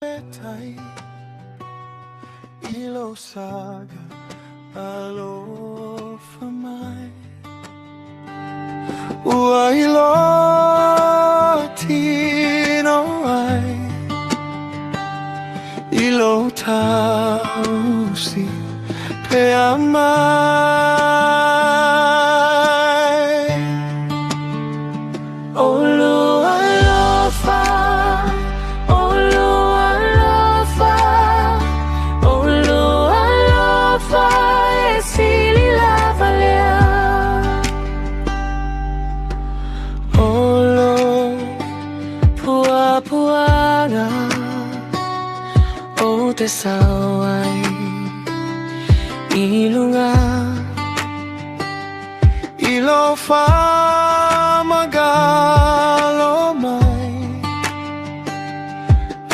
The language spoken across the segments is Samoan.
Faafetai i lou saga alofa mai. Ua iloa tino ai i lou tausi pea mai. O lou alofa, o lou alofa, o lou alofa e sili lava lea. O lou puapuaga ou te sau ai i luga i lou faamagalo mai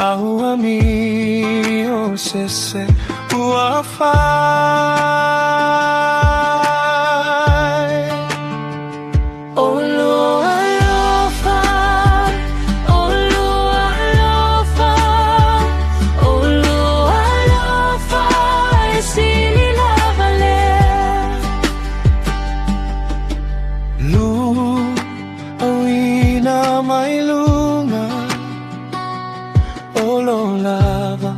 a ua amio se se ua fai. O lou alofa, o lou alofa, o lou alofa e sili lava lea. Lou auina mai luga o lou lava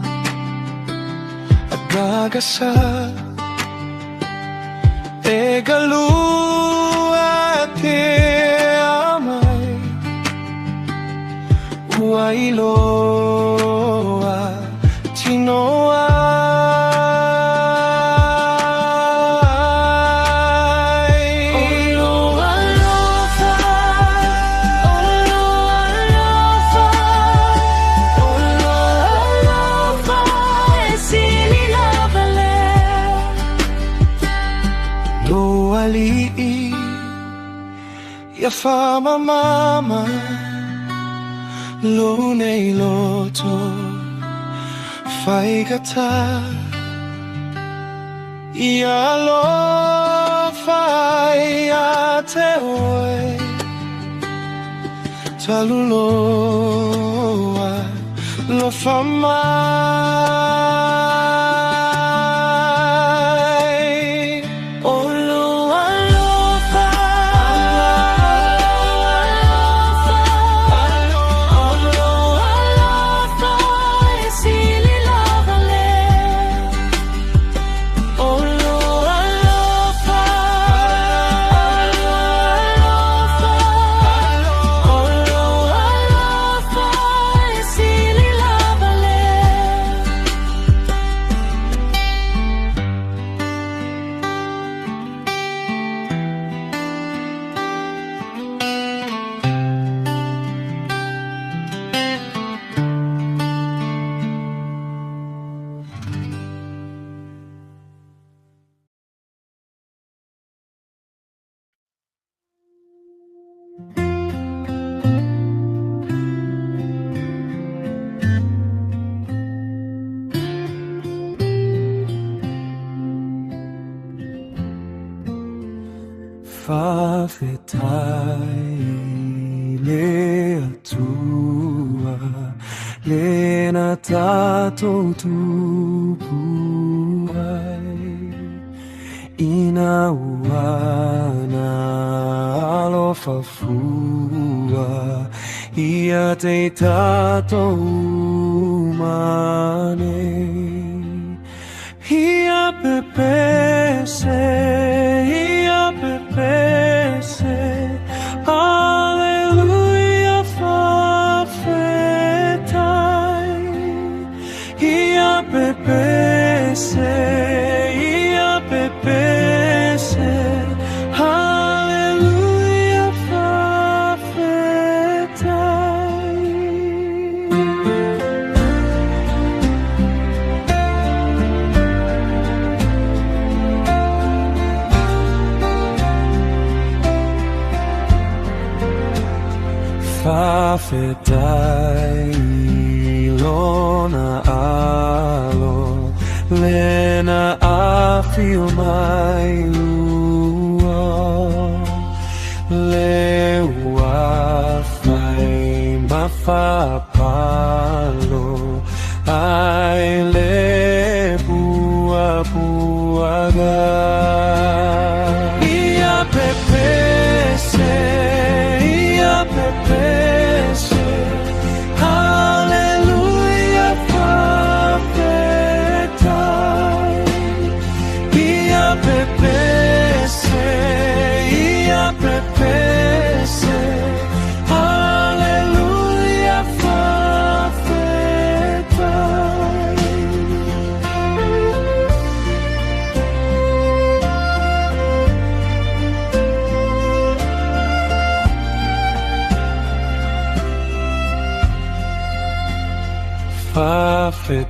agagasa e galue pea mai ua iloa tino ai. O lou alofa, o lou alofa, o lou alofa e sili lava lea. Lo alii ia faamamama lou nei loto faigata ia alofa ia te oe talu lou alofa mai. O lou alofa, alofa, o lou alofa e sili lava lea. O lou alofa, alofa, o lou alofa e sili lava lea. Faafetai i le Atua le na tatou tupu ai ina ua na alofa fua ia te i tatou uma nei. Ia pepese, ia pepese, Aleluia, faafetai. Ia pepese, ia pepese, Aleluia, faafetai. Faafetai i lona Alo le na afio mai lua le ua fai ma faapalo.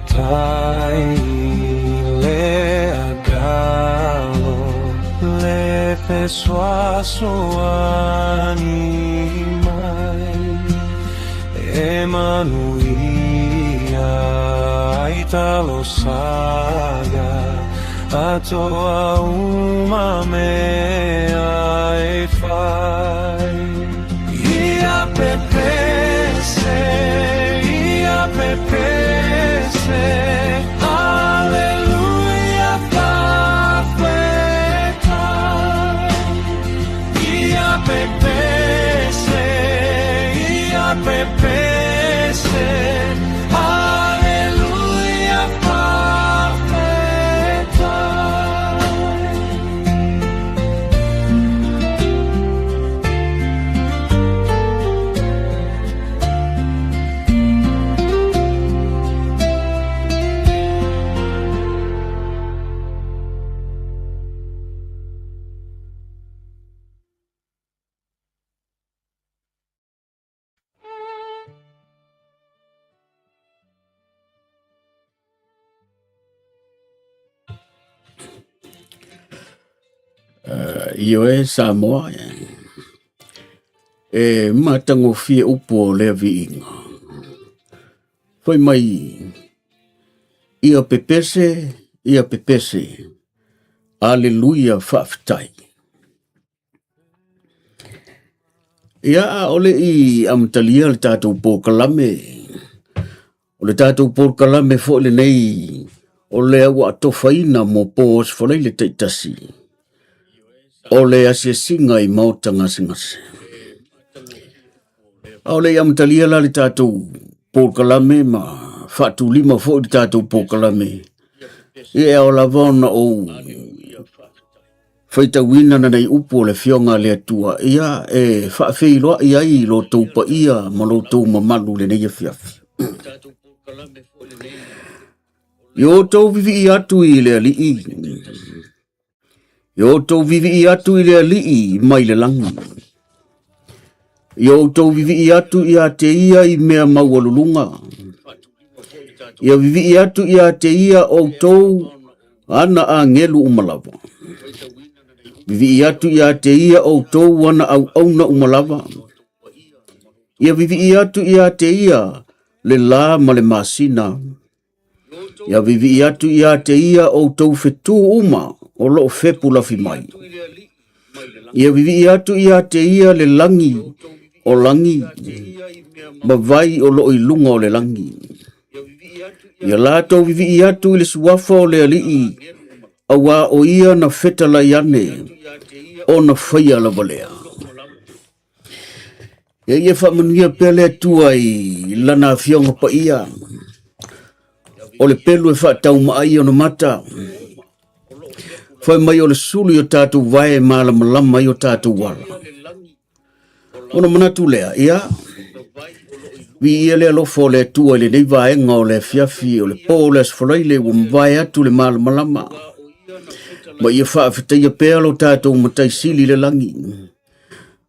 Faafetai le Agalo le fesoasoani mai e manuia ai talosaga atoa uma mea e fai. Ia pepese, ia pepese, Aleluia, faafetai. Ia pepese, ia pepese, Aleluia, faafetai. Ioe Samoa, e matagofie upu o lea viiga. Fai mai, ia pepese, ia pepese, aleluia faafetai. Ia, a o le i amatalia le tatou polokalame, o le tatou polokalame foi lenei o lea ua atofaina mo po Aso Faraile taitasi, o le asiasiga i maota gasegase. A o le i amatalia la le tatou polokalame ma faatulima foi le tatou polokalame, ia e ao lava ona ou faitauina nanei upu o le Afioga a le Atua, ia e faafeiloai ai lo outou paia ma lo outou mamalu i lenei afiafi. Ia outou vivii atu i le Alii, ia outou vivii atu i le Alii mai le lagi. Ia outou vivii atu ia te ia i mea maualuluga. Ia vivii atu ia te ia outou ana agelu uma lava. Vivii atu ia te ia outou ana auauna uma lava. Ia vivii atu ia te ia le la ma le masina. Ia vivii atu ia te ia outou fetū uma o loo fepu lafi mai. Ia vivii atu ia te ia le lagi o lagi ma vai o loo i luga o le lagi. Ia latou vivii atu i le suafa o le Alii, auā o ia na fetalai ane ona faia lava lea. Ia ia faamanuia pea le Atua i lana afioga paia, o le pelu e faataumaai ona mata, fai mai o le sulu i o tatou vae e malamalama ai o tatou ala. Ona manatu lea, ia, viia le alofa o le Atua i lenei vaega o le afiafi o le pō o le Aso Faraile ua mavae atu le malamalama, ma ia faafetaia pea lo tatou Matai Sili i le lagi.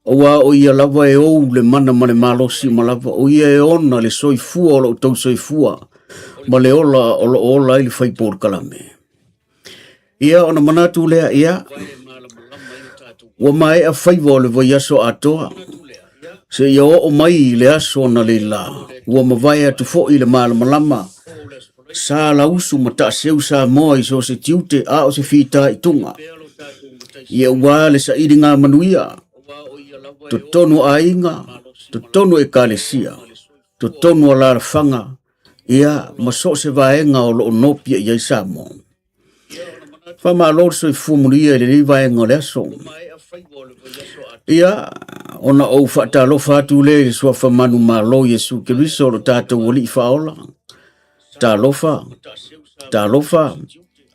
Aua o ia lava e ou le mana ma le malosi uma lava, o ia e ona le soifua o lo outou soifua ma le ola o lo o ola ai le fai polokalame. Ia ona manatu lea, ia, ua maea faiva o le vaiaso atoa, seia oo mai i le aso analeila, ua mavae atu foi le malamalama, sa lausu ma taaseu Samoa i so o se tiute a o se fitaituga. Ia ua le sailiga manuia, totonu o aiga, totonu o ekalesia, totonu o alaalafaga, ia ma so o se vaega o lo o nopia i ai Samoa. Faamalo le soifua manuia i lenei vaega o le aso. Ia, ona ou faatalofa atu lea i le suafa manumalo Iesu Keriso o lo tatou Alii Faaola. Talofa, talofa,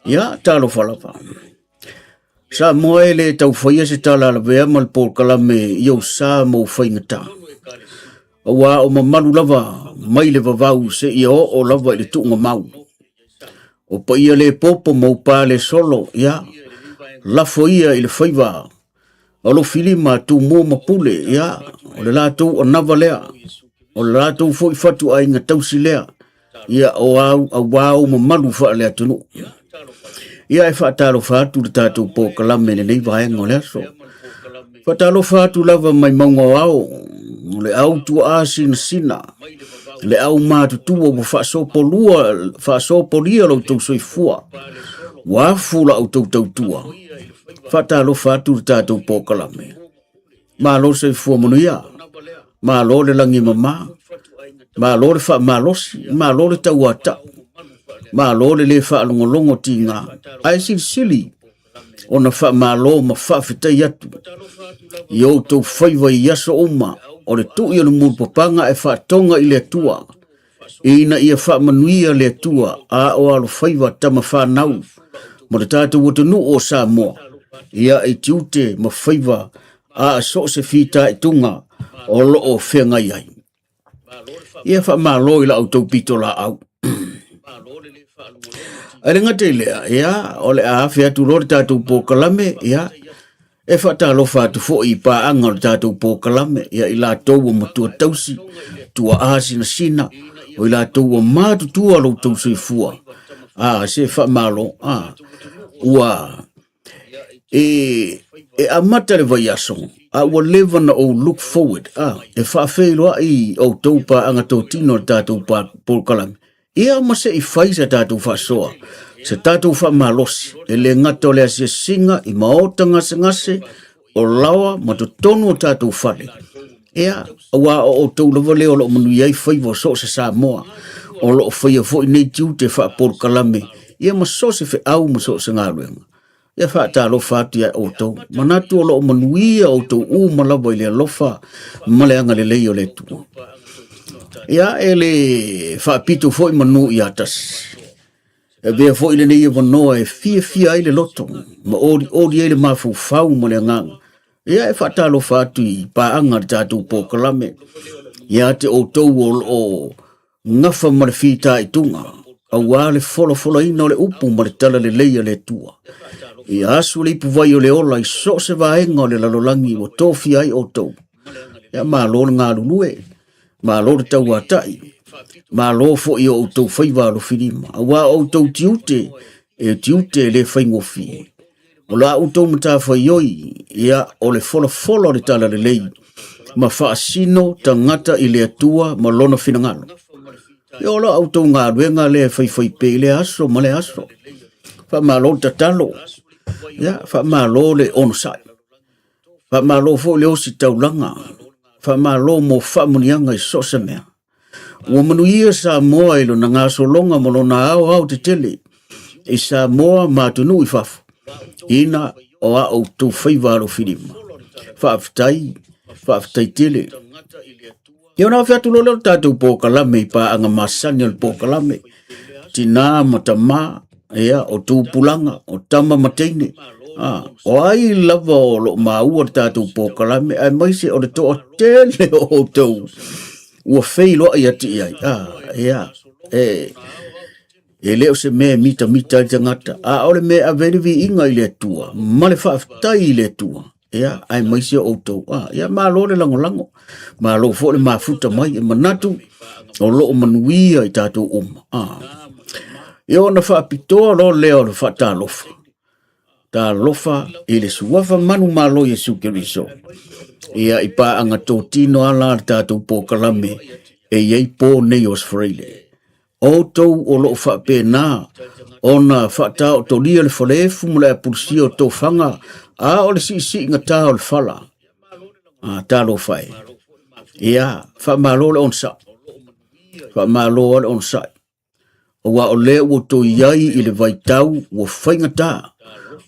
ia, talofa lava. Samoa e le tau faia se tala a lavea ma le polokalame i ou sa ma ou faigata. Aua o mamalu lava mai le vavau seia oo lava i le tuugamau. O paia le popo ma upa le solo, ia, lafo ia i le faiva o Lofilima, Tumua ma Pule, ia, o le latou anava lea, o le latou foi fatuaiga tausi lea. Ia o au auā ou mamalu faale-atunuu. Ia e faatalofa atu le tatou polokalame i lenei vaega o le aso. Faatalofa atu lava mai mauga o ao, o le au tuaa sinasina, le au matutua ua faasopolua, faasopolia lo outou soifua, ua afu la outou tautua. Faatalofa atu le tatou polokalame. Malo le soifua manuia, malo le lagi e mama, malo le faamalosi, malo le tauata, malo le le faalogologo tiga, ae silisili ona faamalo ma faafetai atu i outou faiva i aso uma o le tui o le mulipapaga e faatoga i le Atua, ina ia faamanuia le Atua a o alofaiva tama fanau ma le tatou atunuu o Samoa, ia i tiute ma faiva a so o se fitaituga o lo o feagai ai. Ia faamalo i la outou pitolaau. Ae le gata i lea, ia, o le a afe atu loa le tatou polokalame, ia, e faatalofa atu foi i paaga o le tatou polokalame, ia, i latou ua matua tausi, tuaa sinasina, o i latou ua matutua lo outou soifua. A, se faamalo, a, ua E, e amata le vaiaso, a ua leva na ou look forward, a, e faafeiloai outou paaga totino o le tatou polokalame. Ia ma se i fai sa tatou faasoa, se tatou faamalosi, e le gata o le asiasiga i maota gasegase, o laoa ma totonu o tatou fale. Ia, aua o outou lava lea o lo o manuia ai faiva o so o se Samoa, o lo o faia foi nei tiute faapolokalame, ia ma so o se feau ma so o se galuega. Ia faatalofa atu ia outou, manatu o lo o manuia outou uma lava i le alofa ma le agalelei o le Atua. Ia, e le faapito foi manu ia tasi. E avea foi lenei avanoa e fiafia ai le loto ma olioli ai le mafaufau ma le agaga. Ia e faatalofa atu i paaga le tatou polokalame ia te outou o lo o gafa ma le fitaituga aua le folafolaina o le upu ma le talalelei a le Atua. Ia asu le ipuvai o le ola i so o se vaega o le lalolagi ua tofia ai outou. Ia malo le galulue, malo le tauatai, malo foi o outou faiva alofilima, aua o outou tiute e tiute e le faigofie. O la outou matafaioi, ia o le folafola o le talalelei, ma faasino tagata i le Atua ma lona finagalo. Ia o la outou galuega lea e faifai pea i lea aso ma lea aso. Faamalo le tatalo, ia faamalo le onosai. Faamalo foi le ositaulaga, faamalo mo faamanuiaga i so o se mea. Ua manuia Samoa i lona gasologa ma lona aoao tetele i Samoa ma atunuu i fafo, ina o a outou faiva alofilima. Faafetai, faafetai tele. Ia ona afe atu loa lea o le tatou polokalame i paaga masani o le polokalame, tinā ma tamā, ia, o tupulaga, o tama ma teine, a, o ai lava o lo o maua le tatou polokalame, aemaise o le toatele o outou ua feiloai atu i ai, a, ia, e, e le o se mea e mitamita ai le tagata, a o le mea e ave ai le viiga i le Atua ma le faafetai i le Atua. Ia, aemaise o outou. Ah, ia, malo le lagolago. Malo foi le mafuta mai e manatu o lo o manuia i tatou uma. Ah. Ia ona faapitoa loa lea o le faatalofa. Talofa i le suafa manumalo Iesu Keriso. Ia i paaga totino ala le tatou polokalame e i ai po nei o Australia. Outou o lo o faapena ona faataotolia le faleefu ma le apulusia o tofaga, a o le siisiigata o le fala. A, talofa e. Ia, faamalo le onosai. Faamalo lava le onosai. Aua o lea ua outou i ai i le vaitau ua faigata,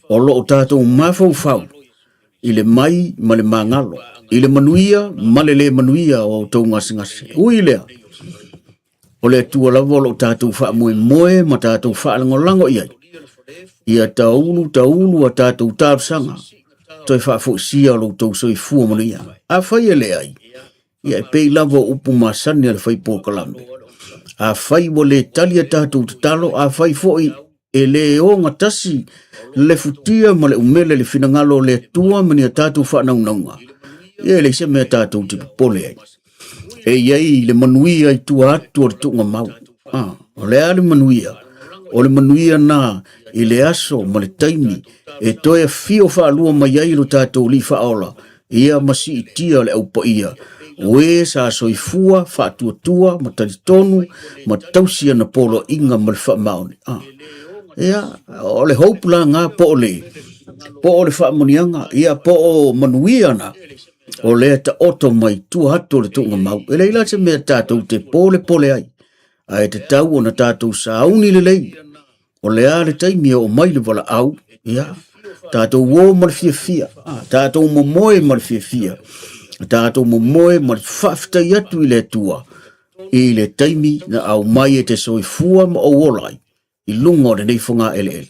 o lo o tatou mafaufau i le mai ma le magalo, i le manuia ma le le manuia o outou gasegase. Ui lea, O le Atua lava o lo o tatou faamoemoe ma tatou faalagolago i ai, ia taulu taulu a tatou talosaga, toe faafoisia lo outou soifua manuia. Afai e leai, ia e pei lava o upu masani a le fai polokalame. Afai ua le tali a tatou tatalo, afai foi e le ogatasi le futia ma le umele i le finagalo o le Atua ma ni a tatou faanaunauga, ia e leai se mea tatou te popole ai. E i ai le manuia i tua atu o le tuugamau. Ah. O le a le manuia? O le manuia na i le aso ma le taimi e toe afio faalua mai ai lo tatou Alii Faaola, ia ma siitia le au paia, o e sa soifua faatuatua ma talitonu ma tausi ana poloaiga ma le faamaoni. Ah. Ia, o le hope la ngā po o le, po o le faamanuiaga, ia po o manuia na, o lea taoto mai tua atu o le tuugamau. E leai la se mea tatou te polepole ai, ae tatau ona tatou sauni lelei. O le a le taimi e oo mai le valaau, ia, tatou o ma le fiafia, tatou momoe ma le fiafia, tatou momoe ma le faafetai atu i le Atua i le taimi na aumai e te soifua ma ou ola ai i luga o lenei fogaeleele.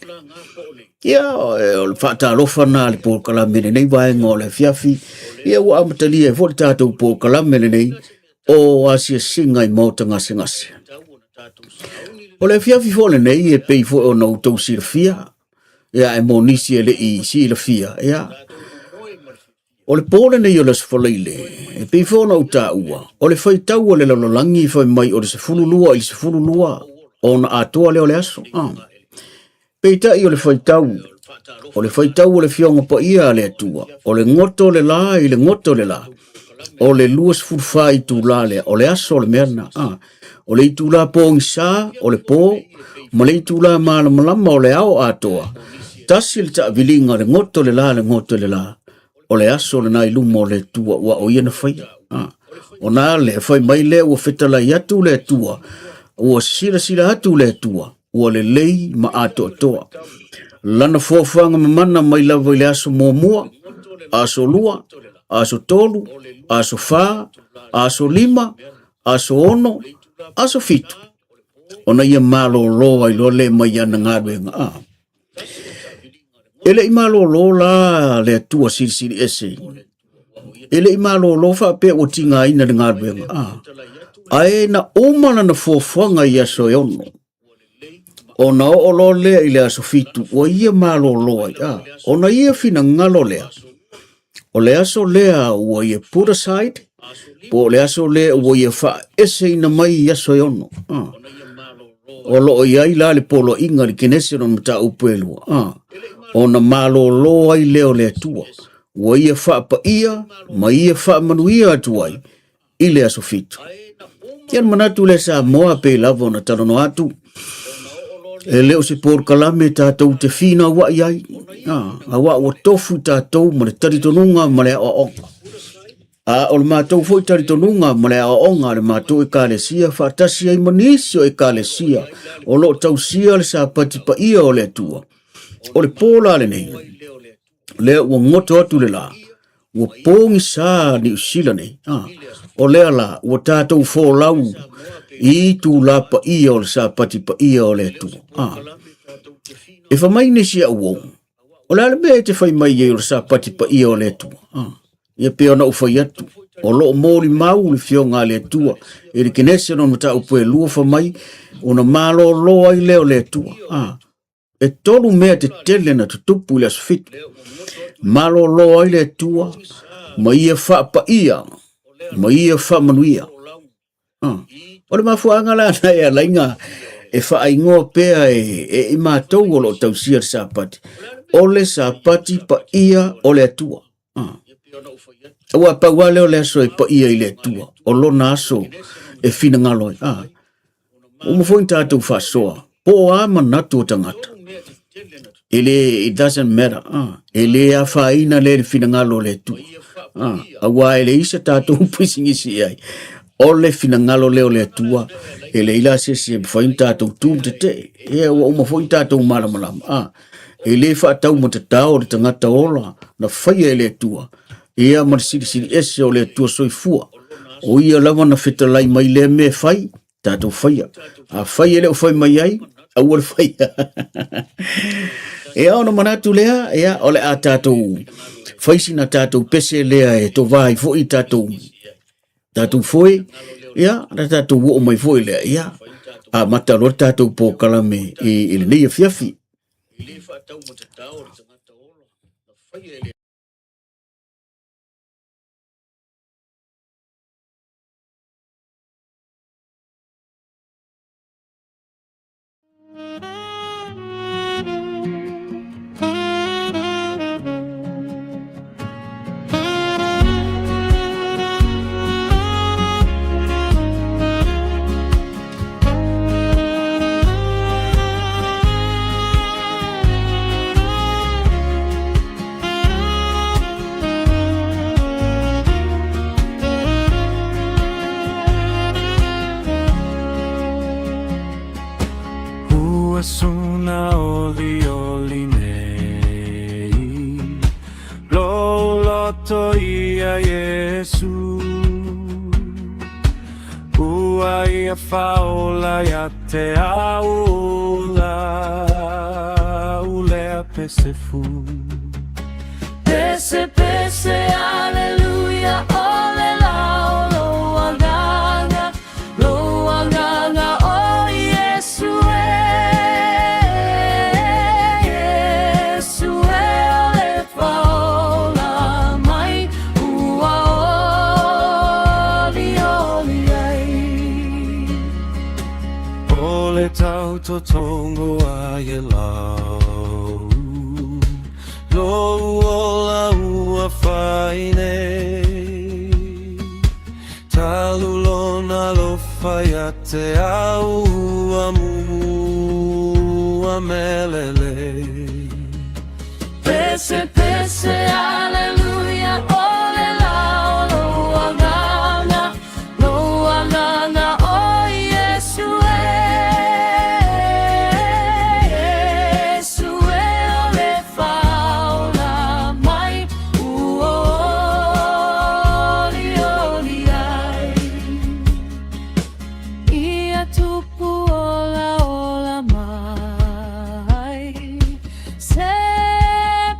Ia, o le faatalofa na le polokalame lenei vaega o le afiafi. Ia, ua amatalia ai foi le tatou polokalame lenei o asiasiga i maota gasegase. O le afiafi foi lenei e pei foi ona outou silafia, ia e mo nisi e le i silafia, ia, o le pō lenei o le Aso Faraile, e pei foi ona ou taua, o le faitau a le lalolagi fai mai o le 12 i le 12 ona atoa lea o le aso. Ah. Peitai o le faitau, o le faitau o le Afioga Paia a le Atua, o le goto o le la i le goto o le la, o le 24 itula lea, o le aso o le mea lena. Ah, o le itula pogisa o le pō, ma le itula malamalama o le ao atoa, tasi le taaviliga o le goto o le la le goto o le la, o le aso lena i luma o le Atua, ua o ia na faia. Ah, ona lea, fai mai lea ua fetalai atu le Atua, ua silasila atu le Atua, ua lelei ma atoatoa. Lana foafoaga mamana mai lava i le aso muamua, aso lua, aso tolu, aso fa, aso lima, aso ono, aso fitu. Ona ia malōlō ai loa lea mai ana galuega. Ah. E le i malōlō la le Atua Silisili Ese. E le i malōlō faapea ua tigaina le galuega. Ah. Ae na uma lana fuafuaga i aso e ono. Ona oo loa lea i le aso fitu, ua ia malōlō ai. Ah. Ona ia finagalo lea, o le aso lea ua ia put aside, po o le aso lea ua ia faaeseina mai i aso e ono. Ah. O lo o i ai la le poloaiga i le Kenese o mataupu e lua. Ah. Ona malōlō ai lea o le Atua. Ua ia faapaia ma ia faamanuia atu ai i le aso fitu. Ia na manatu lea Samoa pei lava ona talanoa atu, e le o se polokalame tatou te finauai ai, auā ua tofu tatou ma le talitonuga ma le aoaoga. A o le matou foi talitonuga ma le aoaoga a le matou Ekalesia faatasi ai ma nisi o Ekalesia o lo o tausia le Sapati paia o le Atua, o le pō la lenei, lea ua goto atu le lā, ua pogisa Niu Sila nei. Ah, o lea la, ua tatou folau i itulā paia o le Sapati paia o le Atua. Ah, e fai mai nisi au ou, o le a le mea e te fai mai ai o le Sapati paia o le Atua? Ah, ia pei ona ou fai atu, o lo o molimau le Afioga a le Atua i le Kenese lona mataupu e lua fai mai, ona malōlō ai lea o le Atua. Ah, E tolu mea tetele na tutupu i le aso fitu. Malōlō ai le Atua ma ia faapaia ma ia faamanuia. Ah. O le mafuaaga la na e alaiga e faaingoa pea e, e i matou o lo o tausia le Sapati. O le Sapati paia o le Atua. Ah. Ua pau lava lea o le aso e paia i le Atua, o lona aso e finagalo ai. Ah. Uma foi na tatou faasoa, po o a manatu o tagata. E le, it doesn't matter. Ah. E le afaina lea i le finagalo o le Atua. Ah. Auā e leai se tatou pisinisi i ai. O le finagalo lea o le Atua, e leai la se isi e mafai ona tatou tu ma tetee. Ia ua uma foi na tatou malamalama. Ah. E le faataumatatao le tagata ola na faia e le Atua, ia ma le silisili ese o le Atua soifua. O ia lava na fetalai mai lea mea e fai, tatou faia. Afai e le o fai mai ai, aua le faia. Ia ona manatu lea, ia o le a tatou fai sina tatou pese lea e tovā ai foi tatou tatou foe, ia na tatou oo mai foi lea, ia amata loa le tatou polokalame i lenei afiafi. Ua suna oli oli nei Lou loto ia Iesu Ua ia faola ia te au ula Ulea pese fu Pese pese aleluia ole lao lo agaga lo agaga o Iesu e Iesu e ole faola mai ua oli oli ai. O le tau totongo a ie lau Lou ola ua fai nei Talu lona alofa ia te au ua mua melelei. Pese pese aleluia ole lao lo agaga lo agaga o Iesu e Iesu e ole faola mai ua oli oli ai. Ia tupu ola ola mai Se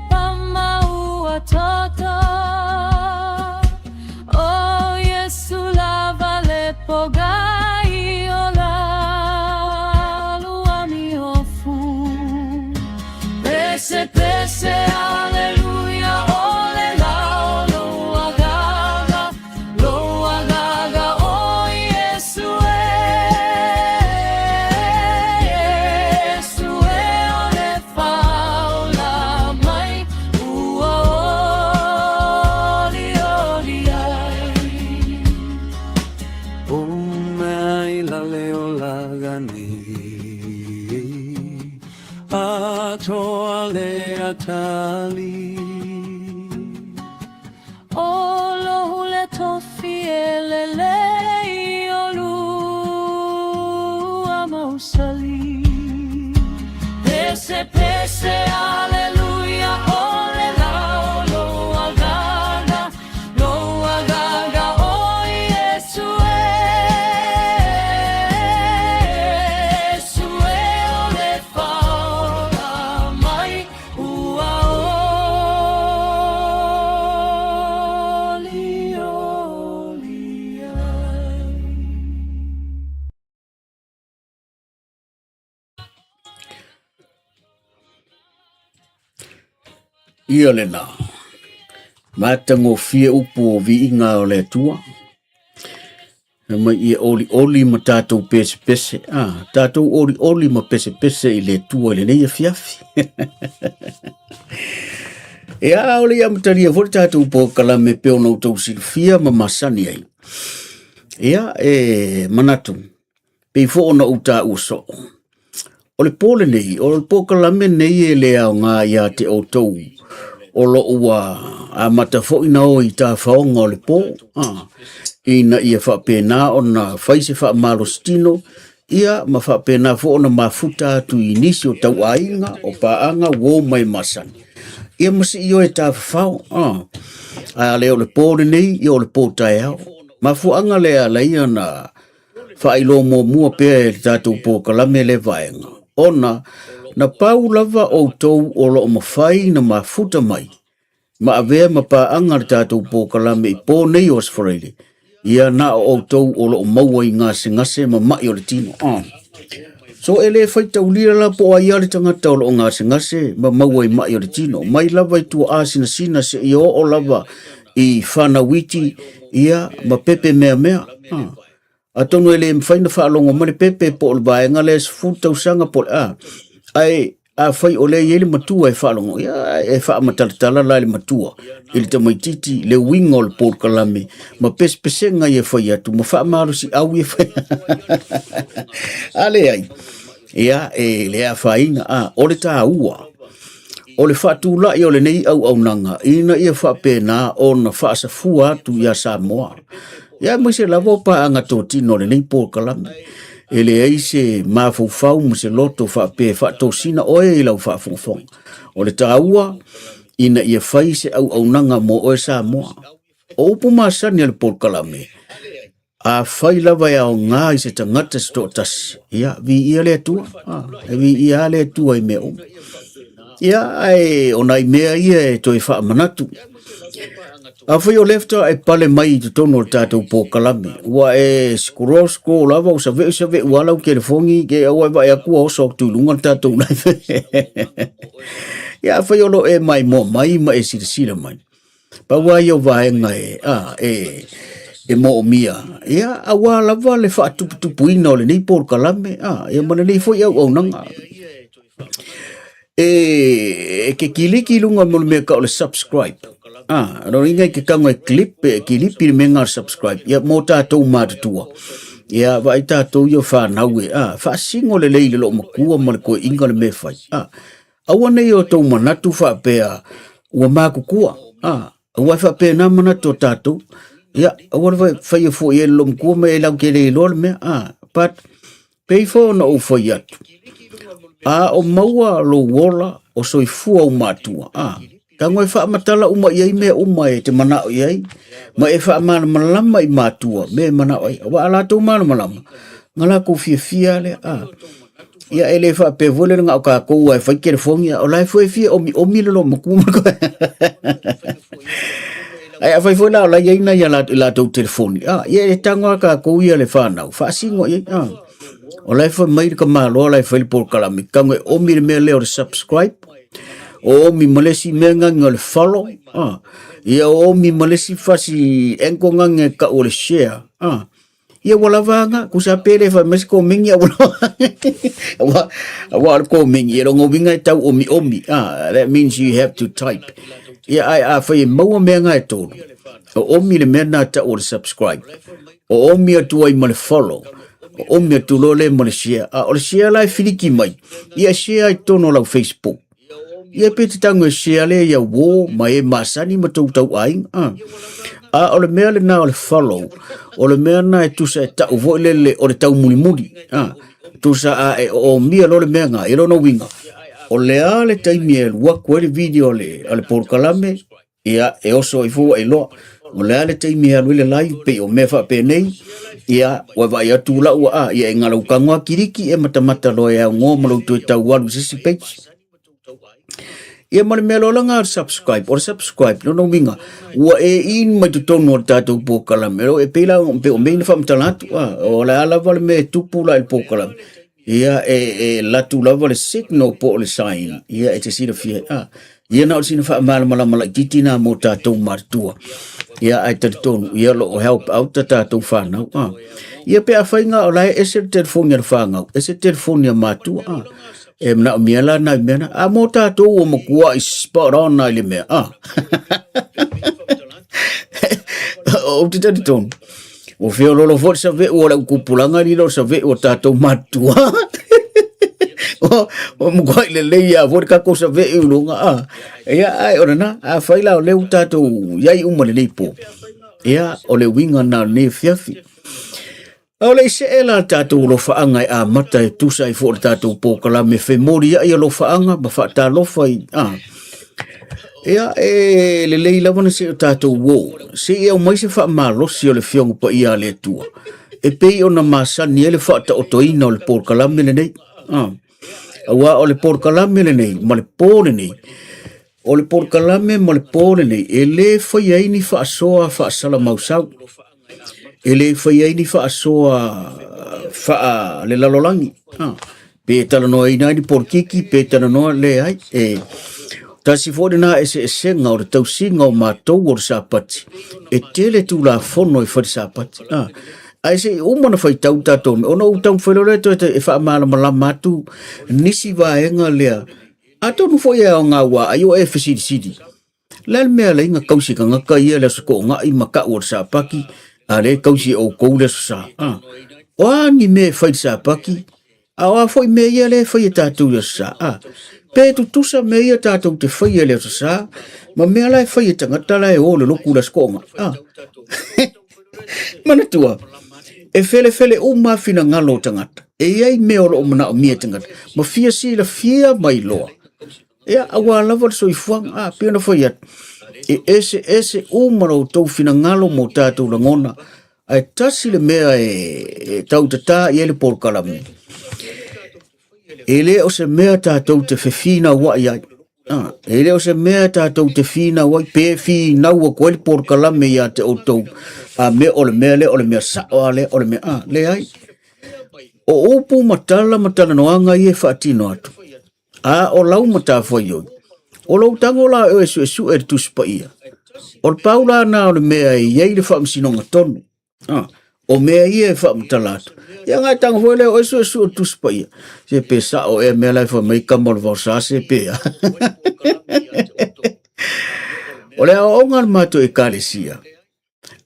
pa maua toto O Iesu lava le pogai o la lua mi ofu Pese pese aleluia ole lao lo agaga lo agaga o Iesu e Iesu e ole faola mai ua oli oli ai. O mai la le o laga nei Atoa le atali O lohu le tofi e lelei o lua mausali. Pese pese aleluia ole lao lo agaga lo agaga o Iesu e Iesu e ole faola mai ua oli oli ai. Ia lena, matagofie upu o viiga o le Atua. E mai ia olioli ma tatou pesepese, ah, tatou olioli ma pesepese i le Atua i lenei afiafi. Ia, o le ia amatalia foi le tatou polokalame pe ona outou silafia ma masani ai. Ia, e manatu, pei foi ona ou taua soo. O le po lenei, o le polokalame nei e le aoga ia te outou o lo o ua amata foi na o i tafaoga o le po, a, ina ia faapena ona fai se faamalositino, ia ma faapena foi ona mafuta atu i nisi o tauaiga o paaga uo mai masani. Ia ma se i o e tafafao, a, a le o le po lenei, ia o le po taeao. Mafuaaga lea ala ai ona faailoa muamua pea e le tatou polokalame lea vaega, ona na pau lava outou o lo o mafai na mafuta mai ma avea ma paaga le tatou polokalame i po nei o Aso Faraile, ia na o outou o lo o maua i gasegase ma mai o le tino. Ah. So e le faitaulia la po o ai lava le tagata o lo o gasegase ma maua i mai o le tino. Mai lava i tuaa sinasina seia oo lava i whanau iti, ia, ma pepe meamea. Ah. Atonu e le mafai ona faalogo mai le pepe po o le vaega lea 10 tausaga po o le a. Ae afai o lea e i ai le matua e faalogo, ia e faamatalatala la i le matua i le tamaitiiti le uiga o le polokalame ma pesepesega ia e fai atu ma faamalosiau ia e fai. A leai, ia e le afaina. A, o le taua o le faatulai o lenei auaunaga ina ia faapena ona faasafua atu iā Samoa, ia aemaise lava o paaga totino o lenei polokalame. E leai se mafaufau ma se loto faapea e faatosina oe i lau faafogafoga. O le taua ina ia fai se auaunaga mo oe Samoa. O upu masani a le polokalame, afai lava e aoga i se tagata se toatasi, ia, viia le Atua. E viia lava le Atua i mea uma. Ia, ae o nai mea ia e toe faamanatu. Afai o lea faatoa e pale mai i totonu o le tatou polokalame, ua e scroll scroll lava ua save'u save'u lava lau telefoni, ke aua e vaai atu ua oso atu i luga le tatou live. Ia afai o lo o e maimoa mai ma e silasila mai, pau lava ia o vaega e, a, e, e moomia, ia, aua lava le faatuputupuina o lenei polokalame, a, ia ma lenei foi auaunaga. E, e ke kiliki i lunga mo le mea ka o le subscribe. Ah, lona uiga e ke tago e clip, e kilipi le mea lena o le subscribe. Ia, mo tatou matutua. Ia, vaai tatou ia o fanau e, ah, faasino lelei i le loomatua ma le toeaina le mea e fai. Ah, aua ne i o tou manatu faapea ua matutua. Ah, aua e faapena manatu o tatou. Ia, aua le faia fua i ai le loomatua ma e latou te le iloa le mea. Ah, but pei foi ona ou fai atu, a o maua lou ola o soifua ou matua, a, tago e faamatala uma i ai mea uma e te manao i ai, ma e faamalamalama i matua mea e manao ai. Aua a latou malamalama, na latou fiafia lea, a. Ia e le faapea foi lea na o tatou lava e fai telefoni, a o la e foi e fia omiomi le loomatua ma le Ae afai foi la o la e i ai nai a latou telefoni, a, ia e tago lava tatou ia le fanau, faasino i ai, a. O la e fai mai le tamaloa la e fai le polokalame, tago e omi le mea lea o le subscribe, o omi ma le isi mea gagi o le follow, a. Ia o omi ma le isi fasi enko gagi e tau o le share, a. Ia ua lava aga, kusa pe le fai mai se komengi a ua lava. Aua, aua o le komengi, e lona uiga e tau omiomi. Ah, that means you have to type. Ia ai a fai e maua mea nga e tolu. O omi le mea na tau o le subscribe. O omi atu ai ma le follow. O omi atu loa le ma le share. A o le share la e filiki mai. Ia share ai totonu o lau Facebook. Ia pe te tago e share lea ia uō ma e masani ma tou tauaiga. A, a o le mea lena o le follow, o le mea lena e tusa e tau foi lele o le taumulimuli. A, tusa a e oomia loa le mea lena, ia lona uiga, o le a le taimi e alu atu ai le video a le, a le polokalame, ia, e oso ai foi ua e iloa. O le a le taimi e alu ai le live, pei o mea faapenei, ia, ua vaai atu la ua, a, ia e gala ukago lava kiliki e matamata loa e augoa ma lou toe tau alu i se isi page. Ia ma le mea loa la le subscribe, o le subscribe, lona uiga, ua e in mai totonu o le tatou polokalame, e pei la, pei o mea ia na faamatala atu, a, o le a lava le mea e tupu la i le polokalame, Ia e, e latu lava le signal po o le sign, ia e te silafia, a, ia na o sina faamalamalama laitiiti nā mō tātou mātua. Ia ae talitonu, ia lo o help out ta tātou whānau, a. Ia pe a whai ngā o la e ese le telefoni a le whāngau, ese le telefoni a mātua, a. E manaomia la nai mea na, a mō tātou o makua i spot on ai le mea, a. Ou te talitonu. Ua feololo foi le save'u o le aukupulaga i lilo o le save'u o tatou matutua. Ua matuai lelei lava foi le tatou save'u i luga a. Ia ae o lena, afai la o lea ua tatou i ai uma i lenei po, ia o le uiga lena o lenei afiafi. A o le i see la le tatou alofaaga e amata e tusa ai foi o le tatou polokalame femolia'i alofaaga ma faatalofa i a. Ia, e lelei lava na se i o tatou uō, se i aumai se faamalosi o le Afioga Paia a le Atua, e pei ona masani ai le faataotoina o le polokalame lenei. Ah, aua o le polokalame lenei ma le pō lenei, o le polokalame ma le pō lenei, e lē faia ai ni faasoa faasalamausau. E le faia ai ni faasoa faalelalolagi, pe talanoaina ai ni polokiki, pe talanoa, leai. E tasi foi lena eseesega o le tausiga o matou o le Sapati, e tele Tulafono e fai le Sapati. Ae se i uma ona faitau tatou mea, ona ou taumafai loa lea toe e faamalamalama atu nisi vaega lea. Atonu foi e aoga ua ai o e fesilisili. Le a le mea e ala ai ona kausi tagata ia i le Aso Toonai ma tau o le Sapati, a o lea e kausi e outou le Aso Sa? A. O a ni mea e fai i le Sapati, a o a foi mea ia lea e fai e tatou i le Aso Sa? A. Pe tutusa mea ia tatou te faia i le Aso Sa ma mea la e fai e tagata la e o i le lotu i le Aso Toonai? A. Manatua, e felefele uma finagalo o tagata. E i ai mea o lo o manaomia e tagata, ma fia silafia mai loa. Ia, aua lava le soifuaga, a, pei ona fai atu, e eseese uma lo outou finagalo ma o tatou lagona, ae tasi le mea e tautatā i ai le polokalame. E le o se mea tatou te fefinauai ai. Ah, e le o se mea tatou te finau ai, pe finau atu ai le polokalame ia te outou, a mea o le mea lea, o le mea sao a lea, o le mea, ah, leai. O upu ma tala ma talanoaga ia e faatino atu, a o lau matafaioi, o lou tago la e suesue le Tusi Paia. O le pau la na o le mea e i ai le faamasinoga tonu. Ah, o mea ia e faamatala atu. Ia ngai tago foi lea o e suesue le Tusi Paia. Se pe sao ea mea la e fai mai kama o le vaosa se pe a. O le aoaoga a le matou ekalesia,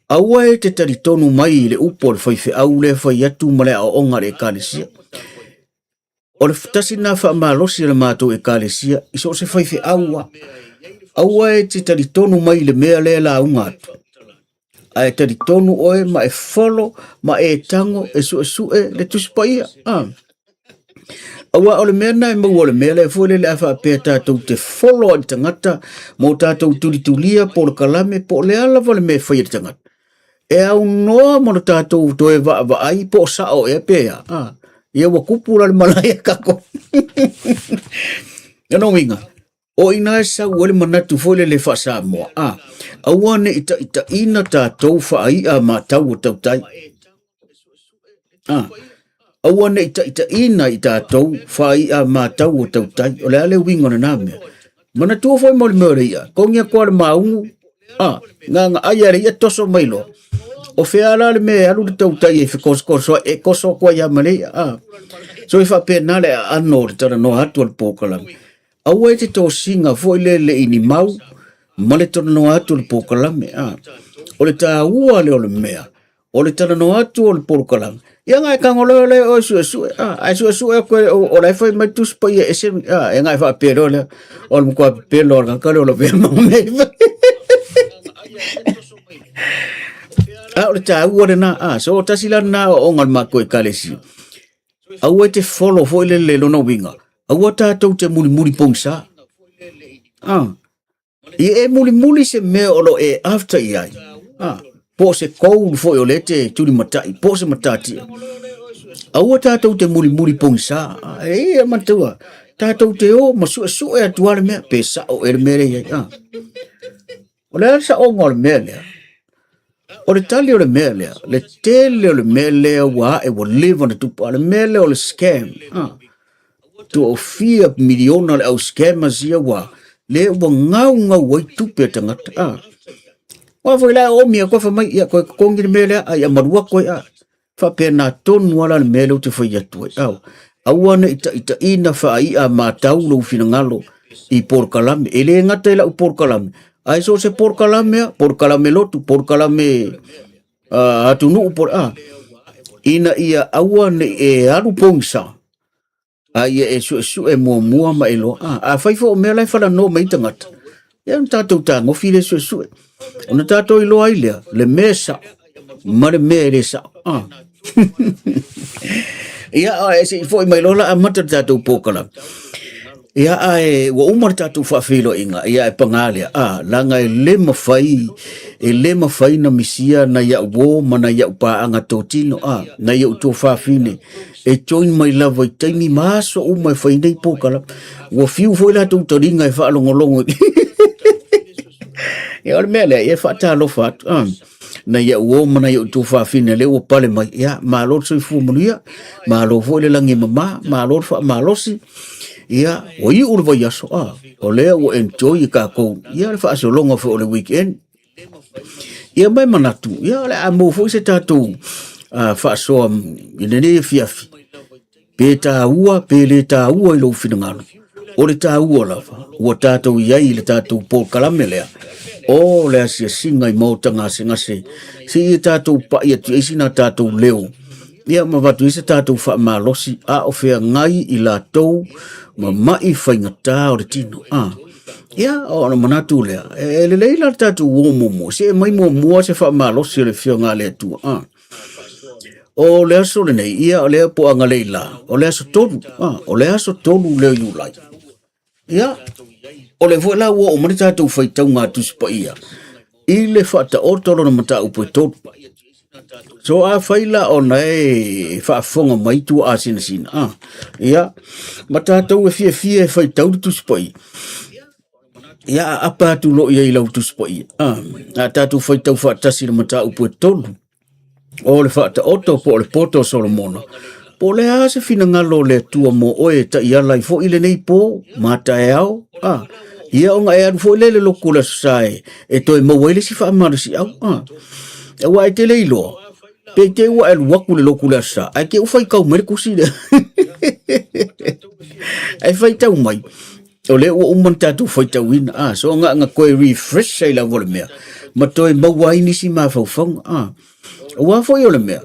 aua e te talitonu mai i le upu a le faifeau lea e fai atu ma le aoaoga a le ekalesia. O le tasi lena faamalosi a le matou ekalesia i so o se faifeau lava. Aua e te talitonu mai i le mea lea e lauga atu, ae talitonu oe ma e folo ma e tago e suesue le Tusi Paia. Ah. Aua o le mea lena e maua o le mea lea foi lele a faapea tatou te folo ai i le tagata mo tatou tulitulia polokalame po o le a lava le mea e fai e le tagata. E aunoa mo le tatou toe vaavaai po o sao ea pe a. Ah, ia ua kupu la le malae a kākou. Lona uiga, o i ina e sau ai le manatu foi lele faa-Samoa, ah, aua ne i taitaiina tatou faai'a matau o tautai. Ah, aua ne i taitaiina i tatou faai'a matau o tautai. O le a le uiga o lena mea? Manatua foi mo le mea o le i'a, togi atu lava le maugu, ah, nganga ai a le i'a toso mai loa. O fea la le mea e alu le tautai e fekosokoso ai, e koso atu ai lava ma le i'a, ah. So e faapena le aano o le talanoa atu a le polokalame. Aua e te tosiga foi lele i ni mau ma le talanoa atu o le polokalame, ah. O le taua lea o le mea, o le talanoa atu o le polokalame, ia nga e tago loa lea oe suesue, ah, ae suesue atu e, o la e fai mai Tusi Paia ese, ah, e nga e faapea loa lea, o le matua pepelo o le tagata lea o lavea ma mea i fai. A o le taua lena, ah, so tasi la lena aoaoga a le matou ekalesia. Aua e te folo foi lele lona uiga, aua tatou te mulimuli pogisa. Ah, Ia e mulimuli se mea o lo o e after i ai, ah, po o se goal foi o lea e te tulimatai, po o se matatia. Aua tatou te mulimuli pogisa. Ah, e ia manatua, tatou te o ma suesue atu lava le mea, pe sao ea le mea lea e i ai. Ah. O le a le saoga o le mea lea? O le tali o le mea lea, le tele o le mea lea ua ae ua leva ona tupu, a o le mea lea o le scam. Ah. Toafia miliona le au scammers ia ua le ua gaugau ai tupe a tagata. Ah. Aua foi la e oomi atu fai mai, ia koe totogi le mea lea, a ia malu atu ai, ah. Faapena tonu lava la le mea lea ou te fai atu ai. Au, aua ne i taitaiina faai'a matau lou finagalo i polokalame. E le gata i lau polokalame, ae so o se polokalame lava, polokalame lotu, polokalame atunuu, ina ia aua ne i e alu pogisa, a ia e suesue muamua ma e iloa. A, afai foi o mea la e falanoa mai ai tagata, ia ona tatou tagofi lea e suesue. Ona tatou iloa ai lea, le mea e sao ma le mea e le sao. A. Ia, ae se i foi mai loa la amata le tatou polokalame. Ia, ae ua uma le tatou faafeiloaiga, ia e pagā lea, a, leaga e le mafai, e le mafai na misia nai au uō ma nai au paaga totino, a, nai ou tuafafine, e join mai lava i taimi ma aso uma e fai nei polokalame. Ua fiu foi latou taliga e faalogologo. Ia, o le mea lea, ia e faatalofa atu, a, nai au uō ma nai ou tuafafine lea ua pale mai, ia, malo le soifua manuia, malo foi le lagi e mama, malo le faamalosi, ia, ua iu le vaiaso, a, o lea ua enjoy e kākou, ia, le faasologa foi o le weekend. Ia mai manatu, ia, o le a maua foi se tatou faasoa i lenei afiafi, pe taua pe le taua i lou finagalo, o le taua lava ua tatou i ai i le tatou polokalame lea o le asiasiga i maota gasegase, seia tatou pai atu i ai sina tatou leo, ia ma avatu ai se tatou faamalosi a o feagai i latou ma mai faigata o le tino. Ia, ona manatu lea, e lelei la le tatou o muamua, se e mai muamua se faamalosi o le Afioga a le Atua. O le aso lenei, ia o lea po o agalelei la, o le aso 3, o le aso 3 lea o Iulai. Ia, o lea foi la ua oo mai le tatou faitauga a Tusi Paia i le faataoto o lona mataupu e 3. So afai la ona e faafofoga mai tua asinasina, ia, ma tatou e fiafia e faitau le Tusi Paia, ia aapa atu loa i ai i lau Tusi Paia, a tatou faitau faatasi i le mataupu e 3 o le faataoto po o le poto o Solomona, po o le a se finagalo o le Atua mo oe e taiala ai foi lenei po ma taeao, ia ona e alu foi lea i le lotu o le Aso Sa e toe maua ai le isi faamalosiau, aua e te le iloa, pe te i ua e alu atu i le lotu o le Aso Sa, ae te i ua faitau mai le tusi lea. Ae faitau mai, o lea ua uma ona tatou faitauina, so na ona toe refresh ai lava o le mea, ma toe maua ai nisi mafaufauga, Aua foi o le mea,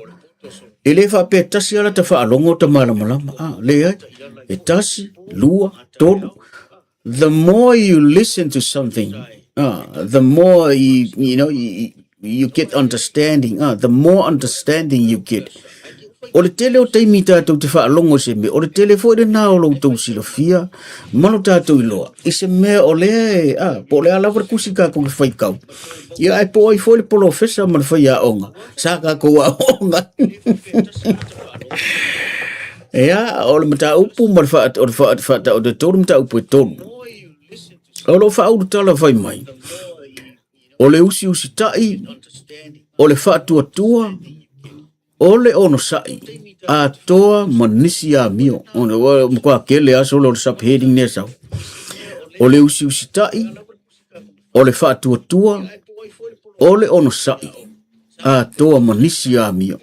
e le faapea tasi lava lata faalogo ta malamalama, leai, e tasi, lua, tolu. The more you listen to something, the more you, you know, you, you get understanding, the more understanding you get. O le tele o taimi tatou te faalogo i se mea, o le tele foi lena o lo outou silafia ma lo tatou iloa i se mea o lea e, po o le a lava le tusi tatou te faitau, ia ae po o ai foi le polofesa ma le faiaoga sa tatou aoga. Ia, o le mataupu ma le o le o le tolu mataupu e tolu. O lo o faaulutala fai mai, o le usiusitai, o le faatuatua, O le onosai atoa ma nisi amio. Ona ua matua tele lava solo o le subheading lea sau. O le usiusitai, o le faatuatua, o le onosai atoa ma nisi amio.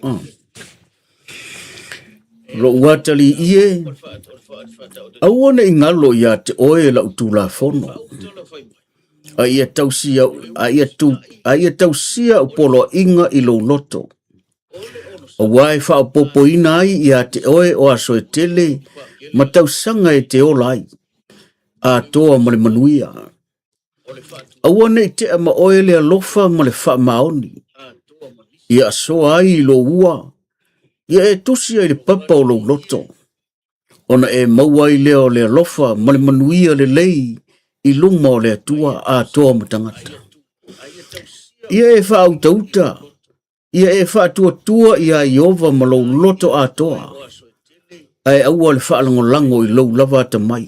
Lou atalii e, aua ne i galo ia te oe lau Tulafono. A ia tausia, a ia tu, a ia tausia au poloaiga i lou loto. Aua e faaopoopoina ai ia te oe o aso e tele ma tausaga e te ola ai, atoa ma le manuia. Aua ne i tea ma oe le alofa ma le faamaoni, ia asoa ai i lou ua, ia e tusi ai i le papa o lou loto. Ona e maua ai lea o le alofa ma le manuia lelei i luma o le Atua atoa ma tagata. Ia e faautauta, ia e faatuatua iā Ieova ma lou loto atoa, ae aua le faalagolago i lou lava atamai.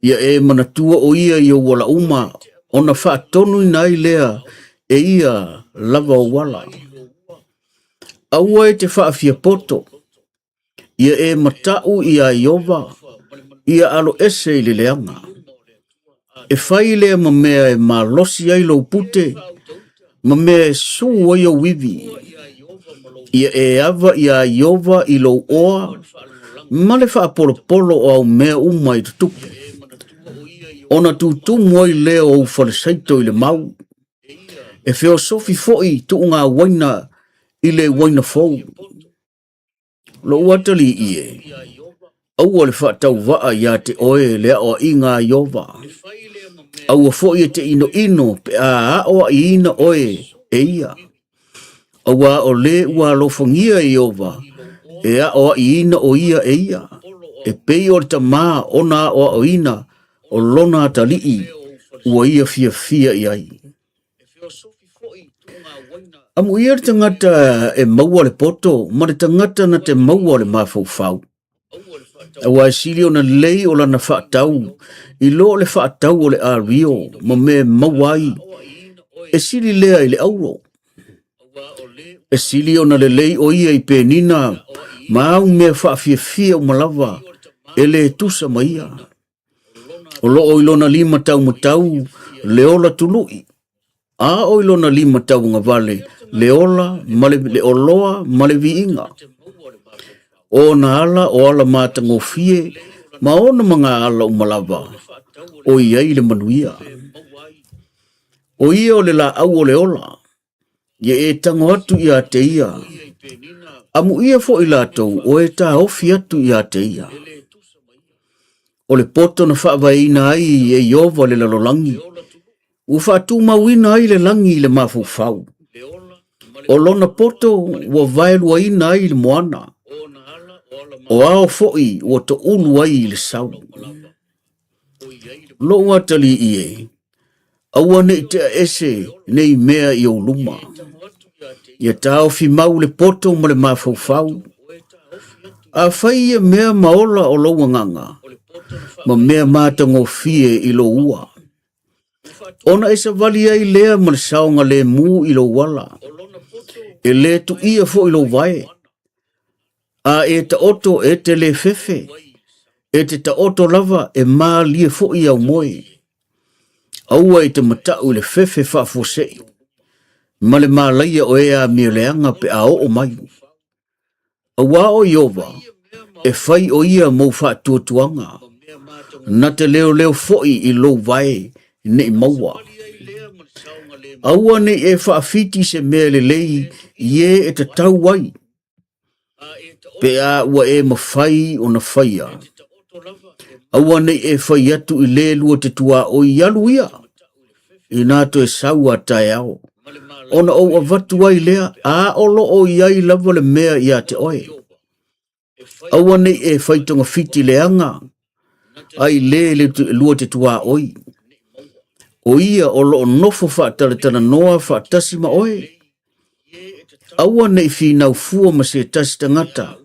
Ia e manatua o ia i ou ala uma, ona faatonuina ai lea e ia lava ou ala. Aua e te faafiapoto, Ia e matau iā Ieova, ia alo ese i le leaga. E fai lea ma mea e malosi ai lou pute, ma mea e sū ai ou ivi. Ia e ava iā Ieova i lou oa, ma le faapolopolo o au mea uma i tutupu. Ona tutumu ai lea o ou falesaito i le mau, e feosofi foi tuuga uaina i le uaina fou. Lou atalii e, aua le faatauvaa ia te oe le aoaiga a Ieova. Aua foi e te inoino pe a aoaiina oe e ia. Aua o le ua alofagia e Ieova, e aoaiina o ia e ia, e pei o le tamā ona aoaoina o lona atalii ua ia fiafia i ai. Amuia le tagata e maua le poto ma le tagata na te maua le mafaufau. Aua e sili ona lelei o lana faatau i lo le faatau o le ario ma mea e maua ai, e sili lea i le auro. E sili ona lelei o ia i penina ma au mea faafiafia uma lava e le tusa ma ia. O loo i lona lima taumatau le ola tului, A o i lona lima tauagavale le ola ma le oloa ma le viiga. O ona ala o ala matagofie ma ona magaala uma lava, o i ai le manuia. O ia o le laau o le ola, ia e tago atu ia te ia. Amuia foi latou o e taofi atu ia te ia. O le poto na faavaeina ai e Ieova le lalolagi, ua faatumauina ai le lagi i le mafaufau. O lona poto ua vaeluaina ai le moana, o ao foi ua toulu ai i le sau. Lou atalii e, aua ne i tea ese nei mea i ou luma. Ia taofi mau le poto ma le mafaufau. Afai ia mea ma ola o lou agaga, ma mea matagofie i lou ua. Ona e savali ai lea ma le saogalemu i lou ala, e le tuia foi lou vae. A e taoto e te le fefe, e te taoto lava e malie foi au moe. Aua e te matau i le fefe faafuasei, ma le malaia o e amio leaga pe a oo mai. Auā o Ieova, e fai o ia mou faatuatuaga, na te leoleo foi i lou vae nei maua. Aua nei e faafiti se mea lelei i e e tatau ai, pe a ua e mafai ona faia. Aua nei e fai atu i le lua te tuaoi alu ia, inā toe sau a taeao, ona ou avatu ai lea, a o loo i ai lava le mea ia te oe. Aua nei e fai togafiti leaga, ai le le lua te tuaoi. O ia o loo nofo faatalatalanoa faatasi ma oe. Aua nei finau fua ma se tasi tagata,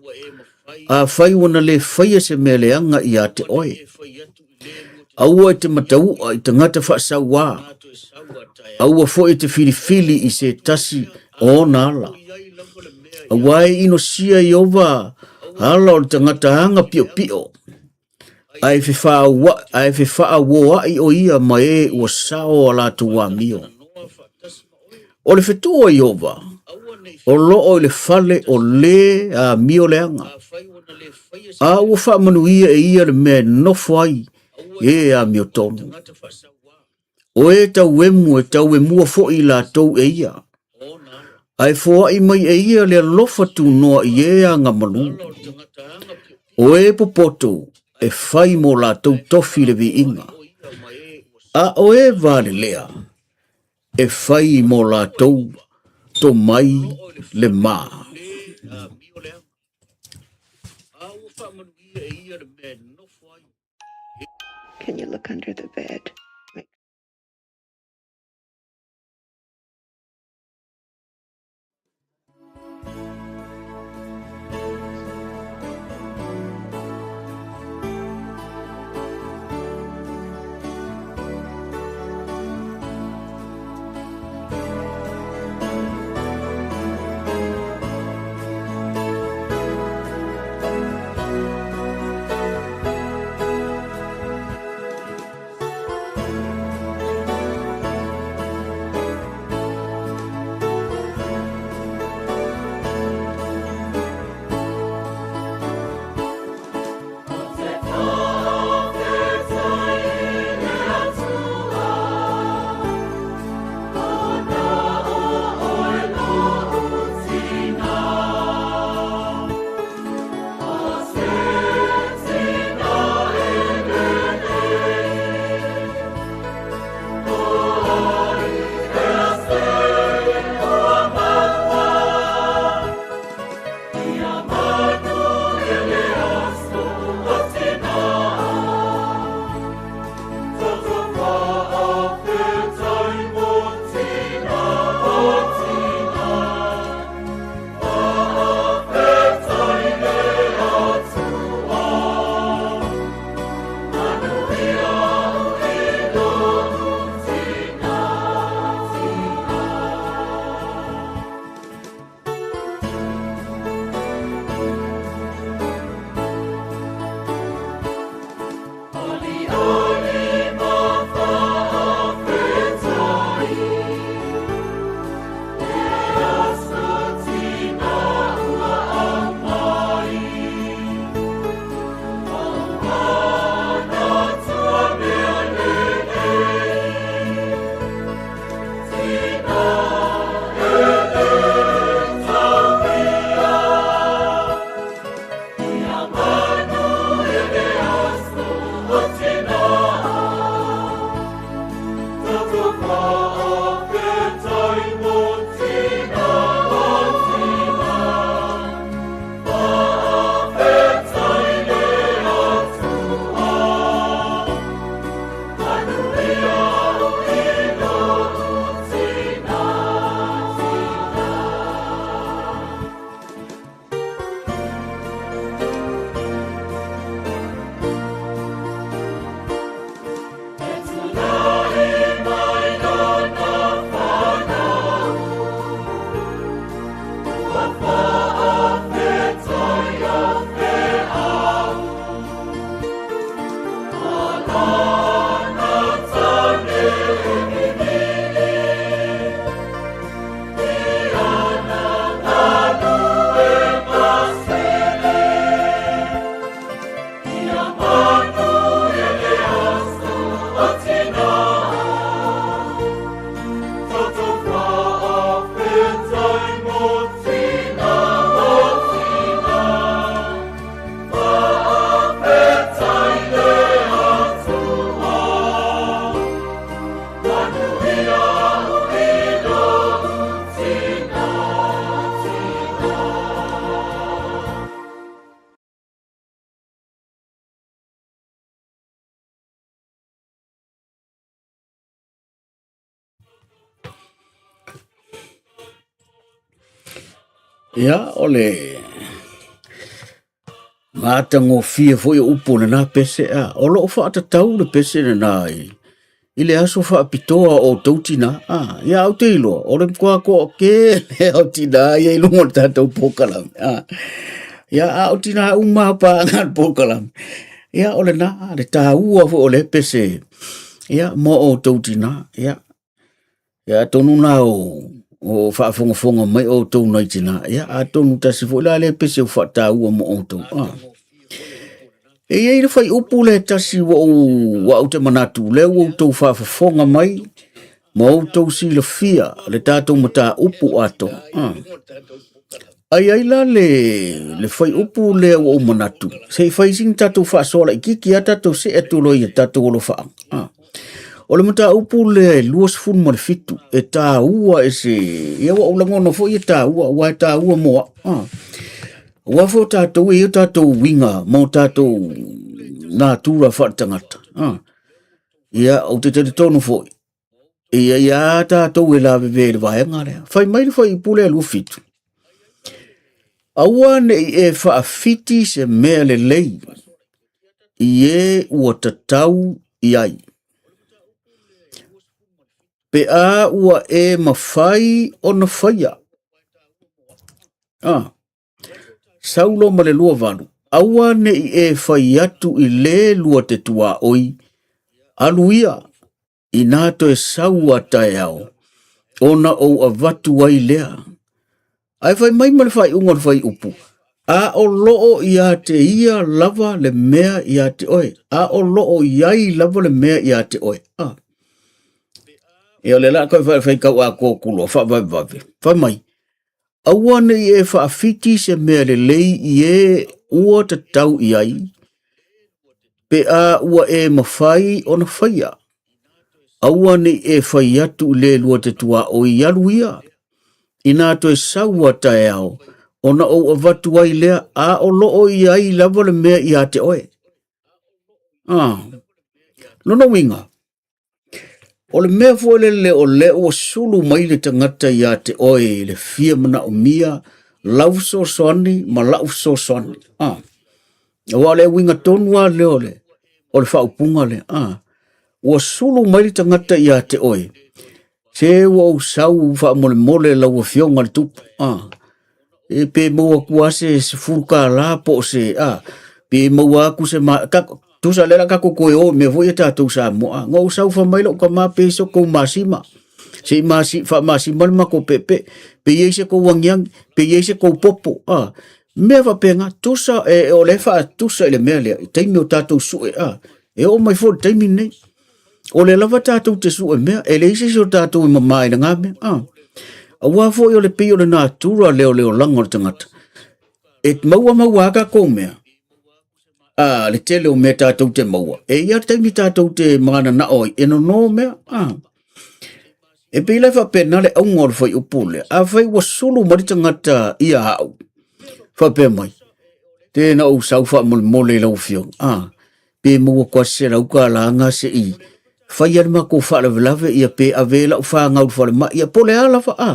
afai ua na le faia se mea leaga ia te oe. Aua e te mataua i tagata faasauā, aua foi e te filifili i se tasi o ona ala. Auā e inosia Ieova ala o le tagata aga piopio, ae fefaauoaʻi o ia ma e ua sao a latou amio. O le fetu o Ieova, o loo i le fale o le amio leaga, a ua faamanuia e ia le mea e nofo ai e amio tonu. O e tauemu e tauemua foi i latou e ia, ae foai mai e ia le alofa tunoa i e agamalu. O e popoto e fai mo latou tofi le viiga, a o e valelea e fai mo latou tomai le ma. Can you look under the bed? Ia, o le matagofie foi o upu o lena pese, a o loo faatatau le pese lena i, i le aso faapitoa o outou tinā, a ia au te iloa o le matua toatele o tinā ia i luga o le tatou polokalame, a ia a o tinā uma lava paga le polokalame. Ia o lena le taua foi o le pese ia mo outou tinā, ia Ia atonu na o, o faafogafoga mai outou nai tina, ia atonu tasi foi la le pese o faataua mo outou. Ah. E i ai le whaiupu le tasi ua ou, ua au te manatu, le ua outou faafofoga mai, ma outou silafia le tatou mataupu atoa. Ah. Ai ai la le, le whaiupu le ua ou manatu, se i whai sini tatou faasoa laititi a tatou see atu loa ia tatou alofaaga. Ah. O le mataupu lea e 27 e tāua e se... Ia ua ou lagona foi e tāua, aua e tāua mo au. Ah. Aua foi o tātou e i o tātou uiga ma o tātou natura faaletagata. Ah. Ia, ou te talitonu foi, ia ia tātou e laveve i le vaega lea. Fai mai le fuaiupu lea 27. Aua ne i e faawhiti se mea lelei i e ua tatau i ai. Pe a ua e mawhai ona whaia. Ah. Saulo ma le 28. Aua ne i e whai atu i le lua te tuaoi, alu ia, inā toe sau a taeao, ona ou avatu ai lea. Ae fai mai ma le faaiuga o le fuaiupu, a o loo ia te ia lava le mea ia te oe, a o loo i ai lava le mea ia te oe. Ah. E o le la koe whai whai kau a kōkulo, whaavavevave. Fai mai, aua ne i e whaawhiti se mea lelei i e ua tatau i ai, pe a ua e mawhai ona whaia. Aua ne i e whai atu i le lua te tuaoi i alu ia, inā toe sau a taeao, ona ou avatu ai lea, a o loo i ai lava le mea ia te oe. Ah, lona uiga, o le mea foi lele o lea ua sulu mai le tagata ia te oe i le fia manaomia lau fesoasoani ma lau fesoasoani. Ah, aua o le uiga tonu lava lea o le, o le faaupuga lea. Ah, ua sulu mai le tagata ia te oe, Se ua ou sau faamolemole lau afioga le tupu, a. E pe maua atu lava se $10 po o se, a, pe maua atu se ma, ka, tusa lea la tatou toe o i mea foi ia tatou Samoa, a. Na ou sau fai mai lou tama pe i se tou masima, se i masi, faamasima le matou peepee, pe i ai se tou agiagi, pe i ai se tou popo, a. Mea faapena, tusa, e, o lea e faatusa i le mea lea, i taimi o tatou sue, a. E oo mai foi i le taimi lenei. O lea lava tatou te sue mea, e leai se isi o tatou e mamā i lena mea. Ah. Aua foi o le pei o le natura lea o le olaga o le tagata. E maua maua a tatou mea, a le tele o mea tatou te maua. E i ai le taimi tatou te mananao ai, e nono mea. Ah. E pei la e faapena le auga o le fuaiupu lea. Afai ua sulu mai le tagata ia au, faapea mai, tēnā ou sau faamolemole i lau afioga. Ah. Pe maua koa se $100 nga se i fai a le matou faalavelave ia pe ave lau fanau i le falemai ia po o le a lava a.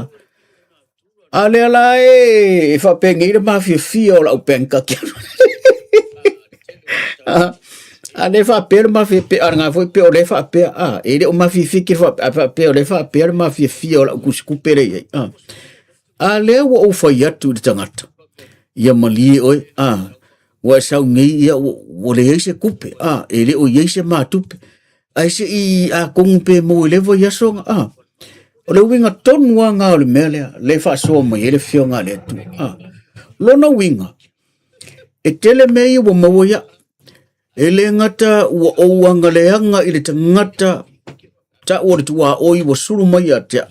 A lea la e faapenei le mafiafia o lau bank account. A, a lea faapea le mafiafia, a lena foi pe o lea faapea, a, e le o mafiafia ke faapea, a faapea o lea faapea le mafiafia o lau tusitupe lea i ai. A, a lea ua ou fai atu i le tagata, ia malie oe, a, ua e sau nei, ia, ua, ua leai se tupe, a, e le o i ai se matupe, ae se i atonu pe maua i le vaiaso, a. O le uiga tonu lava lena o le mea lea, lea e faasoa mai ai le Afioga a le Atua, a. Lona uiga, e tele mea ia ua maua ia, e le gata ua ou agaleaga i le tagata tau o le tuaoi ua sulu mai ia te au.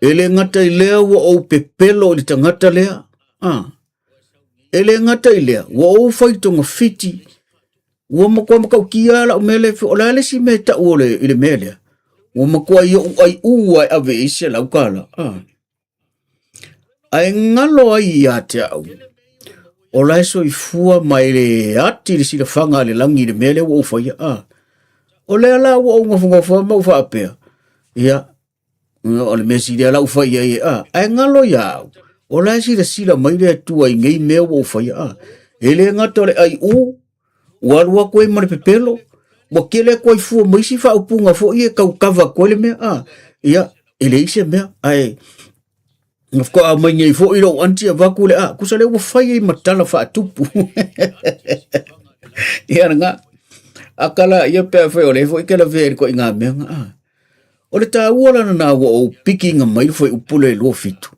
E le gata i lea ua ou pepelo i le tagata lea, a. E le gata i lea, ua ou fai togafiti, ua matua matautia lava lau mea lea, o le a le isi mea e tau o le, i le mea lea? Ua matua i ou aiu lava e ave i ai $100, a. Ae galo ai ia te au, o la e soifua ma e le ati le silafaga a le lagi i le mea lea ua ou faia, a. O lea la ua ou nofonofo ai ma ou faapea, ia, O le mea sili lava la ou fai i ai, a, ae galo ia au, o la e silasila mai le Atua i nei mea ua ou faia, a. E le gata o le aiu, ua alu atu ai ma le pepelo, ua tele atu ai fua ma isi faaupuga foi e tau kava atu ai le mea, a. Ia, e leai se mea, ae na faatoa mai nei foi lou aunty avatu le a, tusa lea ua fai ai ma tala faatupu. Ia lena, aka la ia pe afai o lea foi e te lavea i le ituaiga mea na, a. O le taua la lena ua ou pikiina mai le fuaiupu lea i 27,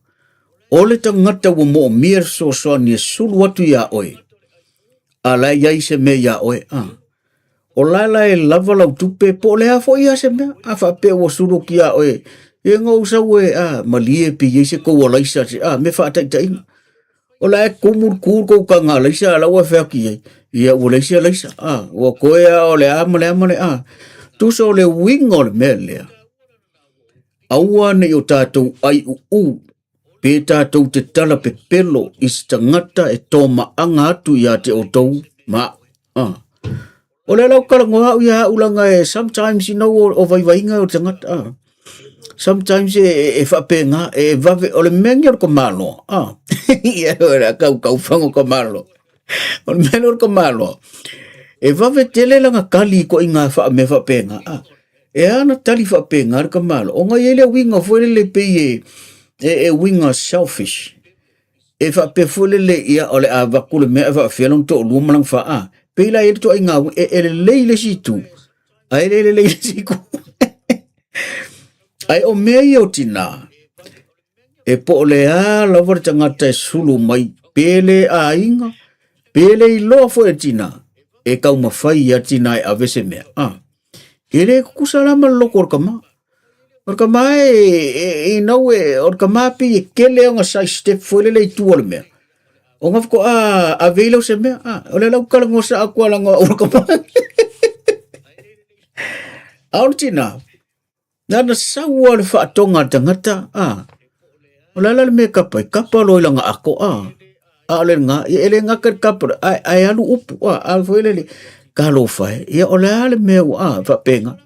o le tagata ua moomia le fesoasoani e sulu atu iā oe, a la e i ai se mea iā oe, a. O la la e lava lau tupe po o le a foi lava se mea, a faapea ua sulu atu iā oe, ia na ou sau e, a, malie pe i ai se tou alaisa, a, mea faataitaiga. O la e tumu le tu le tou taga alaisa a la ua e fai atu i ai, ia ua leai se alaisa, a, ua toe lava o le a ma le a ma le a. Tusa o le uiga o le mea lea, aua ne i o tatou aiuu pe tatou te tala pepelo i se tagata e tomaaga atu ia te outou ma au. A. O lea la ou talanoa au ia au leaga e sometimes you know o vaivaiga o le tagata a. Sometimes e faapena e vave o le mea lenei o le tamaloa a. Ia o le a tau tau faga o tamaloa. O le mea lea o le tamaloa e vave tele lana tali i ituaiga mea faapena a. E ala ona tali faapena le tamaloa ona e i ai le uiga foi lele pei e uiga selfish. E faapea foi lele, ia, o le a avatu le mea ae faapefea lona toalua ma lana fa. A, pei la e i ai le ituaiga e, e lelei le isi itu, ae le lelei le isi itu. Ae o mea ia o tinā, e po o le a lava le tagata e sulu mai, pe le aiga, pe le iloa foi e le tinā, e taumafai ia tinā e ave se mea. A, e le tutusa la ma le loto o le tama. O le tama e, ina ue, o le tama pei e tele ona side step foi lele i tua o le mea. Ona faatoa ave ai lea o se mea. A, o lea la ou talanoa sao atu lava leaga o le tama. A o le tina, na ona sau lava o le faatoga a le tagata, a, o le a la le mea e kapa ai? Kapa loa i lana ato, a. A o le lena, ia e le gata i le kapa, ae alu upu, a, alu foi lele, talofa e, ia o le a le mea ua, a, faapena.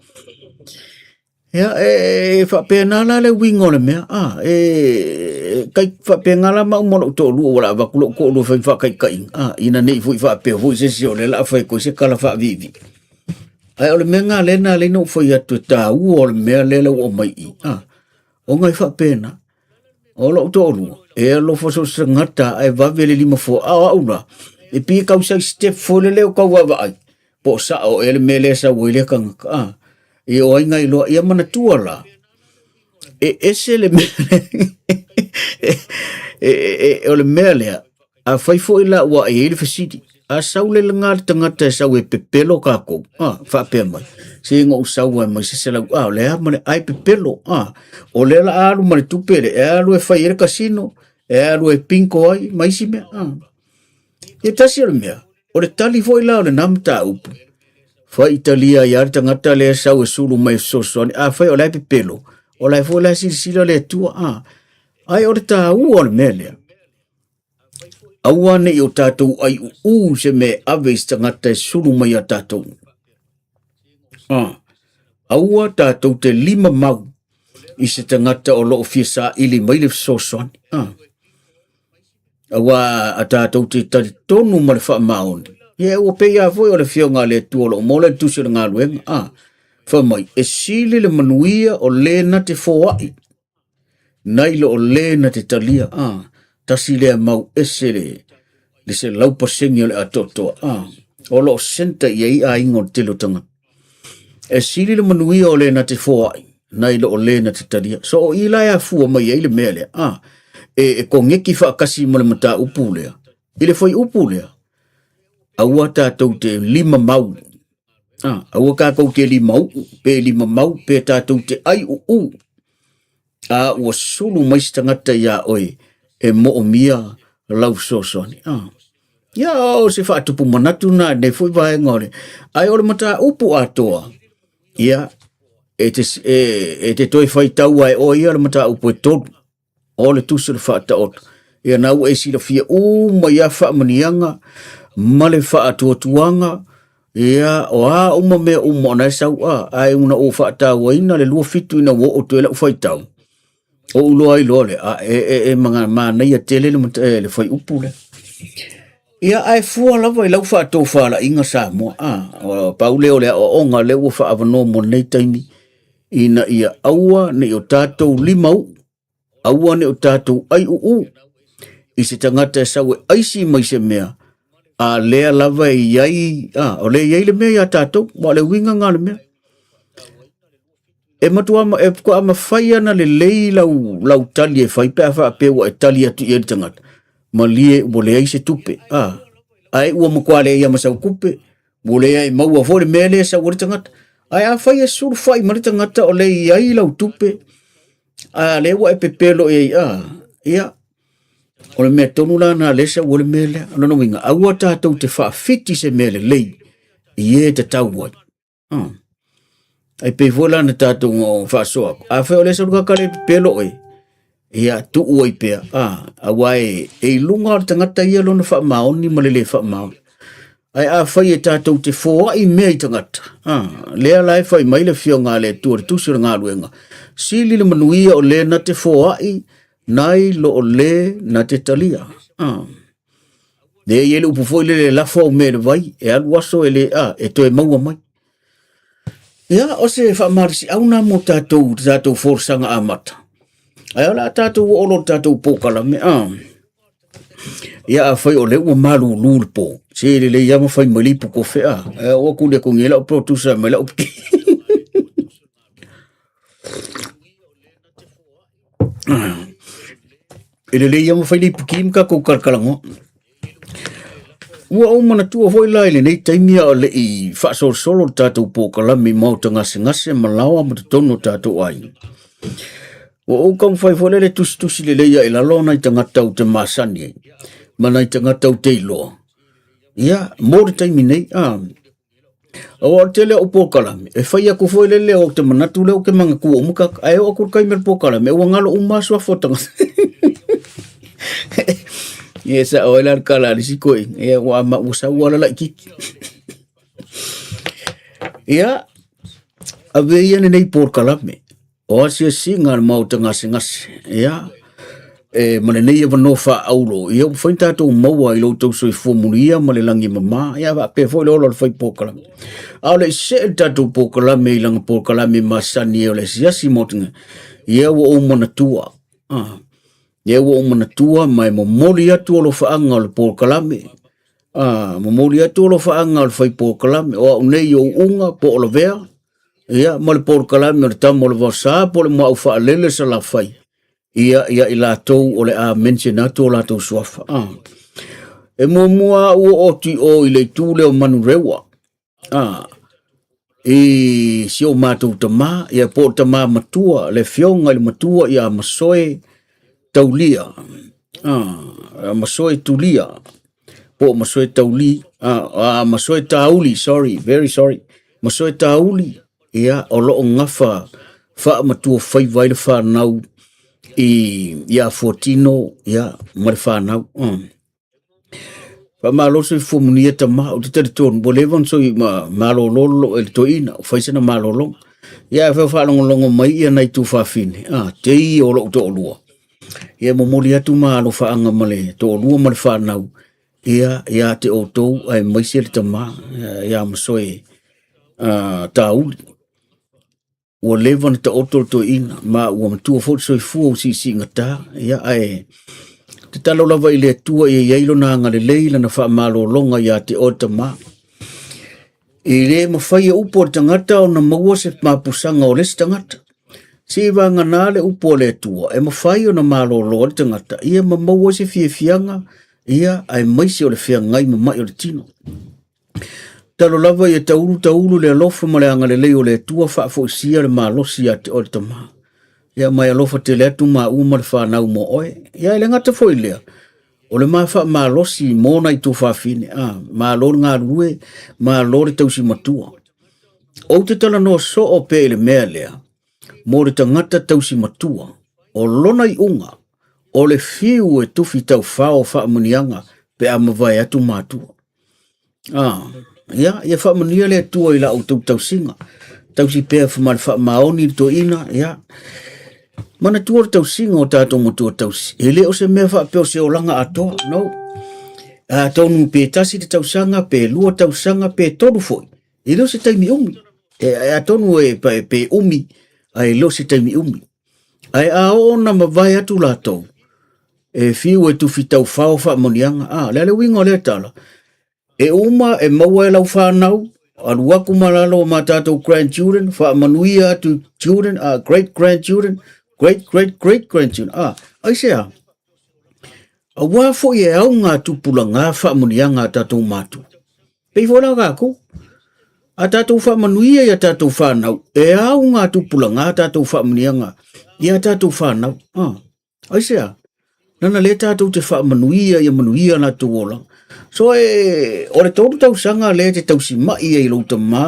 Ia, e faapena la le uiga o le mea, a, e kai faapena la maua ma lou toalua, ua avatu lou toalua e fai ma faataitaiga, a, ina ne i foi faapea foi se isi o lea o le a fai atu ai se tala faaviivii. Ae o le mea lena lea na ala ai ona ou fai atu e taua o le mea lea la ua aumai i i, a, ona e faapena. O lou toalua, e alofa so o se tagata ae vave le limafoa. A o au la, e pei e tau sai step foi lele o tau vaavaai, po o sao ea le mea lea e sau ai lea tagata. A, ia o ai na iloa, ia manatua la, e ese le mea o le mea lea, Afai foi la ua i ai le fesili, a sau le lena le tagata e sau e pepelo kākou, a, faapea mai, se na ou sau ai mai se selau, a, o le a ma le ai pepelo, a, o lea la a alu ma le tupe le, e alu e fai ai le kasino, e alu e pinko ai, ma isi mea, a. Ia tasi o le mea, o le tali foi la o lena mataupu, faitalia ai lava le tagata lea e sau e sulu mai e fesoasoani, afai o la e pepelo, o la e foi la e silasila le Atua, a. Ae o le taua o le mea lea, Aua ne i o tatou aiuū se mea e ave i se tagata e sulu mai iā tatou. Aua tatou te lima mau i se tagata o lo o fia saili mai le fesoasoani. Aua a tatou te talitonu ma le faamaoni, ia ua pei lava foi o le Afioga a le Atua o lo o maua le tusi o le galuega. Fai mai, e sili le manuia o le na te foai Nai lo o le na te talia, a, tasi lea mau ese le, le 100% o le atoatoa, a, o lo o senta i ai aiga o le tele o tagata. E sili le manuia o le na te foai, nai lo o le na te talia. So o i la e afua mai ai le mea lea, a, e kogeki faatasi ma le mataupu lea, i le fuaiupu lea, aua tatou te lima mau, a, aua tatou te lima uu, pe lima mau, pe tatou te ai uu, a ua sulu mai se tagata iā oe e moomia lau fesoasoani. A. Ia, o se faatupu manatu na nei foi vaega o le, ae o le mataupu atoa, ia, e te, e te toe faitau ai oe ia le mataupu e tolu. O le tusi o le faataoto. Ia na ua e silafia uma ia faamanuiaga ma le faatuatuaga, ia o a uma mea uma ona e sau a, ae una ua faatauaina le 27 ina ua oo atu ai lau faitau. Ou iloa ai loa lea, a e, e, e manaia tele le, le fuaiupu lea. Ia, ae fua lava i lau faatofalaiga Samoa, a, pau lea o le aoaoga lea ua faaavanoa mo lenei taimi, ina ia aua ne i o tatou limauu, aua ne i o tatou aiuuu i se tagata e sau e aisi mai se mea, a lea lava e i ai, a, o lea e i ai le mea iā tatou, aua o le uiga lena o le mea. E matua e faatoa mafai ana lelei lau, lau tali e fai pe a faapea ua e tali atu i ai le tagata, malie ua leai se tupe, a, ae ua matua leai lava ma sau tupe, ua leai maua foi le mea lea e sau ai le tagata. Ae afai e sulufai mai le tagata o lea e i ai lau tupe, a lea ua e pepelo i ai, a, ia, o le mea tonu la lena lea e sau ai le mea lea. O lona uiga, aua tatou te faafiti se mea lelei i e tatau ai. Ai pei foi la na tatou faasoa atu, afai o lea sau le tagata lea e pepelo oe, ia tuu ai pea, aua e i luga o le tagata ia lona faamaoni ma le le faamaoni. Ae afai e tatou te foai mea i tagata, lea la e fai mai le Afioga a le Atua i le Tusi o le Galuega, sili le manuia o le na te foai nai lo o le na te talia. Lea e i ai le upu foi lele e lafo au mea i le vai, e alu aso e le, a, e toe maua mai. Ia, o se faamalosiau na mo tatou, le tatou folasaga amata. Ae o le a tatou oo loa i le tatou polokalame, a. Ia, afai o lea ua malulu le po, se lelei lava ma fai mai le ipu kofe, a. Ae oo atu lea i lau producer mai lau E lelei lava ma fai le ipuki ma tatou talatalanoa. Ua ou manatua foi la i lenei taimi a o le i faasolosolo le tatou polokalame i maota gasegase ma laoa ma totonu o tatou aiga. Ua ou taumafai foi lea e tusitusi lelei ae i lalo nai tagata ou te masani ai ma nai tagata ou te iloa. Ia, mo le taimi nei, a, Aua o le tele o au polokalame, e fai atu foi lele ou te manatu lea ou te manatua uma tagata, ae oo atu i le taimi o le polokalame, ua galo uma lava suafa o tagata. Ia e sao ai la le tala a le isi toeaina, ia ua ua sau lava le laitiiti. Ia, ave ia lenei polokalame O asiasiga a le Maota Gasegase, ia, e ma lenei avanoa faaauro, ia ua mafai ona tatou maua i lo outou soifua mulia ma le lagi e mama, ia faapea foi le ola o le fai polokalame. A o le i see le tatou polokalame i lana polokalame masani o le asiasi Maota, ia ua ou manatua, ia ua ou manatua ma e momoli atu alofaaga o le polokalame, momoli atu alofaaga o le fai polokalame, o au nei o Uga po o Lavea, ia ma le polokalame o le tama o le Vaosa po o le Muaau Faalele Salafai, ia ia i latou o le a mention atu o latou suafa. E muamua au oo atu i o i le itu lea o Manurewa, i si o matou tama, ia po o le tama matua, le afioga i le matua ia Masoe Taulia, Masoe Tulia, po o Masoe Tauli, Masoe Tauli, sorry, very sorry, Masoe Tauli, ia, o lo o gafa faamatuafaiva ai le fanau i Fuatino, ia, ma le fanau. Faamalo le soifua manuia tama, ou te talitonu ua leva ona soi malolo lou e le toeaina, ua fai sana malologa. Ia afai o faalogologo mai ia nai tuafafine, tei o lou toalua. Ia e momoli atu ma alofaaga ma le toalua ma le fanau, ia ia te outou aemaise le tama ia Masoe Tauli. Ua leva ona taoto le toeaina ma ua matua foi le soifua ua siisiigata, ia ae tatalo lava i le Atua ia i ai lona agalelei, lana faamalologa ia te oe tama. E le mafai e upu a le tagata ona maua se mapusaga o le isi tagata. Se i vagana le upu a le Atua e mafai ona malolo ai le tagata ia ma maua ai se fiafiaga, ia aemaise o le feagai ma mai o le tino. Tatalo lava ia taulu taulu le alofa ma le agalelei o le Atua faafoisia le malosi ia te oe le tama. Ia ma e alofa tele atu maua ma le fanau mo oe. Ia e le gata foi i lea, o le ma faamalosi mo nai tuafafine, malo le galulue, malo le tausi matua. Ou te talanoa soo pea i le mea lea, mo le tagata tausi matua, o lona iuga, o le fiu e tufi taufao faamanuiaga pe a mavae atu matua. Ia, ia faamanuia le Atua i la outou tausiga. Tausi pea ma le faamaoni le toeaina, ia. Manatua le tausiga o tatou matua tausi, e le o se mea faapea o se olaga atoa, no. Atonu pe tasi le tausaga, pe lua tausaga, pe tolu foi, e le o se taimi umi. E, atonu e, pe, pe umi, ae le o se taimi umi. Ae a oo ona mavae atu latou, e fiu e tufi taufao faamanuiaga. A, le a le uiga o lea tala? E uma e maua e lau whanau, alu aku ma lalo o ma tātou grandchildren, whaamanuia atu children, great grandchildren, great great great grandchildren. Ah, ai se a? Aua foi e au ngā tupula ngā whaamanuiaga a tātou mātua. Pei foi la kākou. A tātou whaamanuia i a tātou whanau, e au ngā tupula ngā tātou whaamanuiaga i a tātou whanau. Ah. Aisea? Nana le tātou te whaamanuia ia manuia la tō ola. So e, o le tōru tausaga le te tausi mai e i lou tamā,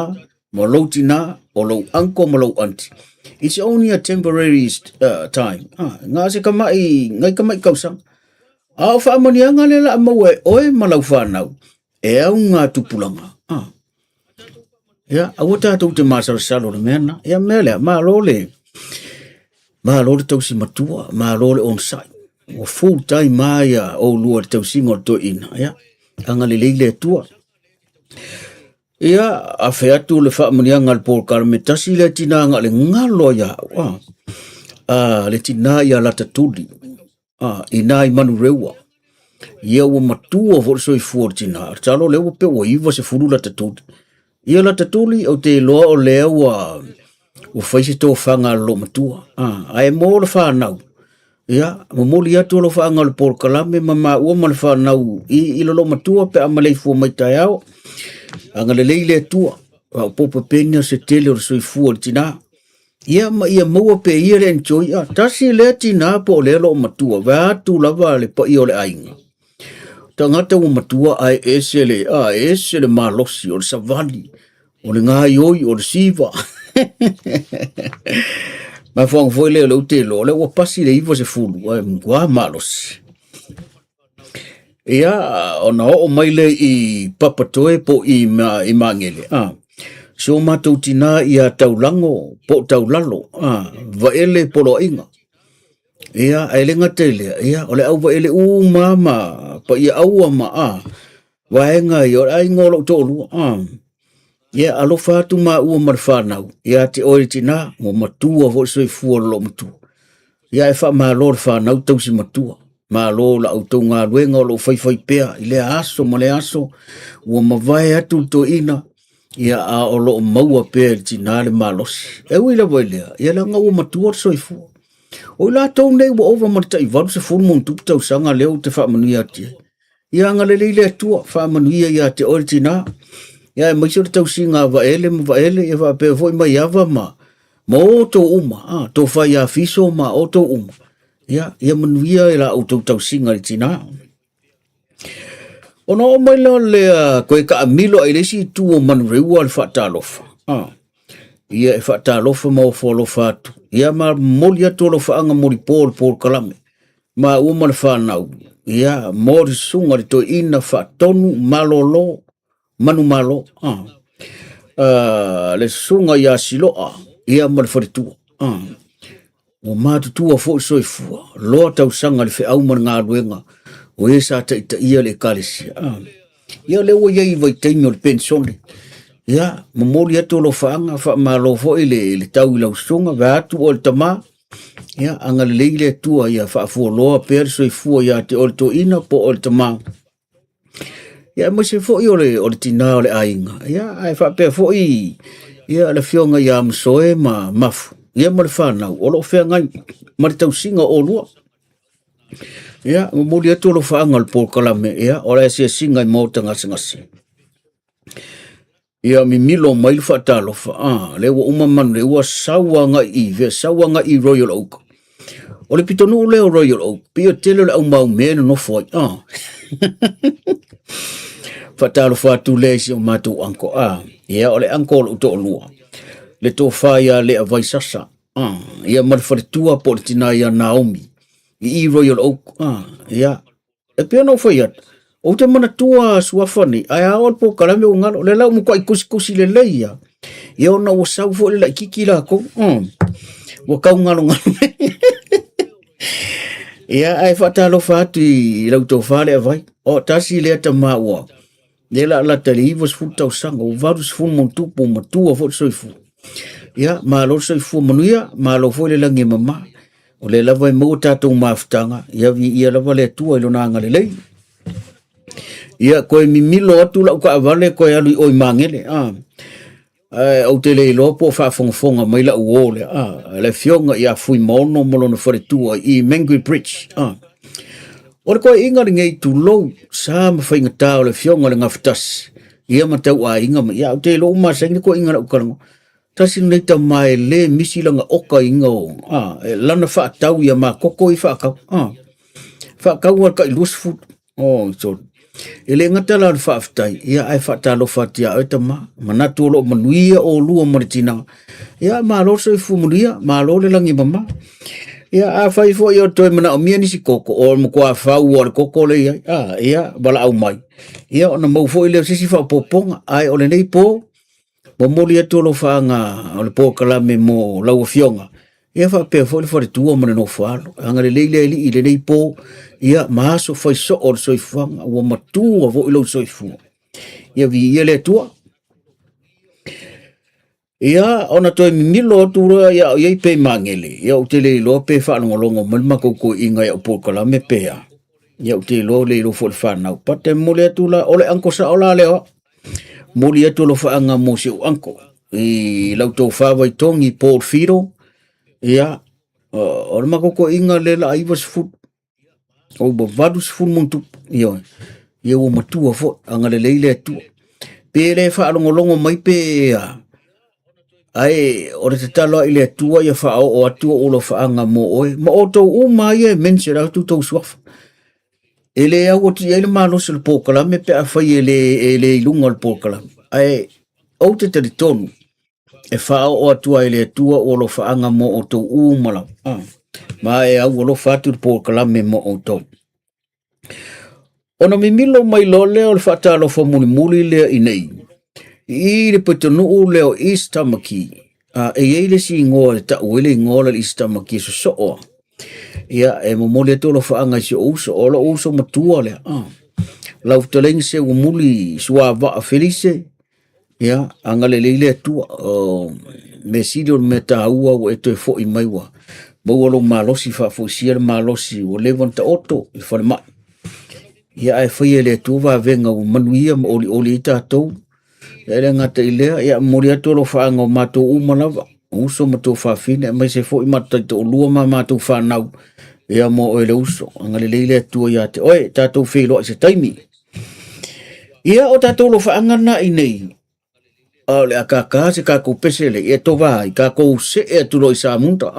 ma lou tinā, o lou uncle ma lou auntie. It's only a temporary time. Ah, ngā se kamai, ngai kamai kausaga. A o whaamanianga le la maua e oe ma lau whanau, e au ngā tupulanga. Ah. Ia, aua tātou te māsalosalo le mea na. Ia mea lea, malo le, malo le tausi matua, malo le onosai. Ua full time mā ia o lua le tausiga o le toeaina. Ia, agalelei le Atua. Ia, afe atu le faamanuiaga a le polokalame tasi lea tinā na o le galo ia au. Ah, ah, le tinā ia Latatuli. Ah, inā i Manurewa. Ia ua matua foi le soifua o le tinā. Talo lea ua pe ua 90 lata tuli. Ia lata tuli o te iloa o lea ua ua fai se tofaga a le loomatua. Ah, ae mo le whanau. Ia, momoli atu o lo whaanga o le polokalame ma maua ma le whanau i, i lo loomatua pe a maleifua mai taeao. Agalelei le Atua. Faaopoopo pea se tele o le soifua o le tinā. Ia ma ia maua pe ia le enjoy a tasi lea tinā po o lea loo matua vae atu lava le paia o le aiga. Tagata ua matua ae ese le a ese le malosi o le savali o le gaioi o le siva. Mafuaaga foi lea o lea ou te iloa o lea ua pasi le 90 ae matua malosi. Ia, ona oo mai lea i Papatoe po i, i Magele, a, si o matou tinā ia Taulango po o Taulalo, a, Vaele Poloaiga. Ia, ae le gata i lea, ia, o le au vaele uma ma paia aua ma, a, vaega ia, o le aiga o lou toalua, a. Ia, alofa atu maua ma le whanau, ia te oe le tinā, ua matua foi le soifua o le loomatua. Ia e faamalo le whanau tausi matua. Malo la outou galuega o loo faifai pea i lea aso ma lea aso, ua mavae atu le toeaina, ia a o loo maua pea e le tinā le malosi. E ui lava i lea, ia leaga ua matua le soifua. O i latou nei ua ova ma le tai 80 ma tausaga lea ou te faamanuia atu ai. Ia agalelei le Atua, faamanuia ia te oe le tinā. Ia aemaise o le tausiga a Vaele ma Vaele, ia faapea foi Maiava ma, ma outou uma, a, Tofa ia Fiso ma outou uma. Ia, ia manuia e la outou tausiga i le tinā. Ona oo mai lea o lea koe kaamilo ai le isi itu o Manureua le faatalofa. A, ia e faatalofa ma ofo alofa atu. Ia ma momoli atu alofaaga molipo o le polokalame. Maua ma le whanau, ia, mo le susuga le toeaina faatonu malolo, manumalo, ah. Le susuga ia Siloa, ia ma le faletua, ah. Ua matutua foi le soifua, loa tausaga le feau ma le galuega o e sa taitaia le ekalesia. Ah. Ia lea ua i ai i vaitaimi o le penisione. Ia, momoli atu alofaaga, faamalo foi le, le tau i lau susuga, vae atu oe le tamā, Ia, agalelei le Atua ia faafualoa pea le soifua ia te oe le toeaina po o le tamā. Ia, aemaise foi o le, o le tinā o le aiga. Ia, ae faapea foi ia le afioga ia Masoe ma Mafu, ia ma le whanau, o loo feagai ma le tausiga o olua. Ia, momoli atu alofaaga o le polokalame, ia, o le asiasiga i maota gasegase. Ia mimilo mai le faatalofa, a, lea ua uma manu lea ua sau agai i fea, sau agai i Royal Oak. O le pitonuu lea o Royal Oak, pei o tele o le au maumea e nonofo ai, a. Faatalofa atu lea i si o matou uncle, a, ia o le uncle o lou toalua, le tofa ia Lea Vaisasa, a, ia ma le faletua po o le tina ia Naomi, i i Royal Oak, a, ia, E pei ona ou fai atu, ou te manatua suafa nei, ae a oo le polokalame ua galo, o lea la ua matuai tusitusi lelei lava, ia ona ua sau foi le laitiiti latou, ua tau galogalo. Ia, ae faatalofa atu i lau tofa le avai. O tasi lea tama ua lea la lata i le 90 tausaga, ua 80 ma tupu matua foi le soifua. Ia, malo le soifua manuia, malo foi le lagi e mama. O lea lava e maua tatou mafutaga, ia viia lava le Atua i lona agalelei. Ia, koe mimilo atu lau kaavale koe alu i oi Magele. Ae ou te le iloa po o faafogafoga mai lau uo lea, le afioga ia Fuimaono ma lona faletua i Mangui Bridge. O le koeaiga lenei tulou sa ma faigata o le afioga le Gafatasi, ia ma tauaiga ma ia, ou te iloa ua masani le koeaiga lau talanoa. Tasi lenei tama e le misi lana oka i iga o, lana faatau ia makoko i faatau. Faatau a tai 20. Oh, sorry. E le gata la o le faafetai, ia ae faatalofa atu ia oe tama. Manatu o loo manuia o lua ma le tina. Ia malo le soifua manuia, malo le lagi mama. Ia a fai foi o toe manaomia nisi koko, o le matua fau o le koko le iai. Ah, ia valaau mai. Ia ona mau foi lea o se isi faaopoopoga. Ae o lenei po, Momoli atu alofaaga o le polokalame mo lau Afioga, ia faapea foi le faletua ma le nofoalo. Agalelei le Alii i lenei po, ia ma aso fai soo o le soifuaga, ua matua foi lou soifua. Ia viia le Atua. Ia, ona toe mimilo atu loa ia au iai pe magele, ia ou te le iloa pe faalogologo mai le matou toeaiina i au polokalame pe a. Ia ou te iloa le iloa foi le fanau. But e momoli atu la, o le uncle sao la lea o au. Momoli atu alofaaga mo si ou uncle i lau tofa Vaitogi Paul Fido. Ia, o le matou toeaiina lea la 90, o ua 80 ma ona tupu. Ioe. Ia ua matua foi, agalelei le Atua. Pe le faalogologo mai pe a, ae o le tatalo lava i le Atua ia faaoo atu ou alofaaga mo oe ma outou uma ia e mention atu tou suafa. E le au atu i ai le malosi o le polokalame pe afai e le i luga o le polokalame. Ae ou te talitonu e faaoo atu ai le Atua ou alofaaga mo outou uma lava. Ma e au alofa atu le polokalame mo outou. Ona mimilo mai loa lea o le faatalofa mulimuli lea i nei, i le pitonuu lea o East Tamaki, e i ai le isi igoa e tau ai le igoa o le East Tamaki e sosoo. Ia, e momoli atu alofaaga i si ou uso, o lou uso matua lea. Lau fetalaiga Seuamuli Suavaa Felise, ia, agalelei le Atua. O mea sili o le mea taua ua e toe foi mai ua maua lou malosi, faafoisia le malosi ua leva ona taoto i le falemai. Ia, ae faia e le Atua vavega ua manuia ma olioli ai tatou. Ia, e le gata i lea, ia, momoli atu alofaaga o matou uma lava, uso ma tuafafine, aemaise foi matou taitoalua ma matou fanau, ia mo oe le uso. Agalelei le Atua ia te oe, tatou feiloai se taimi. Ia, o tatou alofaaga na i nei, a o le akāka se kākou pese le, ia tova ai, kākou see atu loa i Samuta.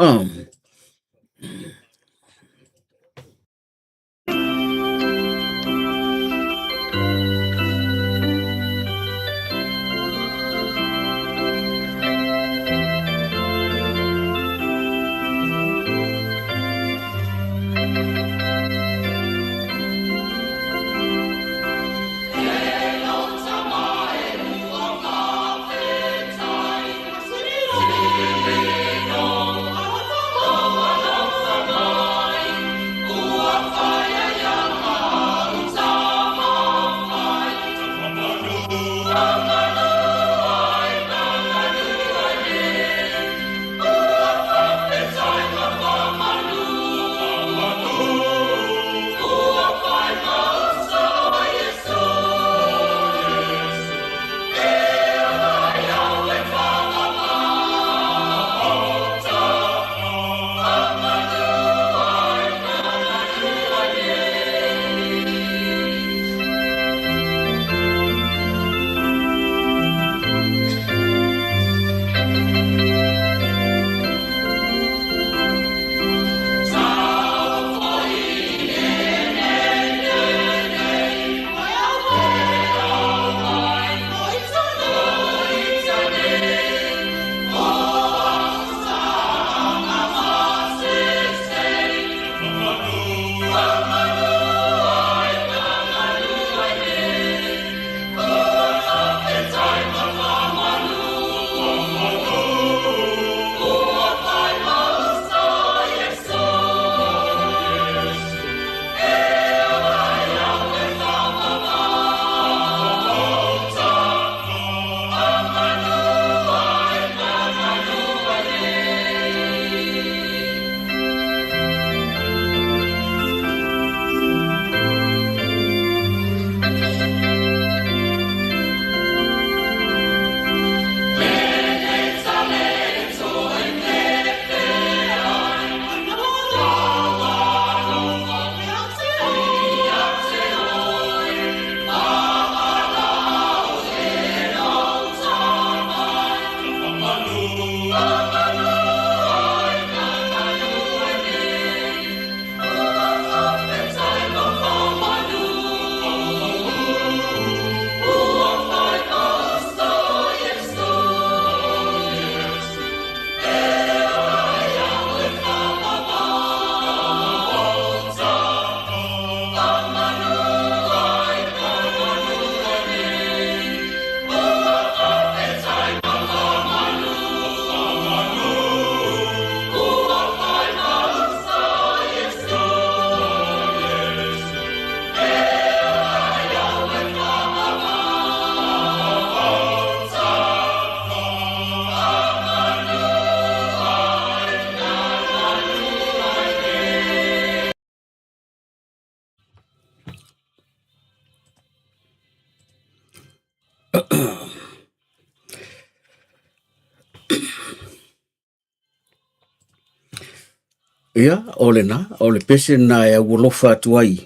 Ia, o lena, o le pese na e aualofa atu ai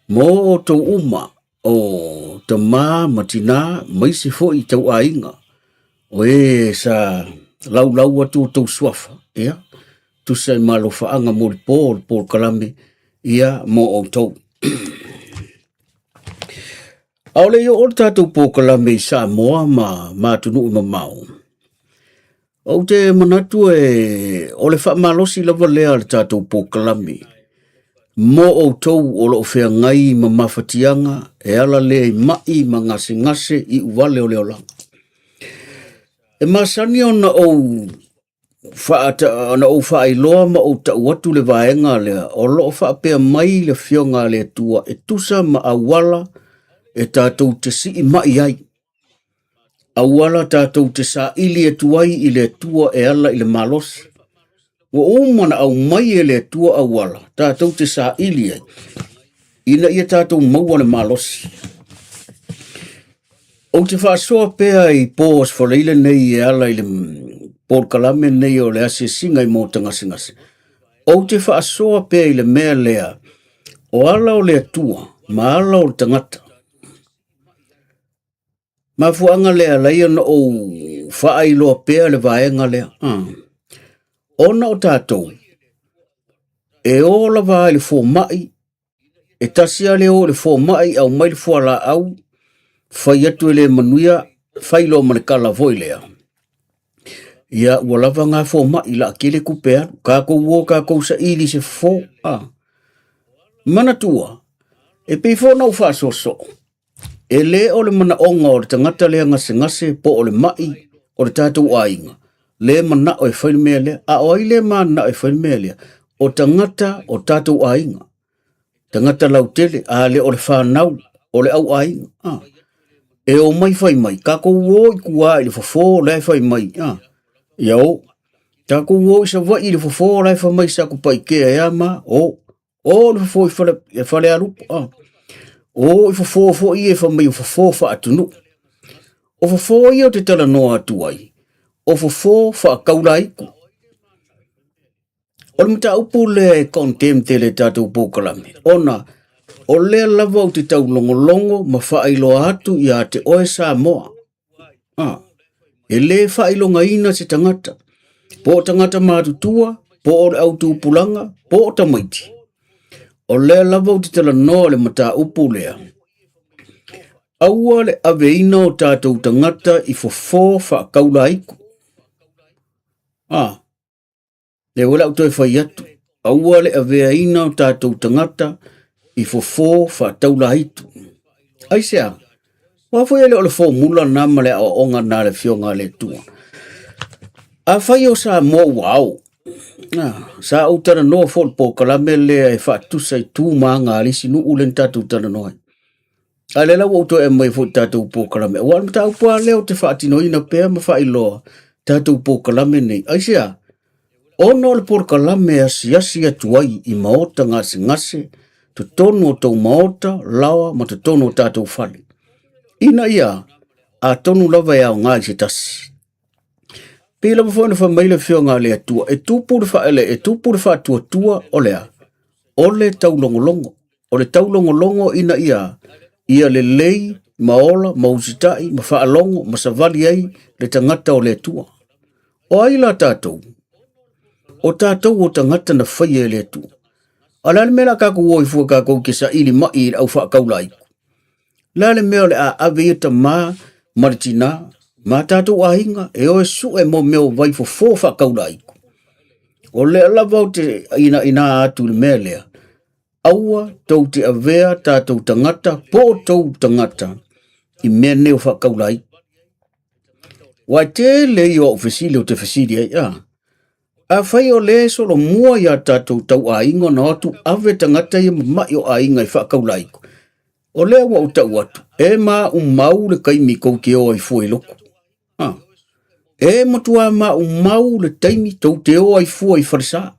mo outou uma o tamā ma tinā ma isi foi tauaiga o e sa laulau atu outou suafa, ia, tusa i malofaaga mo le pō o le polokalame, ia, mo outou. A o le i oo le tatou polokalame i Samoa ma, ma atunuu e mamao, ou te manatu e o le faamalosi lava lea a le tatou polokalame mo outou o lo o feagai ma mafatiaga e ala lea i mai ma gasegase i uvale o le olaga. E masani ona ou ona ou faailoa ma ou tau atu le vaega lea o lo o faapea mai le Afioga a le Atua e tusa ma auala e tatou te sii mai ai, auala tatou te saili atu ai i le Atua e ala i le malosi. Ua uma ona aumai e le Atua auala tatou te saili ai ina ia tatou maua le malosi. Ou te faasoa pea i pō Aso Faraile nei e ala i le polokalame nei o le asiasiga i Maota Gasegase. Ou te faasoa pea i le mea lea, o ala o le Atua ma ala o le tagata. Mafuaaga lea alai ona ou faailoa pea le vaega lea. Ah. Ona o tatou, e o lava i le fomai E tasi lava le o i le fomai, aumai le fualaau, fai atu e le manuia, fai loa ma le tala foi lea. Ia, ua lava ngā fomai, la tele tupe alu. Tatou o tatou saili i se fofo. Ah. Manatua, e pei foi ona ou faasoosoo, E le o le manaoga o le tagata lea gasegase po o le mai o le tatou aiga le manao e fai le mea lea. A o ai le manao e fai le mea lea? O tagata o tatou aiga, tagata lautele, a le o le fanau, o le au aiga. Ah. E o mai fai mai, tatou o i tua i le fofo la e fai mai. Ah. Ia o. Tatou o i Savaii i le fofo la e fai mai Satupaitea e a ma, o. O le fofo i fale, e Falealupo, ah. O i fofo foi e fai mai o fofo faatunuu. O fofo ia o te talanoa atu ai, o fofo faataulaiku. O le mataupu lea e condemn tele e tatou polokalame, ona o lea lava ou te taulogologo ma faailoa atu ia te oe Samoa. Ah, e lē faailogaina se tagata, po o tagata matutua, po o le au tupulaga, po o tamaiti. O lea lava ou te talanoa i le mataupu lea. Aua le aveina o tatou tagata i fofo faataulaiku. Ah, Lea ua lau toe fai atu, aua le aveaina o tatou tagata i fofo faataulaitu. Aisea? Aua foi e le o le formula na ma le aoaoga na a le Afioga a le Atua. Afai o Samoa ua ao, ah, sa ou talanoa foi i le polokalame lea e faatusa i tu ma aga a le isi nuu lea na tatou talanoa ai. A lea la ua ou toe aumai foi i tatou polokalame. Aua o le mataupu lava lea ou te faatinoina pea ma faailoa tatou polokalame nei. Aisea? Ona o le polokalame e asiasi atu ai i maota gasegase, totonu o tou maota, laoa ma totonu o tatou fale. Ina ia, atonu lava e aoga i se tasi. Pei lava foi ona fai mai le Afioga a le Atua, e tupu le faaele, e tupu le faatuatua o le a? O le taulogologo. O le taulogologo ina ia ia lelei ma ola ma usitai ma faalogo ma savali ai le tagata o le Atua. O ai la tatou? O tatou o tagata na faia e le Atua. A o le a le mea la tatou o ai fua tatou te saili mai i le au faataulaiku? Le a le mea o le a ave ia tamā ma le tinā ma tatou aiga e o e suʻe mo mea o vai fofo faataulaiku? O lea lava ou te inaina atu i le mea lea, aua tou te avea tatou tagata po o tou tagata i mea nei o faataulaiku. Ua e tele ia o au fesili ou te fesili ai, a. Afai o lea e solomua iā tatou tauaiga ona o atu ave tagata ia ma maʻi o aiga i faataulaiku, o lea ua ou tau atu, e maumau le taimi tou te o ai fua i lotu. Ha. E matua maumau le taimi tou te o ai fua i falesa.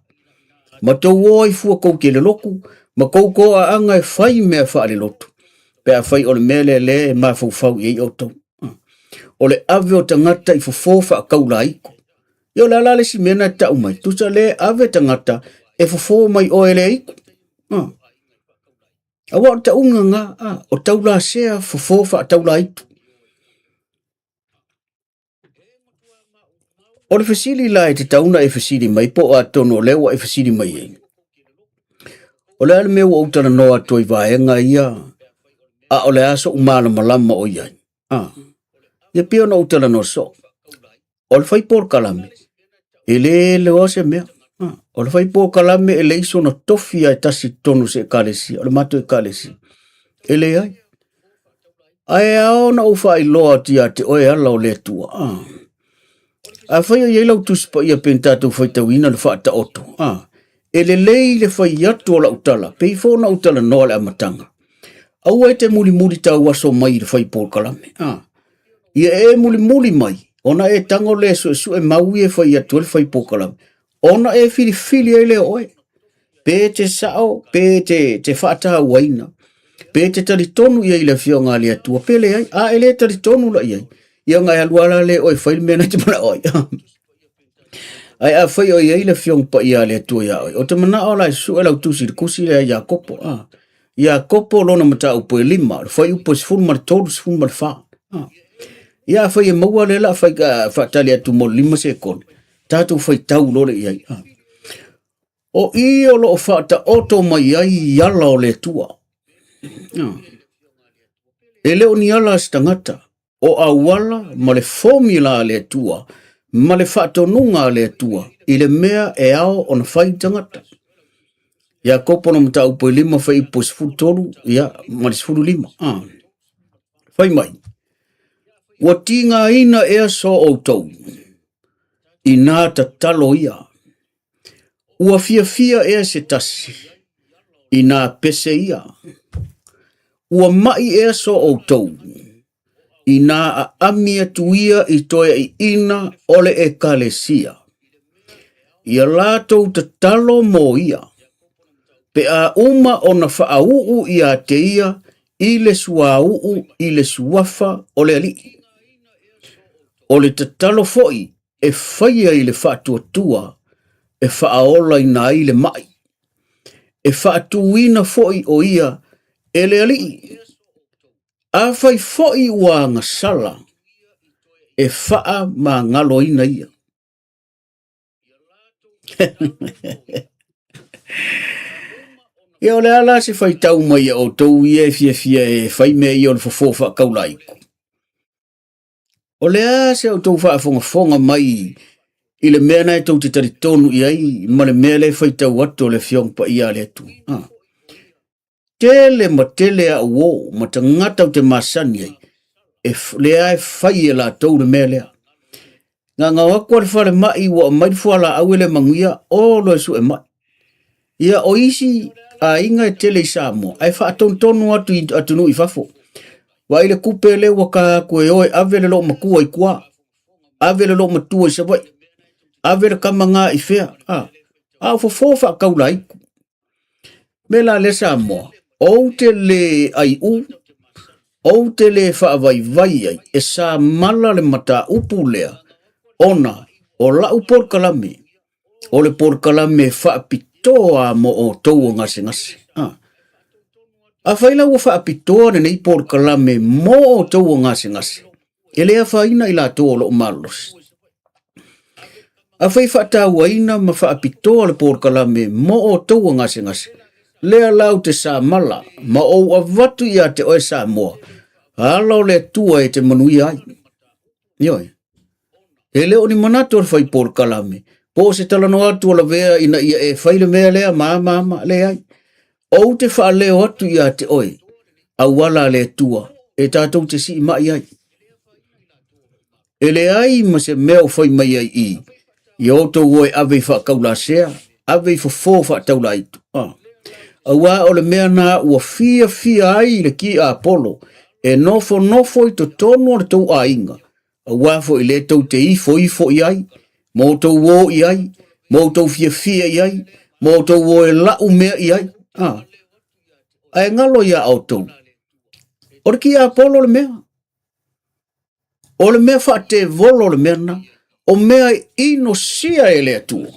Ma tou o ai fua tou te le lotu, ma tou toaaga e fai mea faalelotu, pe afai o le mea lea lea e mafaufau i ai outou. Ha. O le ave o tagata i fofo faataulaiku. Ia o le a la le isi mea na tau mai? Tusa le ave tagata e fofo mai oe e le aiku. Ah. Aua o le tauga nga, ah, o taulasea fofo faataulaitu. O le fesili la e tatau ona e fesili mai po o atonu o lea ua e fesili mai ai. O le a le mea ua ou talanoa atu ai i vaega ia, a o le a so'u malamalama o i ai? Ah, ia pei ona ou talanoa soo. O le fai polokalame, e le loa se mea. Ah, o le fai polokalame e leai sona tofi a e tasi i totonu o se ekalesia, o le matou ekalesia. E leai. Ae ao ona ou faailoa atu ia te oe ala o le Atua. Ah. Afai o i ai lau Tusi Paia pei ona tatou faitauina le Faataoto, ah, e lelei le fai atu o lau tala, pei foi ona ou talanoa i le amataga. Aua e te mulimuli tauaso mai i le fai polokalame. Ah. Ia e mulimuli mai, ona e tago lea e suesue mau ia e fai atu ai le fai polokalame, ona e filifili ai lea o oe. Pe te sao, pe te, te faatauaina, pe te talitonu i ai i le Afioga a le Atua, pe leai, a e le talitonu la i ai, ia ona e alu lava la lea oe e fai le mea na e te manao ai. Ae afai o i ai le Afioga Paia a le Atua iā oe, ou te manao la e sue lau tusi i le kusi lea a Iakopo, a. Iakopo lona mataupu e 5, le fuaiupu e 13, 14. A. Ia afai e maua lea la fai, faatali atu mo le 5 sekone, tatou faitau loa lea i ai. A. O i o lo o faataoto mai ai i ala o le Atua. A. E le o ni ala a se tagata, o auala ma le formula a le Atua ma le faatonuga a le Atua i le mea e ao ona fai i tagata. Iakopo na mataupu e 5 fuaiupu e 13 ia, ma le 15. Ah. Fai mai, ua tigaina ea so outou, inā tatalo ia. Ua fiafia ea se tasi, inā pese ia. Ua maʻi ea so ʻoutou, inā aʻami atu ia i toeaiina o le ʻEkalesia, ia lātou tatalo mō ia, pe a uma ona faauʻu iā te ia i le suauu i le suafa o le Alii. O le tatalo foi e faia i le faatuatua e faaolaina ai le maʻi, e faatuina foi o ia e le Alii. Afai foi ua agasala, e faamagaloina ia. Ia o le a la se faitau mai a outou ia e fiafia e fai mea ia o le fofo faakaulaiku? O le a se outou faafogafoga mai i le mea na e tou te talitonu i ai ma le mea lea e faitau atu o le Afioga Paia a le Atua? Ah. Tele ma tele au o ma tagata ou te masani ai, e lea e fai e latou le mea lea. Ngangao aku a le falemai ua aumai le fualaau e le manuia, o loa e sue mai. Ia o isi aiga e tele i Samoa, ae faatonutonu atu i atunuu i fafo. Vaai le kupe lea ua ka atu e o e ave le loomatua i tua, ave le loomatua i Savaii, ave le tama nga i fea, a, a o fofo faataulaiku. Me la lea Samoa, ou te le aiu, ou te le faavaivai ai e samala le mataupu lea, ona o lau polokalame, o le polokalame faapitoa mo outou o gasegase. Ah. Afai la ua faapitoa lenei polokalame mo outou o gasegase, e le afaina i latou o lo o malolosi. Afai faatauaina ma faapitoa le polokalame mo outou o gasegase, lea la ou te samala ma ou avatu ia te oe Samoa, ala o le Atua e te manuia ai. Ioe. E le o ni manatu o le fai polokalame, po o se talanoa atu o lavea ina ia e fai le mea lea ma ma ma, leai. Ou te faaleo atu ia te oe, auala a le Atua, e tatou te sii mai ai. E leai ma se mea o fai mai ai i, ia outou o e ave i faataulasea, ave i fofo faataulaitu. Ah. Auā o le mea na ua fiafia ai le tiapolo e nofonofo i totonu o le tou aiga, Auā foi lea tou te ifoifo i ai, ma outou ō i ai, ma outou fiafia i ai, ma outou o e lau mea i ai. A, ae galo iā outou, o le tiapolo le mea, o le mea faatevolo le mea lena, o mea e inosia e le Atua.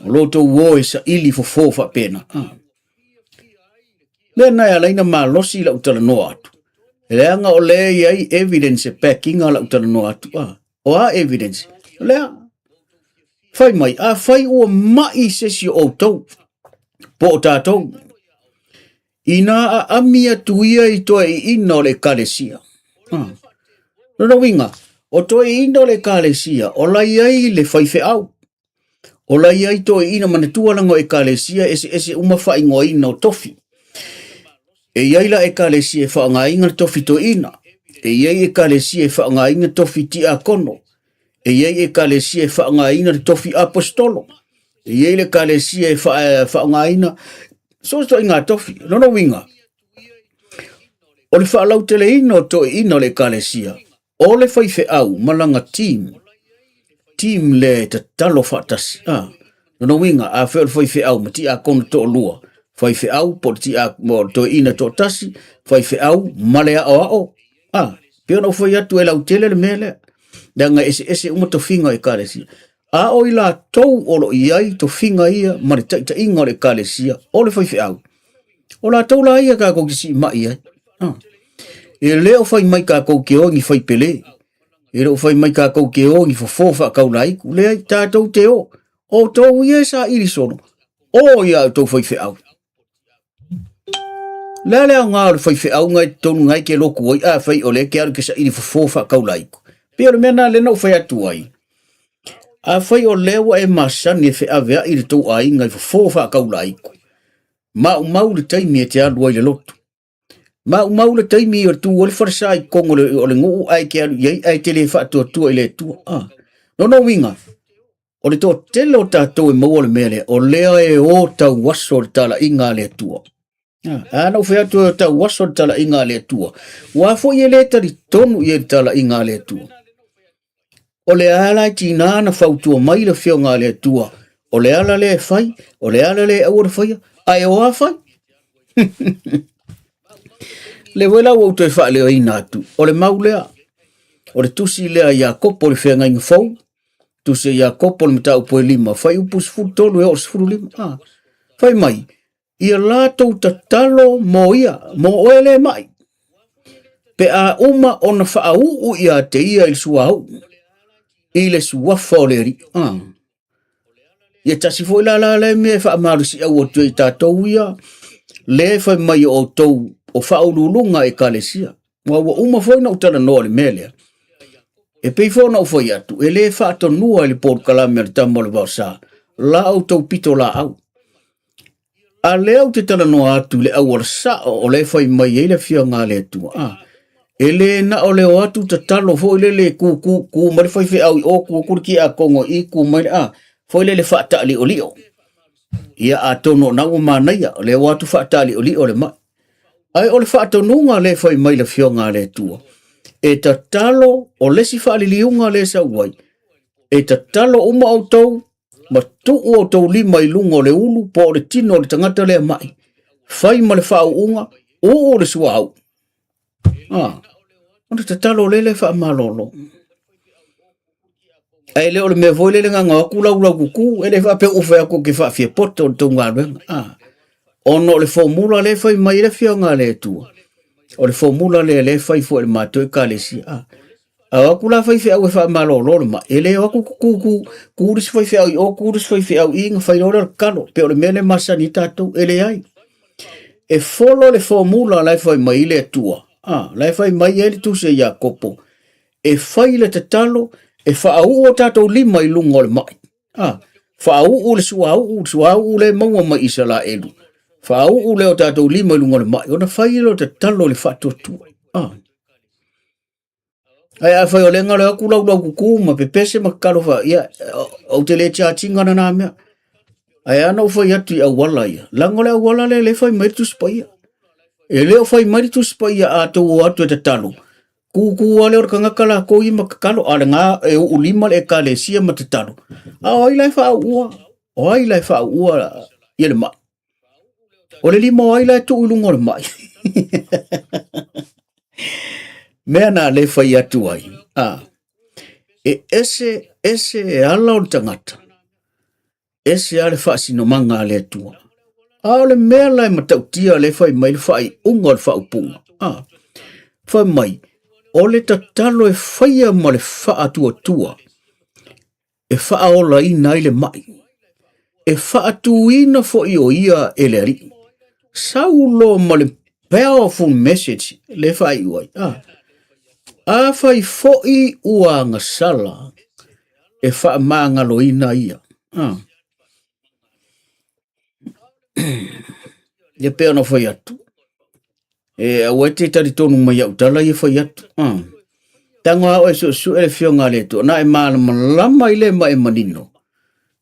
O lo outou o e saili fofo faapena. Ah. Mea na e ala ai na malosi lau talanoa atu. Leaga o lea e i ai evidence e backinga lau talanoa atu. Ah. O a evidence? Lea. Fai mai, a fai ua mai se isi o outou, po o tatou, inā aami atu ia i toeaiina o le ekalesia. Ah. Lona uiga, o toeaiina o le ekalesia, o la i ai le faifeau, o la i ai toeaiina manatua leaga o ekalesia eseese uma faaigoaina o tofi. E i ai la ekalesia e faaaogaina le tofi toeaina, e i ai ekalesia e faaaogaina tofi tiakono, e i ai ekalesia e faaaogaina le tofi aposetolo, e i ai le ekalesia e faaaogaina so o se ituaiga tofi. Lona uiga, o le faalauteleina o toeaiina o le ekalesia, o le faifeau ma lana team, team lea e tatalo faatasi. Ah, lona uiga, afai o le faifeau ma tiakono toalua, faifeau po o le tia, mo le toeaina toatasi, faifeau ma le aoao. Ah, pei ona ou fai atu e lautele le mea lea. Leaga e eseese uma tofiga o ekalesia. A o i latou o lo o i ai tofiga ia ma le taitaiga o le ekalesia o le faifeau, o latou la ia tatou te siimai ai. Ah. E le o fai mai tatou te o i ni faipele. E le o fai mai tatou te o i ni fofo faataulaiku. Leai, tatou te o. O outou ia e saili solo, o ia outou faifeau. Le a le aoga o le faifeau ngai totonu ngai ke loku ai, a fai o le ke alu ke saili fofo faataulaiku. Pei o le mea na lea na ou fai atu ai. A fai o lea ua e masani e feaveai le tou aiga i fofo faataulaiku, maumau le taimi e te alu ai i le lotu. Maumau le taimi o le tu ai le falesa i totonu o le, o le nuu ae te alu i ai ae te le faatuatua i le Atua. Ah. Lona uiga, o le toatele o tatou e maua le mea lea, o lea e o tauaso le talaiga a le Atua. Ah, a na ou fai atu e o tauaso le talaiga a le Atua. Ua foi e le talitonu i ai le talaiga a le Atua. O le ala e tiga na fautua mai le Afioga a le Atua, o le ala lea e fai, o le ala lea e aua le faia, ae o a fai? Le foi la ua ou toe faaleoina atu, o le mau lea, o le tusi lea a Iakopo i le feagaiga fou, tusi a Iakopo i le mataupu e 5, fuaiupu 13 e oo i le 15. Ah, fai mai, ia latou tatalo mo ia, mo oe le mai, pe a uma ona faauu ia te ia i le suauu, i le suafa o le Alii. Ah. Ia tasi foi la la le mea e faamalosiau atu ai i tatou ia, lea e fai mai o outou o faauluuluga ekalesia. Ua ua uma foi ona ou talanoa i le mea lea. E pei foi ona ou fai atu, e le faatonua i le polokalame a le Tama o le Vaosa, la outou pitolaau. A lea ou te talanoa atu i le auala sao o lea e fai mai ai le Afioga a le Atua. A, e le na o le o atu tatalo foi lele ku ku ku mai le faifeau i o ku atu le tiakono i ku mai le a foi lele faataaliolio. Ia atonu o na ua manaia o lea ua atu faataaliolio le mai. Ae o le faatonuga lea e fai mai le Afioga a le Atua, e tatalo o le isi faaliliuga lea e sau ai, e tatalo uma outou ma tuu outou lima i luga o le ulu po o le tino o le tagata lea mai, fai ma le faauuga, uu le suauu. Ah, ona tatalo lele faamalolo. Ae le o le mea foi lele gagao atu laulau kuku, e le faapea ua fai atu ou te faafiapoto i le tou galuega. Ah, ona o le formula lea e fai mai ai le Afioga a le Atua, o le formula lea lea e fai foi e le matou ekalesia. Ah, A o atu la faifeau e faamalolo le mai, e le o atu ku ku ku le isi faifeau i o, ku le isi faifeau i, ona fai loa lea o le tatalo, pei o le mea lea e masani ai tatou, e leai. E follow le formula la e fai mai ai le Atua, a, la e fai mai ai le tusi a Iakopo, e fai le tatalo, e faauu o tatou lima i luga o le mai. A, faauu le suauu, le suauu lea e maua mai Isaraelu, faauu lea o tatou lima i luga o le mai, ona fai lea o le tatalo i le faatuatua. A. Ae afai o lea e galo atu laulau kuku ma pepese ma tatalo fa, ia, ou te le charge ina nana mea. Ae a na ou fai atu i auala ia, leaga o le auala lea lea e fai mai le Tusi Paia. E le o fai mai le Tusi Paia a outou o atu e tatalo, kūkū lava lea o le tagata latou ia ma tatalo, a o lena e uu lima le ekalesia ma tatalo. A o ai la e faauua? O ai la e faauua ia le mai? O le lima o ai la e tuu i luga o le mai? Mea na le fai atu ai. A, e ese, ese e ala o le tagata. Ese lava le faasinomaga a le Atua. A o le mea la e matautia lea e fai mai le faaiuga o le faaupuga, a, fai mai, o le tatalo e faia ma le faatuatua e faaolaina ai le mai, e faatuina foi o ia e le Alii. Sau loa ma le powerful message le faaiu ai. A, afai foi ua agasala, e faamagaloina ia. A. Ia pei ona fai atu, e aua e te talitonu mai au tala ia fai atu. A. Tago a oe suesue le afioga a le Atua, na e malamalama i le ma e manino,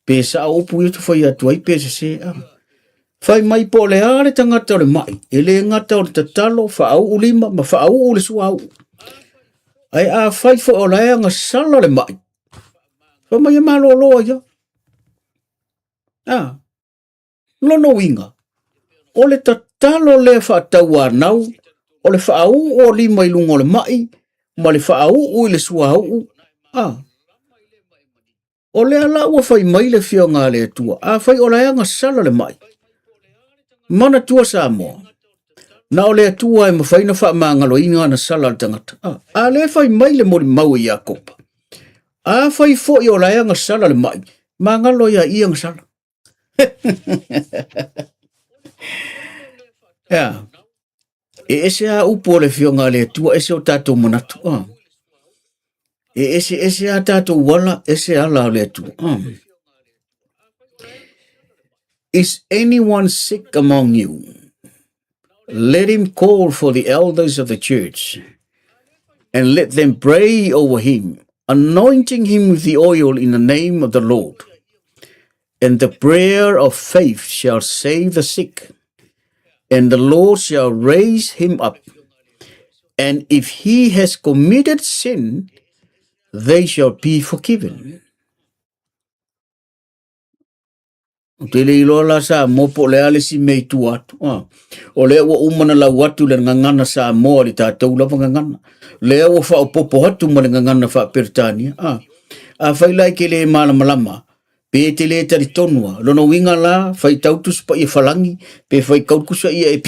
pe sao upu ia te fai atu ai pe sese. A. Fai mai po o le a le tagata o le mai, e le gata o le tatalo, faauu lima ma faauu le suauu. Ae afai foi o la e agasala le mai, fai mai e malolo ai lava. A, lona uiga, o le tatalo lea faatauanau, o le faauu o lima i luga o le mai ma le faauu i le suauu. A, o lea la ua fai mai le Afioga a le Atua, afai o la e agasala le mai, manatua Samoa, na o le Atua e mafai ona faamagaloina ana sala a le tagata. A, a lea fai mai le molimau e Iakopa, afai foi o la e agasala le mai, magalo ia i agasala. Ea, e ese a upu o le Afioga a le Atua, ese o tatou manatu. Ah. E ese ese a tatou ala, ese ala o le Atua. Ah. Is anyone sick among you? Let him call for the elders of the church and let them pray over him, anointing him with the oil in the name of the Lord. And the prayer of faith shall save the sick, and the Lord shall raise him up. And if he has committed sin, they shall be forgiven. Ou te le iloa la Samoa po o le a le isi mea i tua atu. Ah. O lea ua uma na lau atu le gagana Samoa i le tatou lava gagana. Lea ua faaopoopo atu ma le gagana faa-Peretania. Ah. Afai la e te le malamalama, pe e te le talitonu a, lona uiga la, faitau Tusi Paia Falagi, pe faitau Tusi Paia e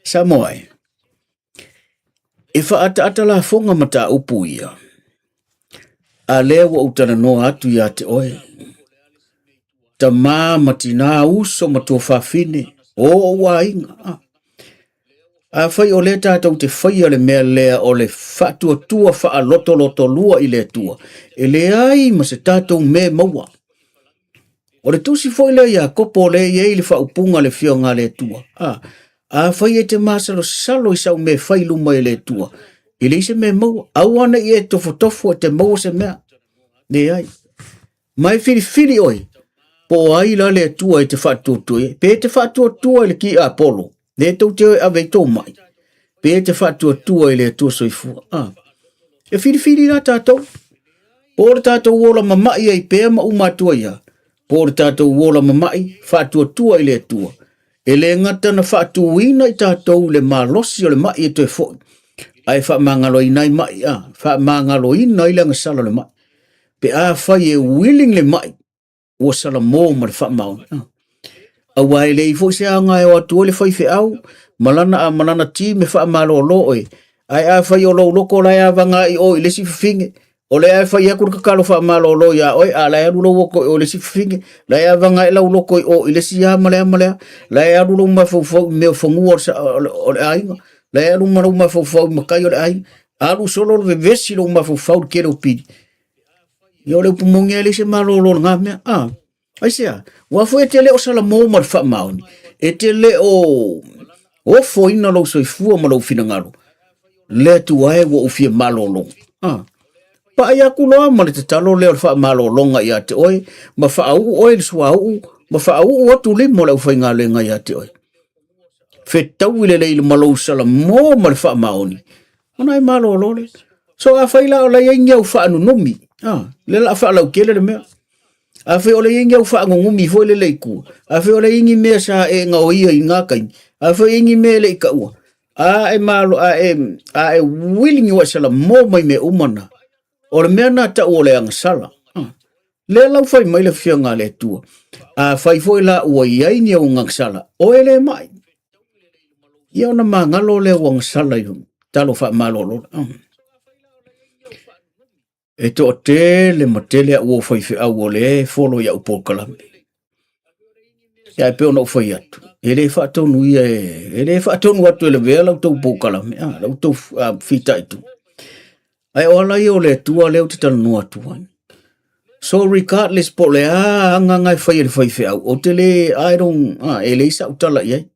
Samoa e. E faaataata lafoga mataupu ia, a lea ua ou talanoa atu iā te oe, tamā ma tinā, uso ma tuafafine, o ou aiga. A, afai o lea tatou te faia le mea lea o le faatuatua faalotolotolua i le Atua, e leai ma se tatou mea e maua. O le tusi foi lea Iakopo o lea e i ai le faaupuga a le Afioga a le Atua. A, afai e te masalosalo i sau mea e fai i luma i le Atua, e leai se mea e maua. Aua ne i e tofotofo e te maua se mea. Leai. Ma e filifili oe, po o ai la le Atua e te faatuatua i ai. Pe e te faatuatua i le tiapolo, lea tou te o e ave i tou mai, pe e te faatuatua i le Atua soifua. A, e filifili la tatou. Po o le tatou ola mama'i ai pea ma uma atu ai a, po o le tatou ola mama'i faatuatua i le Atua, e le gata na faatuina i tatou le malosi o le ma'i e toe fo'i, ae faamagaloina ai ma'i, a, faamagaloina ai le agasala o le ma'i. Pe afai e willing le ma'i, ua salamo ma le faamaoni. Aua e leai foi se aoga e o atu ai le faifeau ma lana, ma lana team e faamalolo oe, ae afai o lou loko la e avaga i o i le isi fafine, o lea e fai atu le tatalo faamalolo iā oe, a la e alu lou oko i o i le isi fafine, la e avaga ai lau loko i o i le isi a ma lea ma lea, la e alu lou mafaufau i mea o fanua o le, o le aiga, la e alu ma lou mafaufau i matai o le aiga, alu solo le vevesi lou mafaufau i le tele o pili. Ia o le upu moni e leai se malolo o lena mea. Ah, aisea? Ua foi e te le o salamo ma le faamaoni, e te le o ofoina lou soifua ma lou finagalo. Le Atua e ua ou fia malolo. Ah, paai aku loa ma le tatalo lea o le faamalologa ia te oe, ma faauu oe i le suauu, ma faauu atu lima o le aufaigaluega ia te oe. Fetaui lelei ma lou salamo ma le faamaoni, ona e malolo lea. So afai la o la e i ai ni au faanunumi, ah, lea o le a faalautele le mea. Afai o la e i ai ni au faanunumi foi lele i tua, afai o la e i ai ni mea sa e gaoia i na taimi, afai e i ai ni mea e le i taua, a e malo, a e, a e willing ua e salamo mai mea uma na, o le mea na tau o le agasala. Ah. Lea lau fai mai le afioga a le Atua, a fai foi la ua i ai ni ou gasala, oe le mai. Ia ona magalo lea ua gasala i talo faamalolo. E toatele ma tele au o faifeau o le folo i au polokalame. Ia e pei ona ou fai atu, e le faatonu ia e, e le faatonu atu e lavea la outou polokalame, a, la outou fitaitu. Ae o ala ia o le Atua lea ou te talanoa atu ai. So regardless po o le a agaga e fai e le faifeau, ou te le, I don't, ah, e leai sau tala i ai.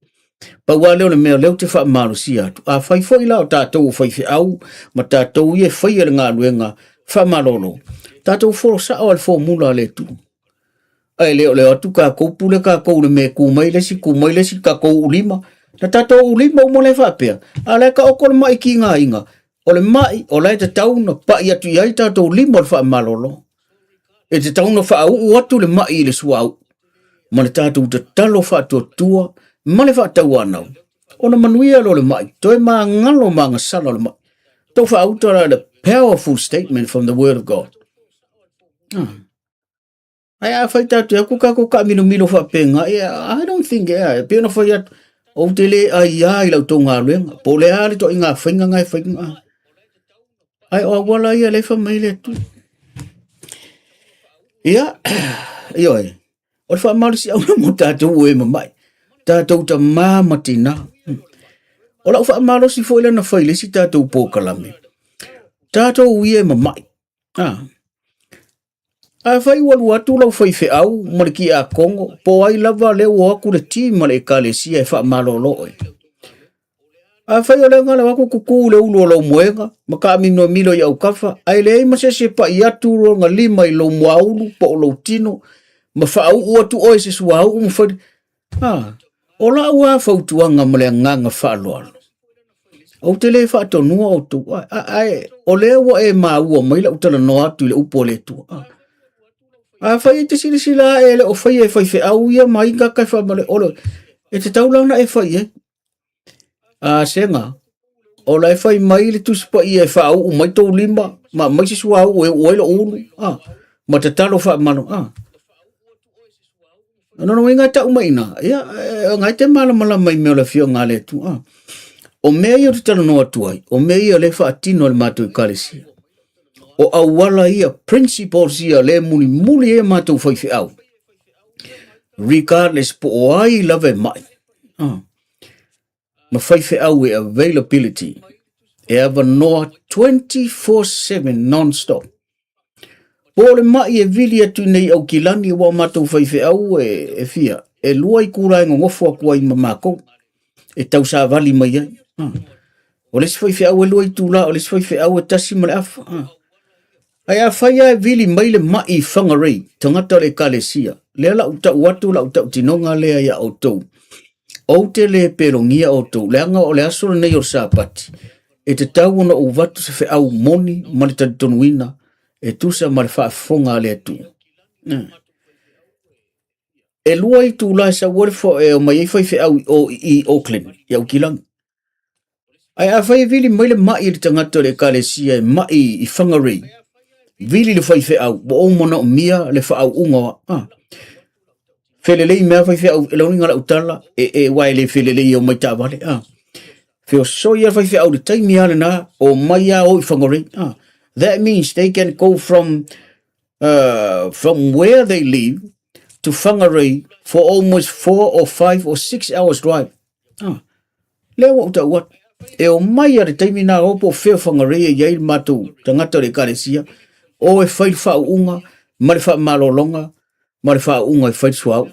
Pau lava lea o le mea lea ou te faamalosia atu. A fai foi la o tatou o faifeau ma tatou ia e faia le galuega faamalolo, tatou folo sao lava i le formula a le Atua. Ae le o le o atu tatou pule tatou i le mea e tu mai le isi, tu mai le isi, tatou ulima. Na tatou ulima uma lea faapea, a o la e taoto le mai tigaina. O le mai, o la e tatau ona pai atu i ai tatou lima o le faamalolo. E tatau ona faauu atu le mai i le suauu ma le tatou tatalo faatuatua ma le faatauanau. Ona manuia lea o le mai, toe magalo magasala o le mai. Tau faauta la le powerful statement from the word of God. Ah. Ae a fai tatou aku tatou taamilomilo faapena, ia, I don't think, yeah, e pei ona fai atu, ou te le aiā i la outou galuega, po o le a le ituaiga faiga na e fai. Ae o auala ia lea e fai mai le Atua. Ia, ioe, o le faamalosiauga mo tatou ua e mamai, tatou tamā ma tinā. O lau faamalosi foi lea na fai i le isi tatou polokalame, tatou ia e mamai. Ah. Afai ua alu atu lau faifeau ma le tiakono, po o ai lava lea ua o atu le team a le Ekalesia e faamalolo oe. Afai o lea na alu atu tutu i le ulu o lou moega ma taamilomilo i autafa, ae leai ma se isi e pai atu lona lima i lou muaulu po o lou tino ma faauu atu oe i se suauu ma fai... A, o lau lava fautuaga ma le agaga faaaloalo, ou te le faatonuina outou, ae o lea ua e maua mai lau talanoa atu i le upu a le Atua. Afai e te silasila ae e le o faia e faifeau ia ma ai tagata e faamale, o le, e tatau la ona e fai i ai. A sega, o la e fai mai le Tusi Paia e faauu mai tou lima ma aumai se suauu e uu ai lou ulu, a, ma tatalo faamalo, a. O lona uiga e tau mai i ina, ia, o lena e te malamalama i mea o le Afioga a le Atua. A. O mea ia ou te talanoa atu ai, o mea ia o lea e faatino e le matou Ekalesia. O auala ia, principles ia lea e mulimuli ai a matou faifeau. Regardless po o ai lava e mai. Ah. Ma faifeau e availability e avanoa 24/7 non-stop. Po o le mai e vili atu i nei Aukilani ua o matou faifeau e, e fia, e lua itula e nonofo atu ai ma makou e tausavali mai ai. Ah. O le isi faifeau e lua itula, o le isi faifeau e tasi ma le afa. Ah. Ae afai lava e vili mai le mai i Whangarei, tagata o le Ekalesia, lea la ou tau atu lau tautinoga lea iā outou, ou te le pelogia outou, leaga o le aso lenei o le Sapati, e tatau ona ou avatu se feau moni ma le talitonuina e tusa ma le faafofoga a le Atua. E lua itula e sau ai le e omai ai faifeau i o i Auckland, i Aukilani. Ae afai e vili mai le mai i le tagata o le Ekalesia e mai i Whangarei, vili le faifeau, ua ou manaomia le faauuga o a. Felelei mea faifeau, e lauga lau tala, e, e, aua e le felelei e omai taavale. A. Feosoi lava faifeau i le taimi lava lena, omai lava o i Whangarei. A. That means they can go from from where they live to Whangarei for almost 4 or 5 or 6 hours drive. Ah, lea ua ou tau atu. E o mai a le taimi nā o po o fea o Whangarei e i ai le matou tagata o le Ekalesia, o e fai le faauuga ma le faamalologa ma le faauuga e fai le suauu.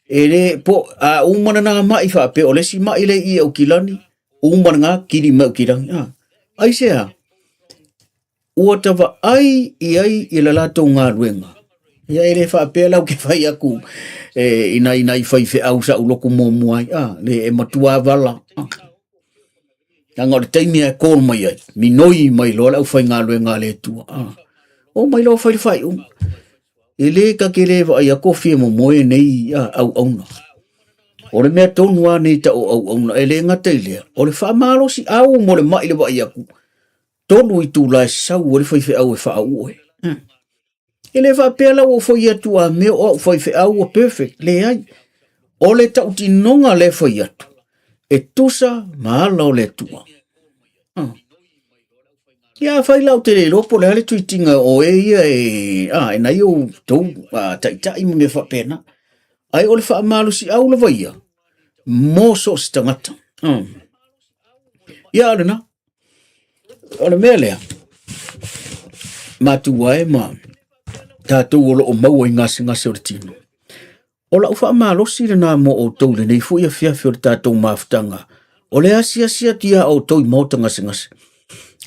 E le, po, a uma lena mai faapea, o le isi mai lea i Aukilani, uma lena kili mai Aukilani. Ah, aisea? Ua ta vaai i ai i le latou galuega. Ia e le faapea la ou te fai atu e, i nai nai faifeau sa ou lotu muamua ai, ah, le e matua vala. Ah. Leaga o le taimi e call mai ai, minoi mai loa le aufaigaluega a le Atua. Ah. O mai loa fai le faaiuga. E le ta te le vaai atu o fia momoe nei auauna. O le mea tonu lava nei tau o auauna, e le gata i lea, o le faamalosi au mo le mai le vaai atu, tolu itula e sau ai le faifeau e faauu oe. E le faapea la ua ou fai atu a mea o au faifeau ua perfect, leai. O le tautinoga lea e fai atu, e tusa ma ala o le Atua. Ah. Ia afai la ou te le iloa po o le a le tuitiga o e ia e, a, e nai ou tou a, taitai ma mea faapena. Ai o le faamalosiau lava ia, mo so o se tagata. Ia o lena. O le mea lea, matua e ma tatou o lo o maua i gasegase o le tino. O lau faamalosi lena mo outou i lenei foi afiafi o le tatou mafutaga, o le asiasi atu iā outou i maota gasegase.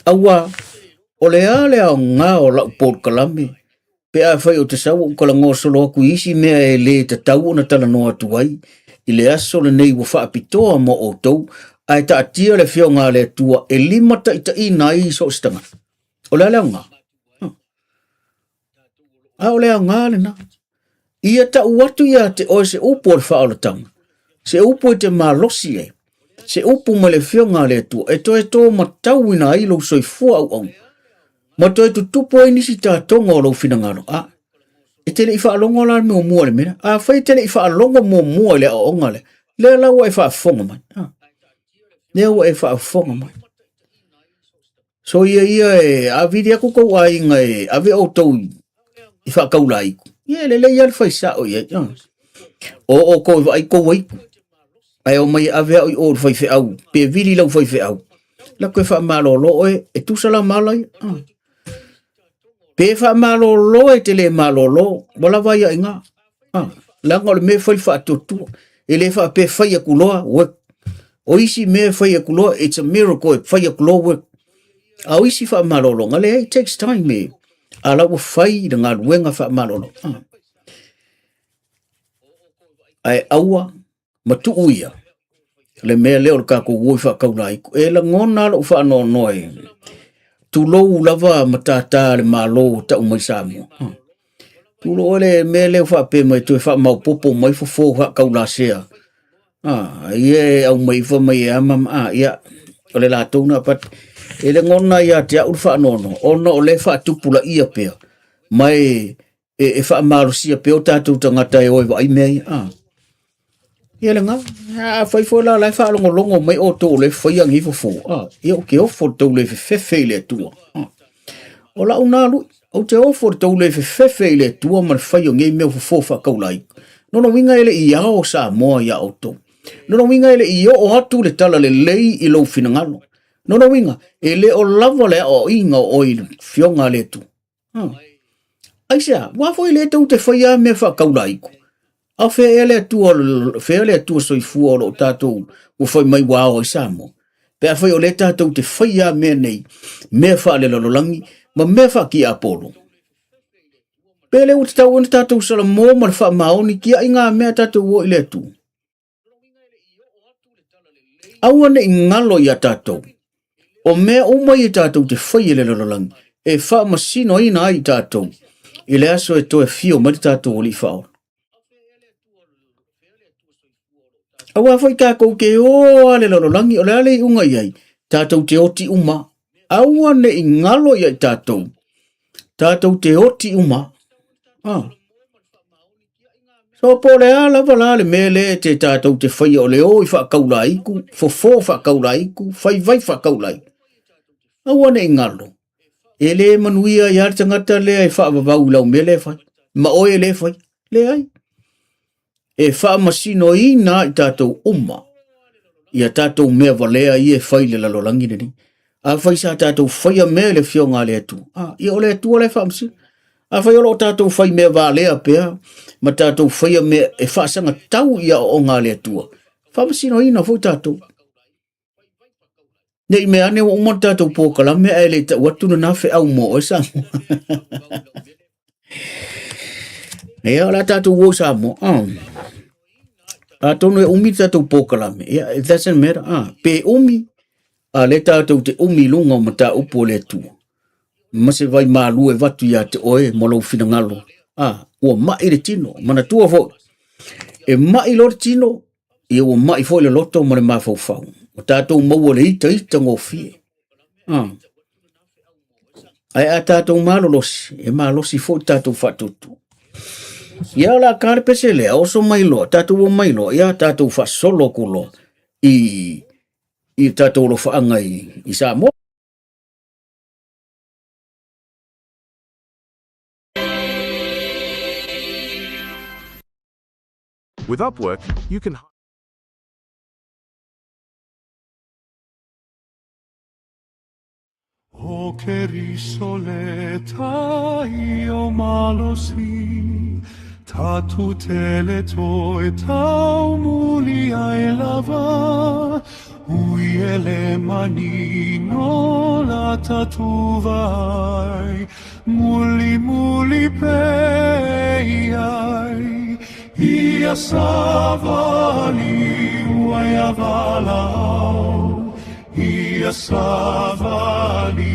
Auā, o le a le aoga o lau polokalame pe afai ou te sau ou talanoa solo atu i isi mea e lē tatau ona talanoa atu ai i le aso lenei ua faapitoa mo outou, ae taatia le Afioga a le Atua e limataitaiina ai so o se tagata. O le a le aoga? A o le aoga lena. Ia tau atu ia te oe se upu o le faaolataga, se upu e te malosi ai, se upu mai le Afioga a le Atua e toe tōmatauina ai lou soifua auauna, ma toe tutupu ai nisi tatoga o lou finagalo. A, e te le i faalogo la muamua i le mea lea. Afai e te le i faalogo muamua i le aoaoga lea, lea la ua e faafofoga mai. A, lea ua e faafofoga mai. So ia ia e avili atu kou aiga e ave outou i faakaulaiku. Ia e lelei lava le fai sao i ai. O outou e vaai kou aiku. Ae omai e ave au i o i le faifeau, pe vili lau faifeau. Lako e faamalolo oe, e tusa la ma ala ia. Pe faamalolo e te le malolo, ua lava ia i ina. Leaga o le mea e fai le faatuatua. E le faapea e fai atu loa, work. O isi mea e fai atu loa, it's a miracle e fai atu loa work. A o isi faamalologa, leai, it takes time e. A la ua fai le galuega faamalolo. Ae aua ma tuu ia le mea lea o le tatou o i faataulaiku. E lagona lou faanoanoa e tulou lava matata a le Malo ua tau mai Samoa. Tulou le mea lea ua faapea mai toe faamaopoopo mai fofo faataulasea. Ia e aumai fai mai e ama ma a, ia o le latou na but e lagona ia te au le faanoanoa ona o lea e faatupulaia pea ma e e faamalosia pea o tatou tagata e o e vaai mea ia. Ia lena, afai foi la o la e faalogologo mai outou o lea e faia nei fofo, ia ou te ofo i le tou le fefefe i le Atua. O lau na lui, ou te ofo i le tou le fefefe i le Atua ma le fai o nei mea o fofo faataulai. Lona uiga e le i ao Samoa iā outou. Lona uiga e le i oo atu le talalelei i lou finagalo. Lona uiga e le o lava le aoaoina o oe i le Afioga a le Atua. Aisea, aua foi lea tou te faia mea faataulaiku. A o fea ea le Atua, fea le Atua soifua o lo o tatou ua fai mai ua ao ai Samoa? Pe afai o lea tatou te faia mea nei, mea faalelalolagi ma mea faatiapolo. Pe le ua tatau ona tatou salamo ma le faamaoni tiai ngā mea tatou o i le Atua. Aua ne i galo iā tatou, o mea uma ia tatou te faia i le lalolagi, e faamasinoina ai i tatou i le aso e toe afio mai le tatou Alii Faaola. Aua foi tatou te o lava le lalolagi, o le a le iuga i ai, tatou te oti uma. Aua ne i galo ia i tatou, tatou te oti uma. Ah. So po o le a lava la le mea lea te tatou te faia o le o i faakaulaiku, fofo faakaulaiku, fai vai faakaulaiku. Aua ne i galo. E le manuia ai lava le tagata lea e faavavau i lau mea lea e fai. Ma oe e le fai. Leai. E faamasinoina i tatou uma ia tatou mea valea ia e fai i le lalolagi lenei. Afai sa tatou faia mea i le Afioga a le Atua, a, ia o le Atua la e faamasino. Afai o lo o tatou fai mea valea pea ma tatou faia mea e faasagatau i aoaoga a le Atua, faamasinoina foi tatou. Ne i mea ane ua uma le tatou polokalame ae le tau atu lena feau mo oe Samoa. Ia, o le a tatou o i Samoa. Atonu e umi le tatou polokalame, ia, it doesn't matter. Pe umi, a lea tatou te umi i luga o mataupu o le Atua. Ma se vai malu e vatu iā te oe ma lou finagalo. Ua mai le tino, manatua foi. E mai loa le tino, ia ua mai foi le loto ma le mafaufau. Ua tatou maua le itaita gofie. Ae a tatou malolosi, e malosi foi tatou faatutu. Ia o la ka le pese lea, oso mai loa, tatou o mai loa, ia tatou faasolo aku loa i, i tatou alofaaga i, i Samoa. With Upwork, you can O Keriso le tai o malosi, tatu tele toe tau muli ai lava, ui ele mani no la tatu vai, muli muli pe ai, ia savali uai avalau, Ia savali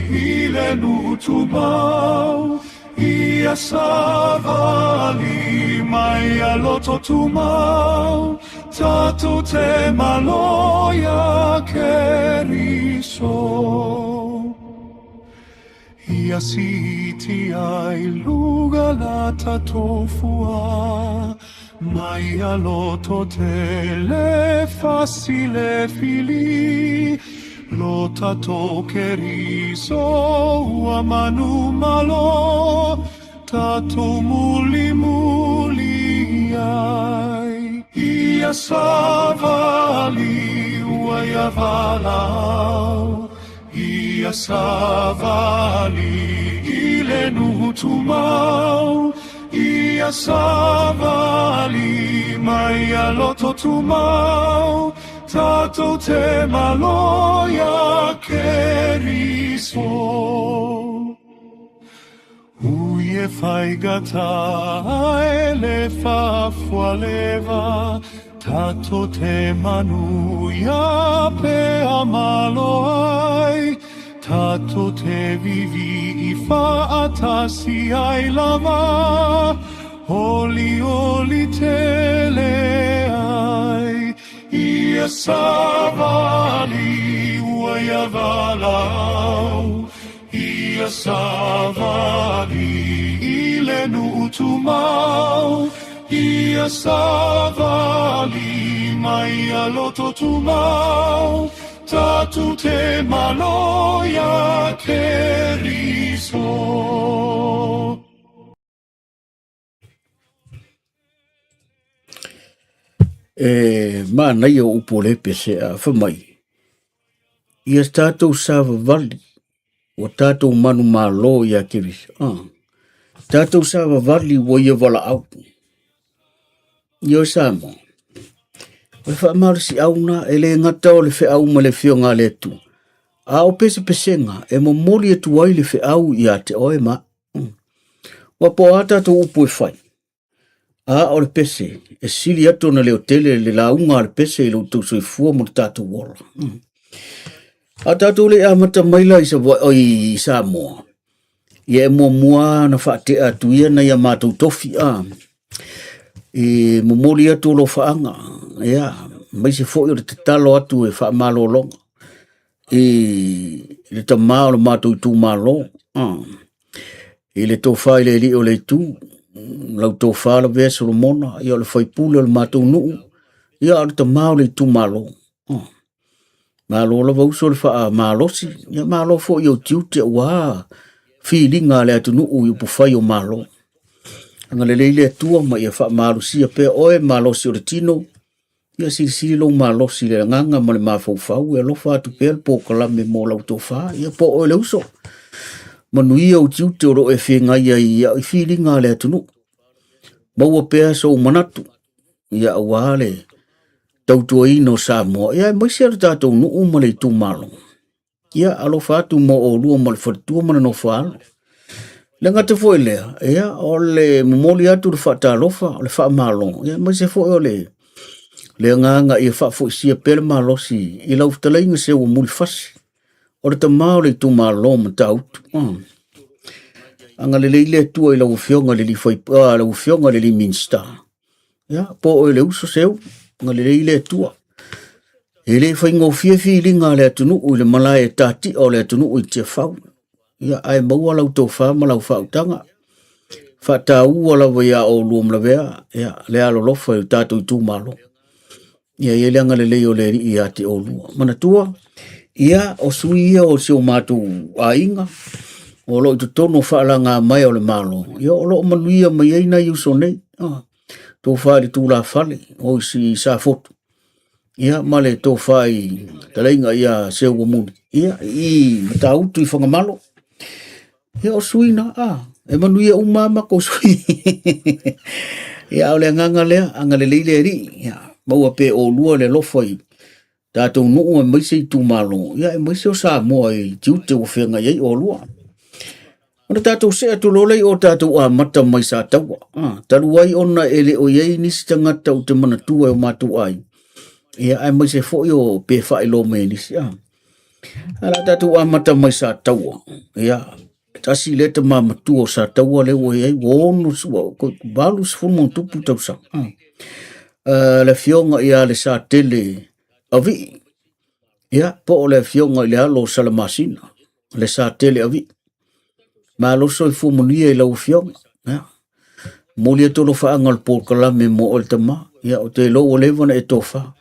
i le nu'utumau, Ia savali mai a loto tumau, Tatou te malo ia Keriso. Ia siitia i luga la tatou fua, Mai a loto tele facile fili, Lo tatou Keriso ua manu malo, Tatou muli muli ai. Ia savali ua ia valaau, Ia savali i le nu'u tumau, Ia savali mai a loto tumau, Tatou te malo ia Keriso. Ui e faigata ai le faafualeva, Tatou te manu ia pe a malo ai, Tatou te vivii faatasi ai lava, Olioli tele ai, Ia savali ua ia valaau, Ia savali i le nu'u tumau, Ia savali mai a loto tumau, Tatou te malo ia Keriso. E manaia o upu o le pese a fai mai, ia tatou savavali ua tatou manumalo iā Keriso. Ah. Tatou savavali ua ia valaau. Ioe Samoa, o le faamalosiau na e le gata o le feau ma le afioga a le Atua, a o pesepesega e momoli atu ai le feau iā te oe ma Ua po a tatou upu e fai, a o le pese e sili atu ona leo tele le lauga a le pese i lo outou soifua ma lo tatou ola. A tatou le amata mai la i Savaii i Samoa, ia e muamua na faatea atu ia nai a matou tofi a e momoli atu alofaaga, ia, aemaise foi o le tatalo atu e faamalologa i le tama o le matou itumalo a i le tofa i le alii o le itu, lau tofa Lavea Solomona, ia o le faipule o le matou nuu, ia o le tama o le itumalo. Malo lava uso le faamalosi, ia malo foi i ou tiute aua filiga a le atunuu i upufai o Malo. Agalelei le Atua ma ia faamalosia pea oe malosi o le tino, ia silisili lou malosi i le agaga ma le mafaufau, e alofa atu pea le polokalame mo lau tofa, ia po o oe le uso. Manuia ou tiute o lo o e feagai ai i filiga a le atunuu. Maua pea sou manatu, ia aua le tautuaina o Samoa, ia aemaise le tatou nuu ma le itumalo. Ia alofa atu mo oulua ma le faletua ma le nofoaalo. Le gata foi lea, ia o le momoli atu le faatalofa, o le faamalo, ia aemaise foi o le le agaga ia faafoisia pea le malosi i lau fetalaiga Seua Mulifasi, o le tama o le itumalo o Matautu. Agalelei le Atua i lau Afioga i le alii lau Afioga i le alii Minisita. Ia, po o oe le uso Seu, agalelei le Atua. E le faigofie filiga a le atunuu i le malae e tatia o le atunuu i Tiafau. Ia, ae maua lau tofa ma lau faautaga. Faataua lava ia oulua ma Lavea, ia, le alolofa i o tatou itumalo. Ia i ai le agalelei o le Alii ia te oulua. Manatua, ia, o sui ia o si o matou aiga, o lo o i totonu o faalaga mai o le Malo, ia o lo o manuia mai ai nai uso nei. Ah, tofa i le tulafale o i Safotu, ia ma le tofa i talaiga ia Seuamuli, ia i Matautu i Fagamalo. Ia o sui na, a, e manuia uma lava matou sui. Ia, a o le agaga lea, agalelei le Alii, ia, maua pea e oulua le alofa i tatou nuu aemaise itumalo, ia aemaise o Samoa i tiute ua feagai ai oulua. Ona tatou see atu loa lea i o tatou amata mai Sataua. Ah, talu ai ona e le o i ai nisi tagata ou te manatua e o matou aiga, ia aemaise foi o pe faailoa mai e nisi. Ah, a la tatou amata mai Sataua. Ia, tasi lea tama matua o Sataua lea ua i ai, ua ono, ua 80+ tausaga. Ah, le afioga ia Lesatele Avii, ia, po o le afioga i le alo o Salamasina, Lesatele Avii. Malo soifua manuia i lau afioga. Ia, momoli atu alofaaga o le polokalame mo oe le tama. Ia, ou te iloa ua leva ona e tofa.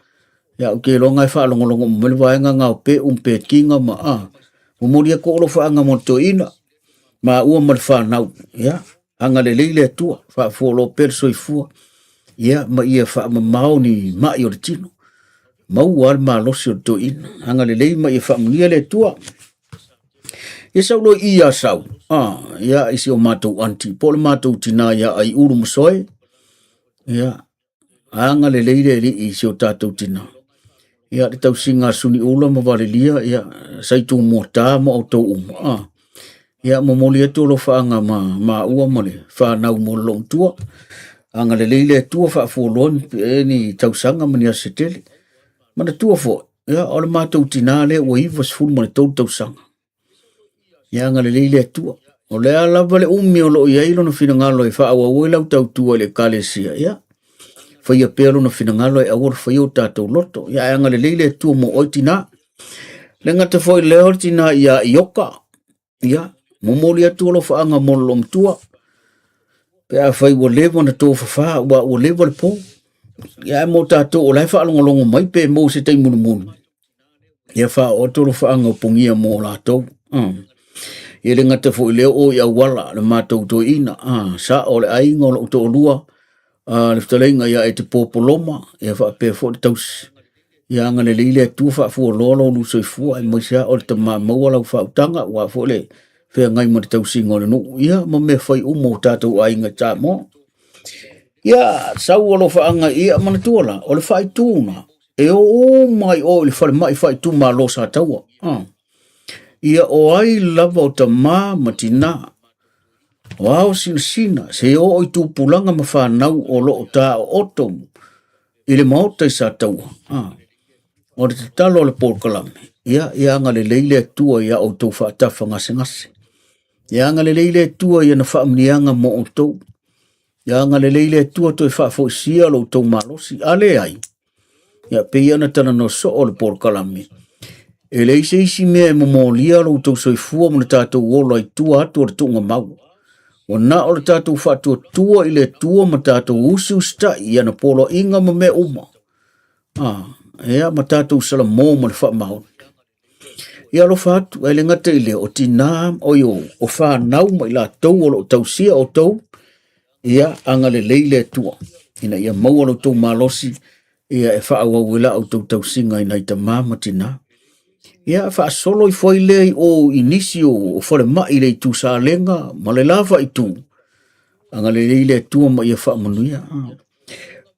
Ia, ou te iloa e faalogologo mai le vaega na o pe um pe kinga ma a. Momoli atu alofaaga mo le toeaina, maua ma le fanau. Ia, agalelei le Atua, faafualoa pea le soifua. Ia, ma ia faamamao ni mai o le tino. Maua le malosi o le toeaina. Agalelei ma ia faamanuia le Atua. Ia sau loa i ia sau, ah, ia i si o matou aunty, po o le matou tinā ia Aiulu Masoe, ia, agalelei le Alii i si o tatou tinā. Ia, le tausiga a Suniula ma Valelia, ia, Saitumuatā ma outou uma, ah. Ia, momoli atu alofaaga ma maua ma le fanau mo le loomatua. Agalelei le Atua faafualoa ni tausaga ma ni aso se tele. Manatua foi, ia, o le matou tinā lea ua 93 tausaga. Ia agalelei le Atua. O le a lava le umi o lo o i ai lona finagalo e faaauau ai lau tautua i le Ekalesia, ia, faia pea lona finagalo e aua le faia o tatou loto. Ia, ae agalelei le Atua mo oe tinā. Le gata foi lea o le tinā ia Ioka, ia, momoli atu alofaaga mo le loomatua, pe afai ua leva ona tofafa, ua leva le po. Ia, ae mo tatou o la e faalogologo mai pe maua se taimi mulimuli, ia faaoo atu alofaaga o pogia mo latou. Ia le gata foi lea o i auala le matou toeaina, sao le aiga o lou toalua, le fetalaiga ia Ete Popoloma, ia faapea foi le tausi. Ia agalelei le Atua faafualoa lo lu soifua, aemaise lava o le tama maua lau faautaga, aua foi le feagai ma le tausiga o le nuu, ia ma mea fai uma o tatou aiga i Samoa. Ia, sau alofaaga ia manatua la, o le faaitu na, e o uma i o i le falemai faaitumalo o Sataua. Ia o ai lava o tama ma tinā, o ao sinasina, se oo i tupulaga ma fanau o lo o taooto i le maota i Sataua. O le tatalo a le polokalame, ia, ia agalelei le Atua ia outou faatafa gasegase. Ia agalelei le Atua i ana faamanuiaga mo outou. Ia agalelei le Atua toe faafoisia lo outou malosi. A leai, ia pei ona talanoa soo le polokalame, e leai se isi mea e momolia lo outou soifua ma le tatou ola i tua atu o le tuugamau. Ua na o le tatou faatuatua i le Atua ma tatou usiusitai i ana poloaiga ma mea uma. Ia, ma tatou salamo ma le faamaoni. Ia alofa atu, ae le gata i lea, o tinā, oi o, o fanau ma i latou o lo o tausia outou, ia agalelei le Atua, ina ia maua lo outou malosi, ia e faaauau ai la outou tausiga i nai tamā ma tinā. Ia faasolo ifo ai lea i o i nisi o falemai i le itu Salega ma le la faaitu, agalelei le Atua ma ia faamanuia.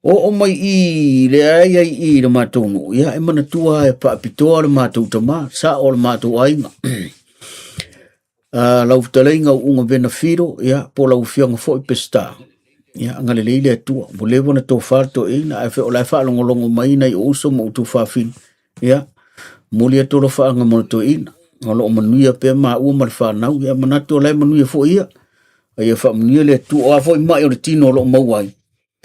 Oo mai i le ai ai i le matou nuu, ia e manatua e faapitoa le matou tama, sao le matou aiga. Lau fetalaiga Uunga Vena Filo, ia, po o lau afioga foi Peseta, ia, agalelei le Atua. Ua leva ona tofa le toeaina, ae o la e faalogologo mai nai ou uso ma ou tuafafine, ia, momoli atu alofaaga mo le toeaina. O lo o manuia pea maua ma le fanau, ia manatu o la e manuia foi ia. A ia faamanuia le Atua, o a foi mai o le tino o lo o maua ai,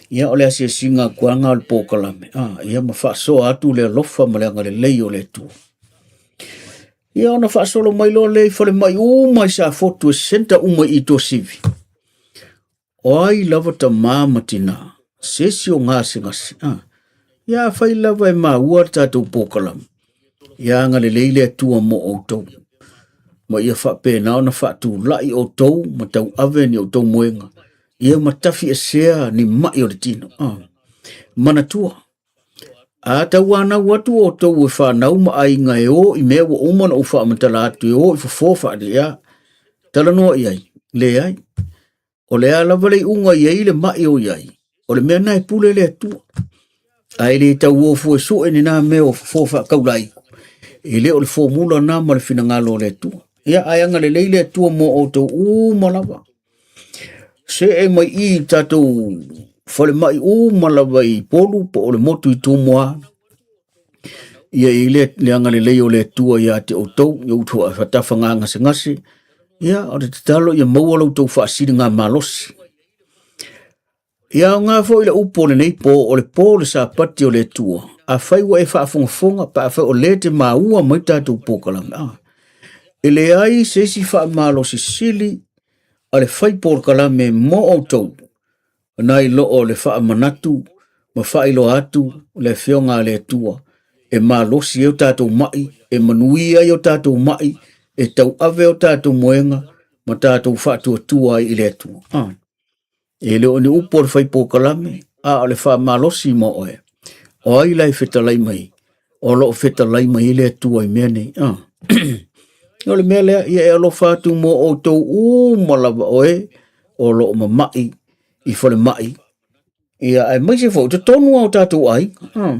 ia o le asiasiga atu o le polokalame, ia ma faasoa atu le alofa ma le agalelei o le Atua. Ia ona faasolo mai loa lea i falemai uma i Safotu e centre uma i Tuasivi. O ai lava tamā ma tinā, se isi o gasegase, a. Ia afai lava e maua le tatou polokalame, ia agalelei le Atua mo outou, ma ia faapena ona faatulai outou ma tauave ni outou moega, ia ma tafiesea ni mai o le tino. A. Manatua, a tauanau atu outou e fanau ma aiga e o i mea ua uma ona ou faamatala atu e o i fofo faalia, talanoa i ai, leai. O le a lava le iuga i ai le mai o i ai, o le mea na e pule le Atua. Ae le tauofo e sue ni nā mea o fofo faakaulai. E le o le fomula na ma le finagalo o le Atua. Ia, ae agalelei le Atua mo outou uma lava. See mai i i tatou falemai uma lava i Upolu po o le motu i Tumua. Ia i le, le agalelei o le Atua ia te outou, ia outou faatafaga gasegase. Ia, o le tatalo ia maua lo outou faasiliga malosi. Ia aoga foi le upu o lenei po, o le po o le Sapati o le Atua. Afai ua e faafogafoga, pe afai o lea e te maua mai tatou polokalame, a, e leai se isi faamalosi sili a le fai polokalame mo outou, nai lo o le faamanatu ma faailoa atu le Afioga a le Atua e malosi ai o tatou mai, e manuia ai o tatou mai, e tauave o tatou moega ma tatou faatuatua ai i le Atua. A. E le o ni upu o le fai polokalame, a o le faamalosi mo oe. O ai la e fetalai mai? O lo o fetalai mai le Atua i mea nei. Ah. O le mea lea, ia e alofa atu mo outou uma lava oe o lo o mamai i falemai. Ia, aemaise foi, totonu lava o tatou aiga. Ah.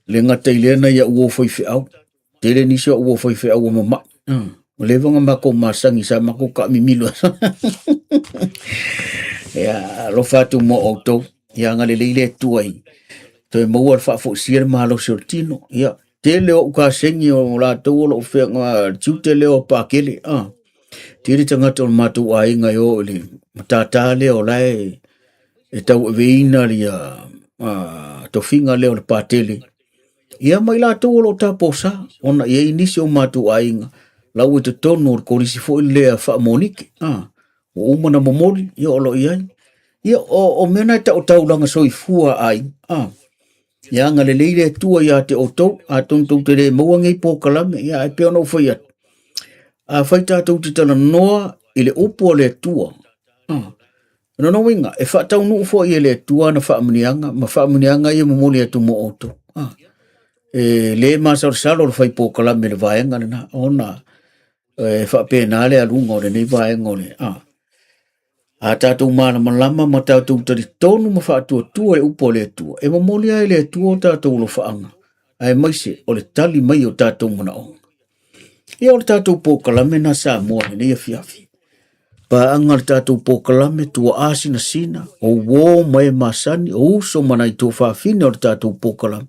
Le gata i lea nai au uo faifeau. Tele nisi o au uo faifeau ua mamai. Ua leva ona matou masani sa matou taamimilo. Ia, alofa atu mo outou. Ia agalelei le Atua i toe maua le faafoisia le malosi o le tino. Ia, tele o ou kasegi o latou o loo feaga tiute lea o Pakele. Ah. Tele tagata o le matou aiga e o i le matata lea o la e e tauaveina ia tofiga lea o le patele. Ia ma i latou o lo o taposa, ona e i ai nisi o matou aiga, la ua i totonu o le kolisi foi lea faamonike. Ah, ua uma na momoli, ia o lo o i ai. Ia, o mea na e tau taulaga soifua ai. Ah, ia agalelei le Atua ia te outou, atonu tou te le maua nei polokalame, ia ae pei ona ou fai atu. Afai tatou te talanoa i le upu a le Atua, ah, O lona uiga, e faataunuu foi e le Atua ana faamanuiaga ma faamanuiaga ia momoli atu mo outou. Ah, e le masalosalo le fai polokalame i le vaega lena, ona e faapena le aluga o lenei vaega o le... Ah, a tatou malamalama ma tatou talitonu ma faatuatua i upu a le Atua, e momoli lava e le Atua o tatou alofaaga, aemaise o le tali mai o tatou manaoga. Ia o le tatou polokalame na Samoa i lenei afiafi. Paaga le tatou polokalame tuaa sinasina, o uo ma e masani, o uso ma nai tuafafine o le tatou polokalame.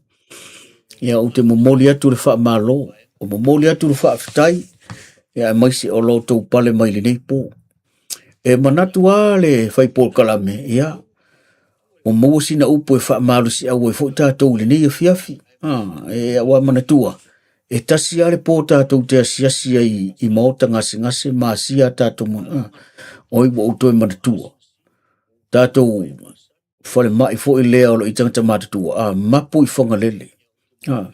Ia ou te momoli atu le faamalo, o momoli atu le faafetai, ia aemaise o lo outou pale mai lenei po. E manatu lava le fai polokalame, ia, ua maua sina upu e faamalosiau ai foi tatou i lenei afiafi. Ah, e aua manatua, e tasi lava le po tatou te asiasi ai i maota gasegase ma asia a tatou ah, oi ua ou toe manatua. Tatou falemai foi lea o lo o i tagata matutua, ah, mapu i Fagalele. Ah,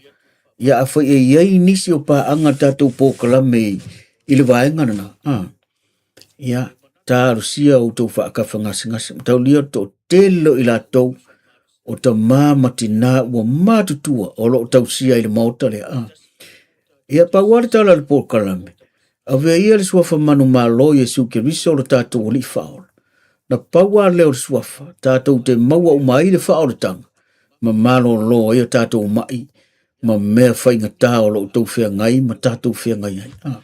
ia afai e i ai nisi o paaga tatou polokalame i le vaega lena, ah, ia talosia outou faakafa gasegase, mataulia le toatele o i latou o tamā ma tinā ua matutua o lo o tausia i le maota lea. Ah. Ia pau lava le tala o le polokalame, avea ia le suafa manumalo Iesu Keriso lo tatou Alii Faaola. Na pau lava lea o le suafa, tatou te maua uma ai le faaolataga, ma malolo ai o tatou mai ma mea faigata o lo o outou feagai ma tatou feagai ai. Ah.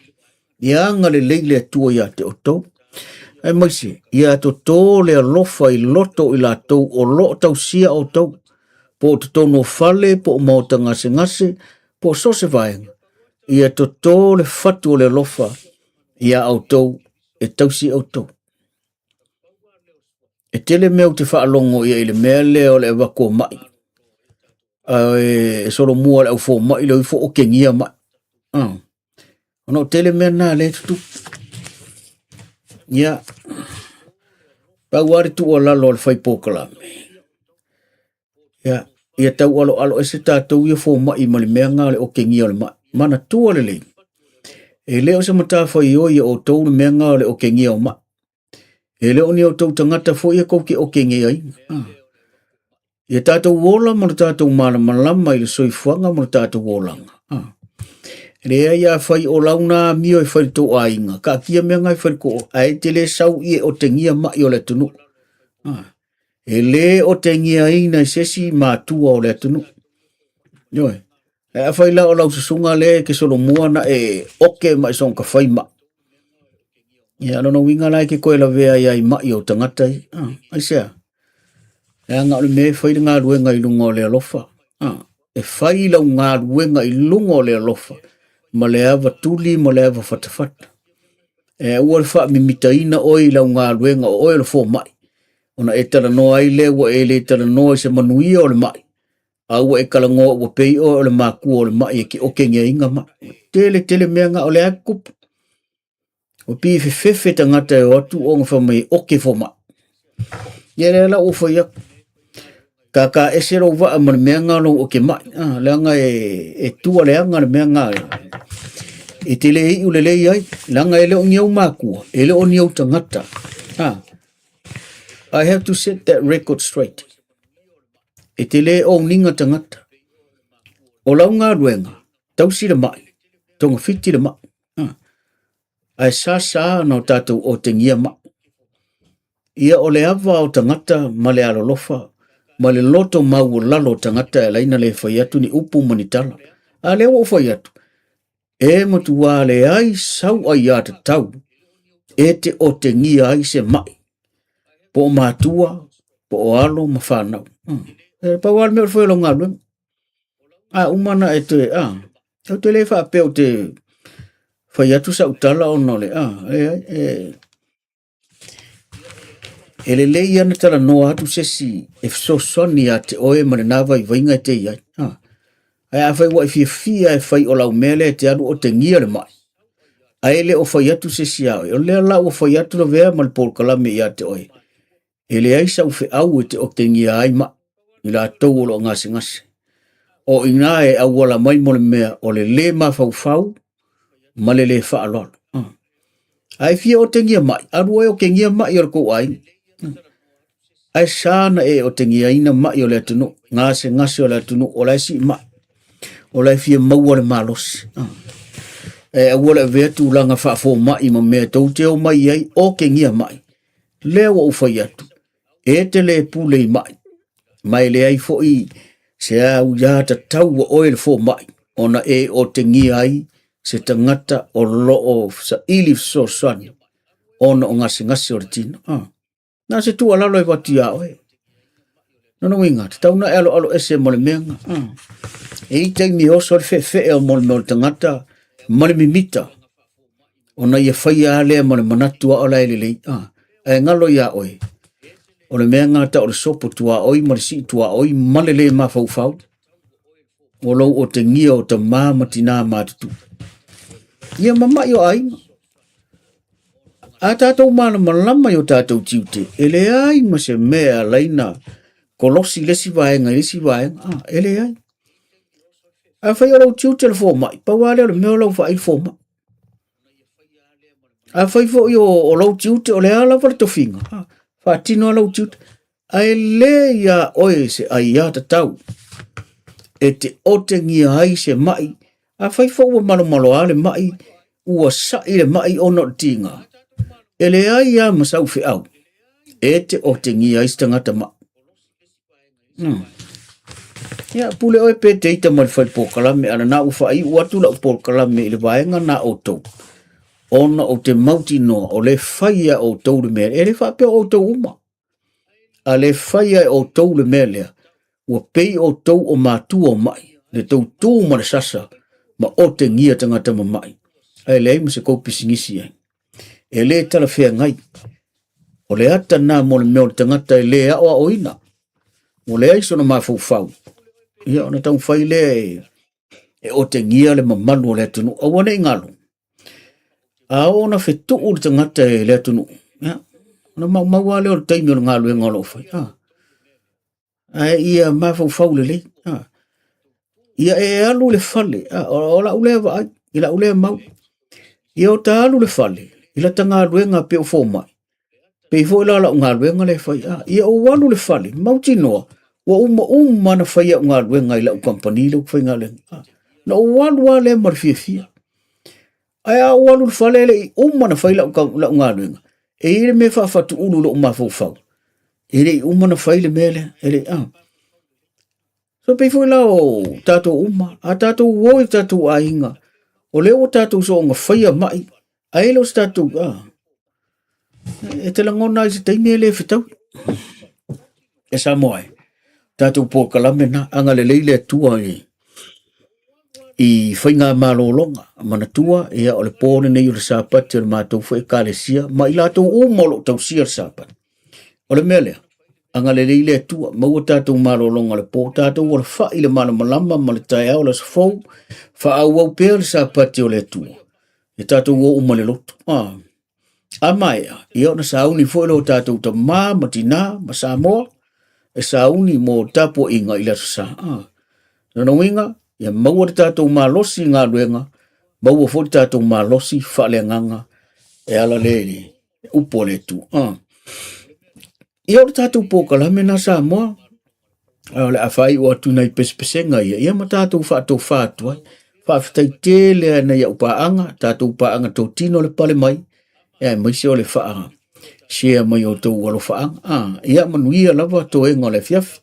Ia agalelei le Atua ia te outou. Aemaise, ia totō le alofa i loto o i latou o lo o tausia outou, po o totonu o fale, po o maota gasegase, po o so o se vaega. Ia totō le fatu o le alofa iā outou e tausi outou. E tele mea ou te faalogo i ai i le mea lea o le avatu o mai. E solomua i le au fomai le o ifo okegia mai. Ah. Ona o tele mea na le tutupu. Ia, pau lava le tuualalo a le fai polokalame. Ia, ia taualoalo ese tatou ia fomai ma le mea lena o le okegia o le mai. Manatua lelei, e le o se matafaioi a outou le mea lena o le okegia o mai. E le o ni outou tagata foi e kou te okegiaina. Ah. Ia tatou ola ma lo tatou malamalama i le soifuaga ma lo tatou olaga. Ah. Leai a fai o lau na amio e fai le tou aiga, kaatia mea nga e fai le ko, ae te le sau i e otegia mai o le atunuu. Ah. E le otegiaina i se isi matua o le atunuu. Ioe. Ae afai la o lau susuga lea e te solomua na e oke ma e soona tafai mai. Ia, lona uiga la e te toe lavea ai ai mai o tagata ia. Ah, aisea? Leaga o le mea e fai le galuega i luga o le alofa. Ah, e fai lau galuega i luga o le alofa ma le ava tuli ma le ava fatafata. E aua le faamimitaina oe i lau galuega o oe o le fomai, ona e talanoa ai lea ua e le talanoa i se manuia o le mai, a ua e talanoa ua pei oe o le makua o le mai e te okegiaina mai. Tele tele mea na o le a tutupu. Ua pei e fefefe tagata e o atu ona fai mai e oke fomai. Ia lea la ua fai atu. Kākā ese lou vaa ma le mea nga lou oke mai. Ah, leaga e, e tua leaga le mea nga e te le iu lelei ai. Leaga e le o ni au makua, e le o ni au tagata. Ah, I have to set that record straight. E te le ouniga tagata. O lau galuega, tausi le mai, togafiti le mai. Ah. Ae sa sa ona o tatou otegia mai. Ia o le ava o tagata ma le alolofa ma le loto maualalo o tagata e ala ai ona le fai atu ni upu ma ni tala. A lea ua ou fai atu, e matuā leai sau aiatatau e te otegia ai se mai, po o matua, po o alo ma fanau. E pau lava le mea o le fai o lau galuega. A uma ona e toe, a, ou te le faapea ou te fai atu sau tala ona o le, a, leai, e, e lelei lava ona talanoa atu se isi e fesoasoani ia te oe ma lena vaivaiga e te i ai. A, ae afai ua e fiafia e fai o lau mea lea e te alu otegia le mai, ae le o fai atu se isi ia oe, o lea la ua fai atu lavea ma le polokalame ia te oe, E leai sau feau e te otegia ai mai i latou o lo o gasegase. O i ina e auala mai mo le mea o le lē mafaufau ma le lē faaaloalo. A e fia otegia mai, alu oe otegia mai o le tou aiga. Ae sa na e otegiaina mai o le atunuu, gasegase o le atunuu, o la e sii mai, o la e fia maua le malosi. E aua le avea tulaga faafomai ma mea tou te omai ai, otegia mai. Lea ua ou fai atu, e te le pule i mai, ma e leai foi se au iā tatau ua oe le fomai, ona e otegia ai se tagata o lo o saili fesoasoani ona o gasegase o le tino. Ah. Na se tuualalo e avatu iā oe. Lona uiga, tatau ona e aloalo ese ma le mea lena. Ah. E i ai taimi e oso ai le feefee o mo le mea o le tagata ma le mimita, ona ia faia lava lea ma le manatu lava o la e lelei. Ah. Ae galo iā oe, o le mea lena tau o le sopo tuaoi ma le sii tuaoi ma le lē mafaufau o lou otegia o tamā ma tinā matutua. Ia mama'i o aiga. A tatou malamalama i o tatou tiute, e leai ma se mea e ala ai ona kolosi le isi vaega i le isi vaega. A, e leai. Afai o lou tiute le fomai, pau lava lea o le mea o lau vaai le fomai. Afai foi o, o lou tiute, o le a lava le tofiga, a, faatino lava lou tiute. Ae le iā oe se aiatatau e te otegia ai se mai, afai foi ua malomaloa le mai, ua sa'i le mai ona o le tiga, e leai lava ma sau feau e te otegia ai se tagata mai. Ia, pule oe pe te ita ma le fai polokalame, a lena ua faaiu atu lau polokalame i le vaega na outou, ona ou te mautinoa o le fai a outou le mea, e le faapea o outou uma. A le faia e outou le mea lea, ua pei outou o matua o mai, le tou tu ma le sasa, ma otegia tagata mamai, ae leai ma se tou pisinisi ai. E le talafeagai. O le ata na mo le mea o le tagata e le aoaoina, ua leai sona mafaufau, ia ona taumafai lea e E otegia le mamalu o le atunuu, aua ne i galo. A oo ona fetuu le tagata e le atunuu, ia, ona maumau lava lea o le taimi o le galuega o lo o fai. Ah. Ae ia mafaufau lelei. Ah. Ia e alu i le fale, ah, o lau lea vaai, i lau lea mau. Ia o ta alu i le fale, i lata galuega pe o fomai, Pei foi la o lau galuega lea e fai, ah, ia ou alu i le fale, mautinoa, ua uma uma ona fai au galuega i lau kamupani lea ou te faigaluega. Ah, na ou alu lava lea ma le fiafia. Ae a ou alu i le fale e le i uma ona fai lau, lau galuega, e i ai le mea e faafatuulu i lou mafaufau. E le i uma ona fai le mea lea, e le i, ah. So pei foi la o tatou uma, a tatou o i tatou aiga, o lea ua tatou soonga faia mai, ae le o se tatou, ah, e te lagona ai se taimi e le fetaui. E Samoa e, tatou polokalame na, agalelei le Atua i, i faiga malologa, manatua, ia o le po lenei o le Sapati o le matou foi Ekalesia, ma i latou uma o lo o tausia le Sapati. O le mea lea, agalelei le Atua, maua tatou malologa o le po, tatou alafai le malamalama ma le taeao o le aso fou, faaauau pea le Sapati o le Atua, e tatou o uma le lotu. Ah. A maea, ia ona sauni foi lo tatou tamā ma tinā ma Samoa, e sauni mo tapuaiga i le aso sa. Ah. Lona uiga, ia maua le tatou malosi i galuega, maua foi le tatou malosi faaleagaga e ala lea i le upu a le Atua. Ah. Ia o le tatou polokalame na Samoa, a o le a faaiu atu nai pesepesega ia, ia ma tatou faatofa atu ai. Faafetai tele lava i nai au paaga, tatou paaga totino le pale mai, ia aemaise o le faa share mai o outou alofaaga. Ah, ia manuia lava toega o le afiafi.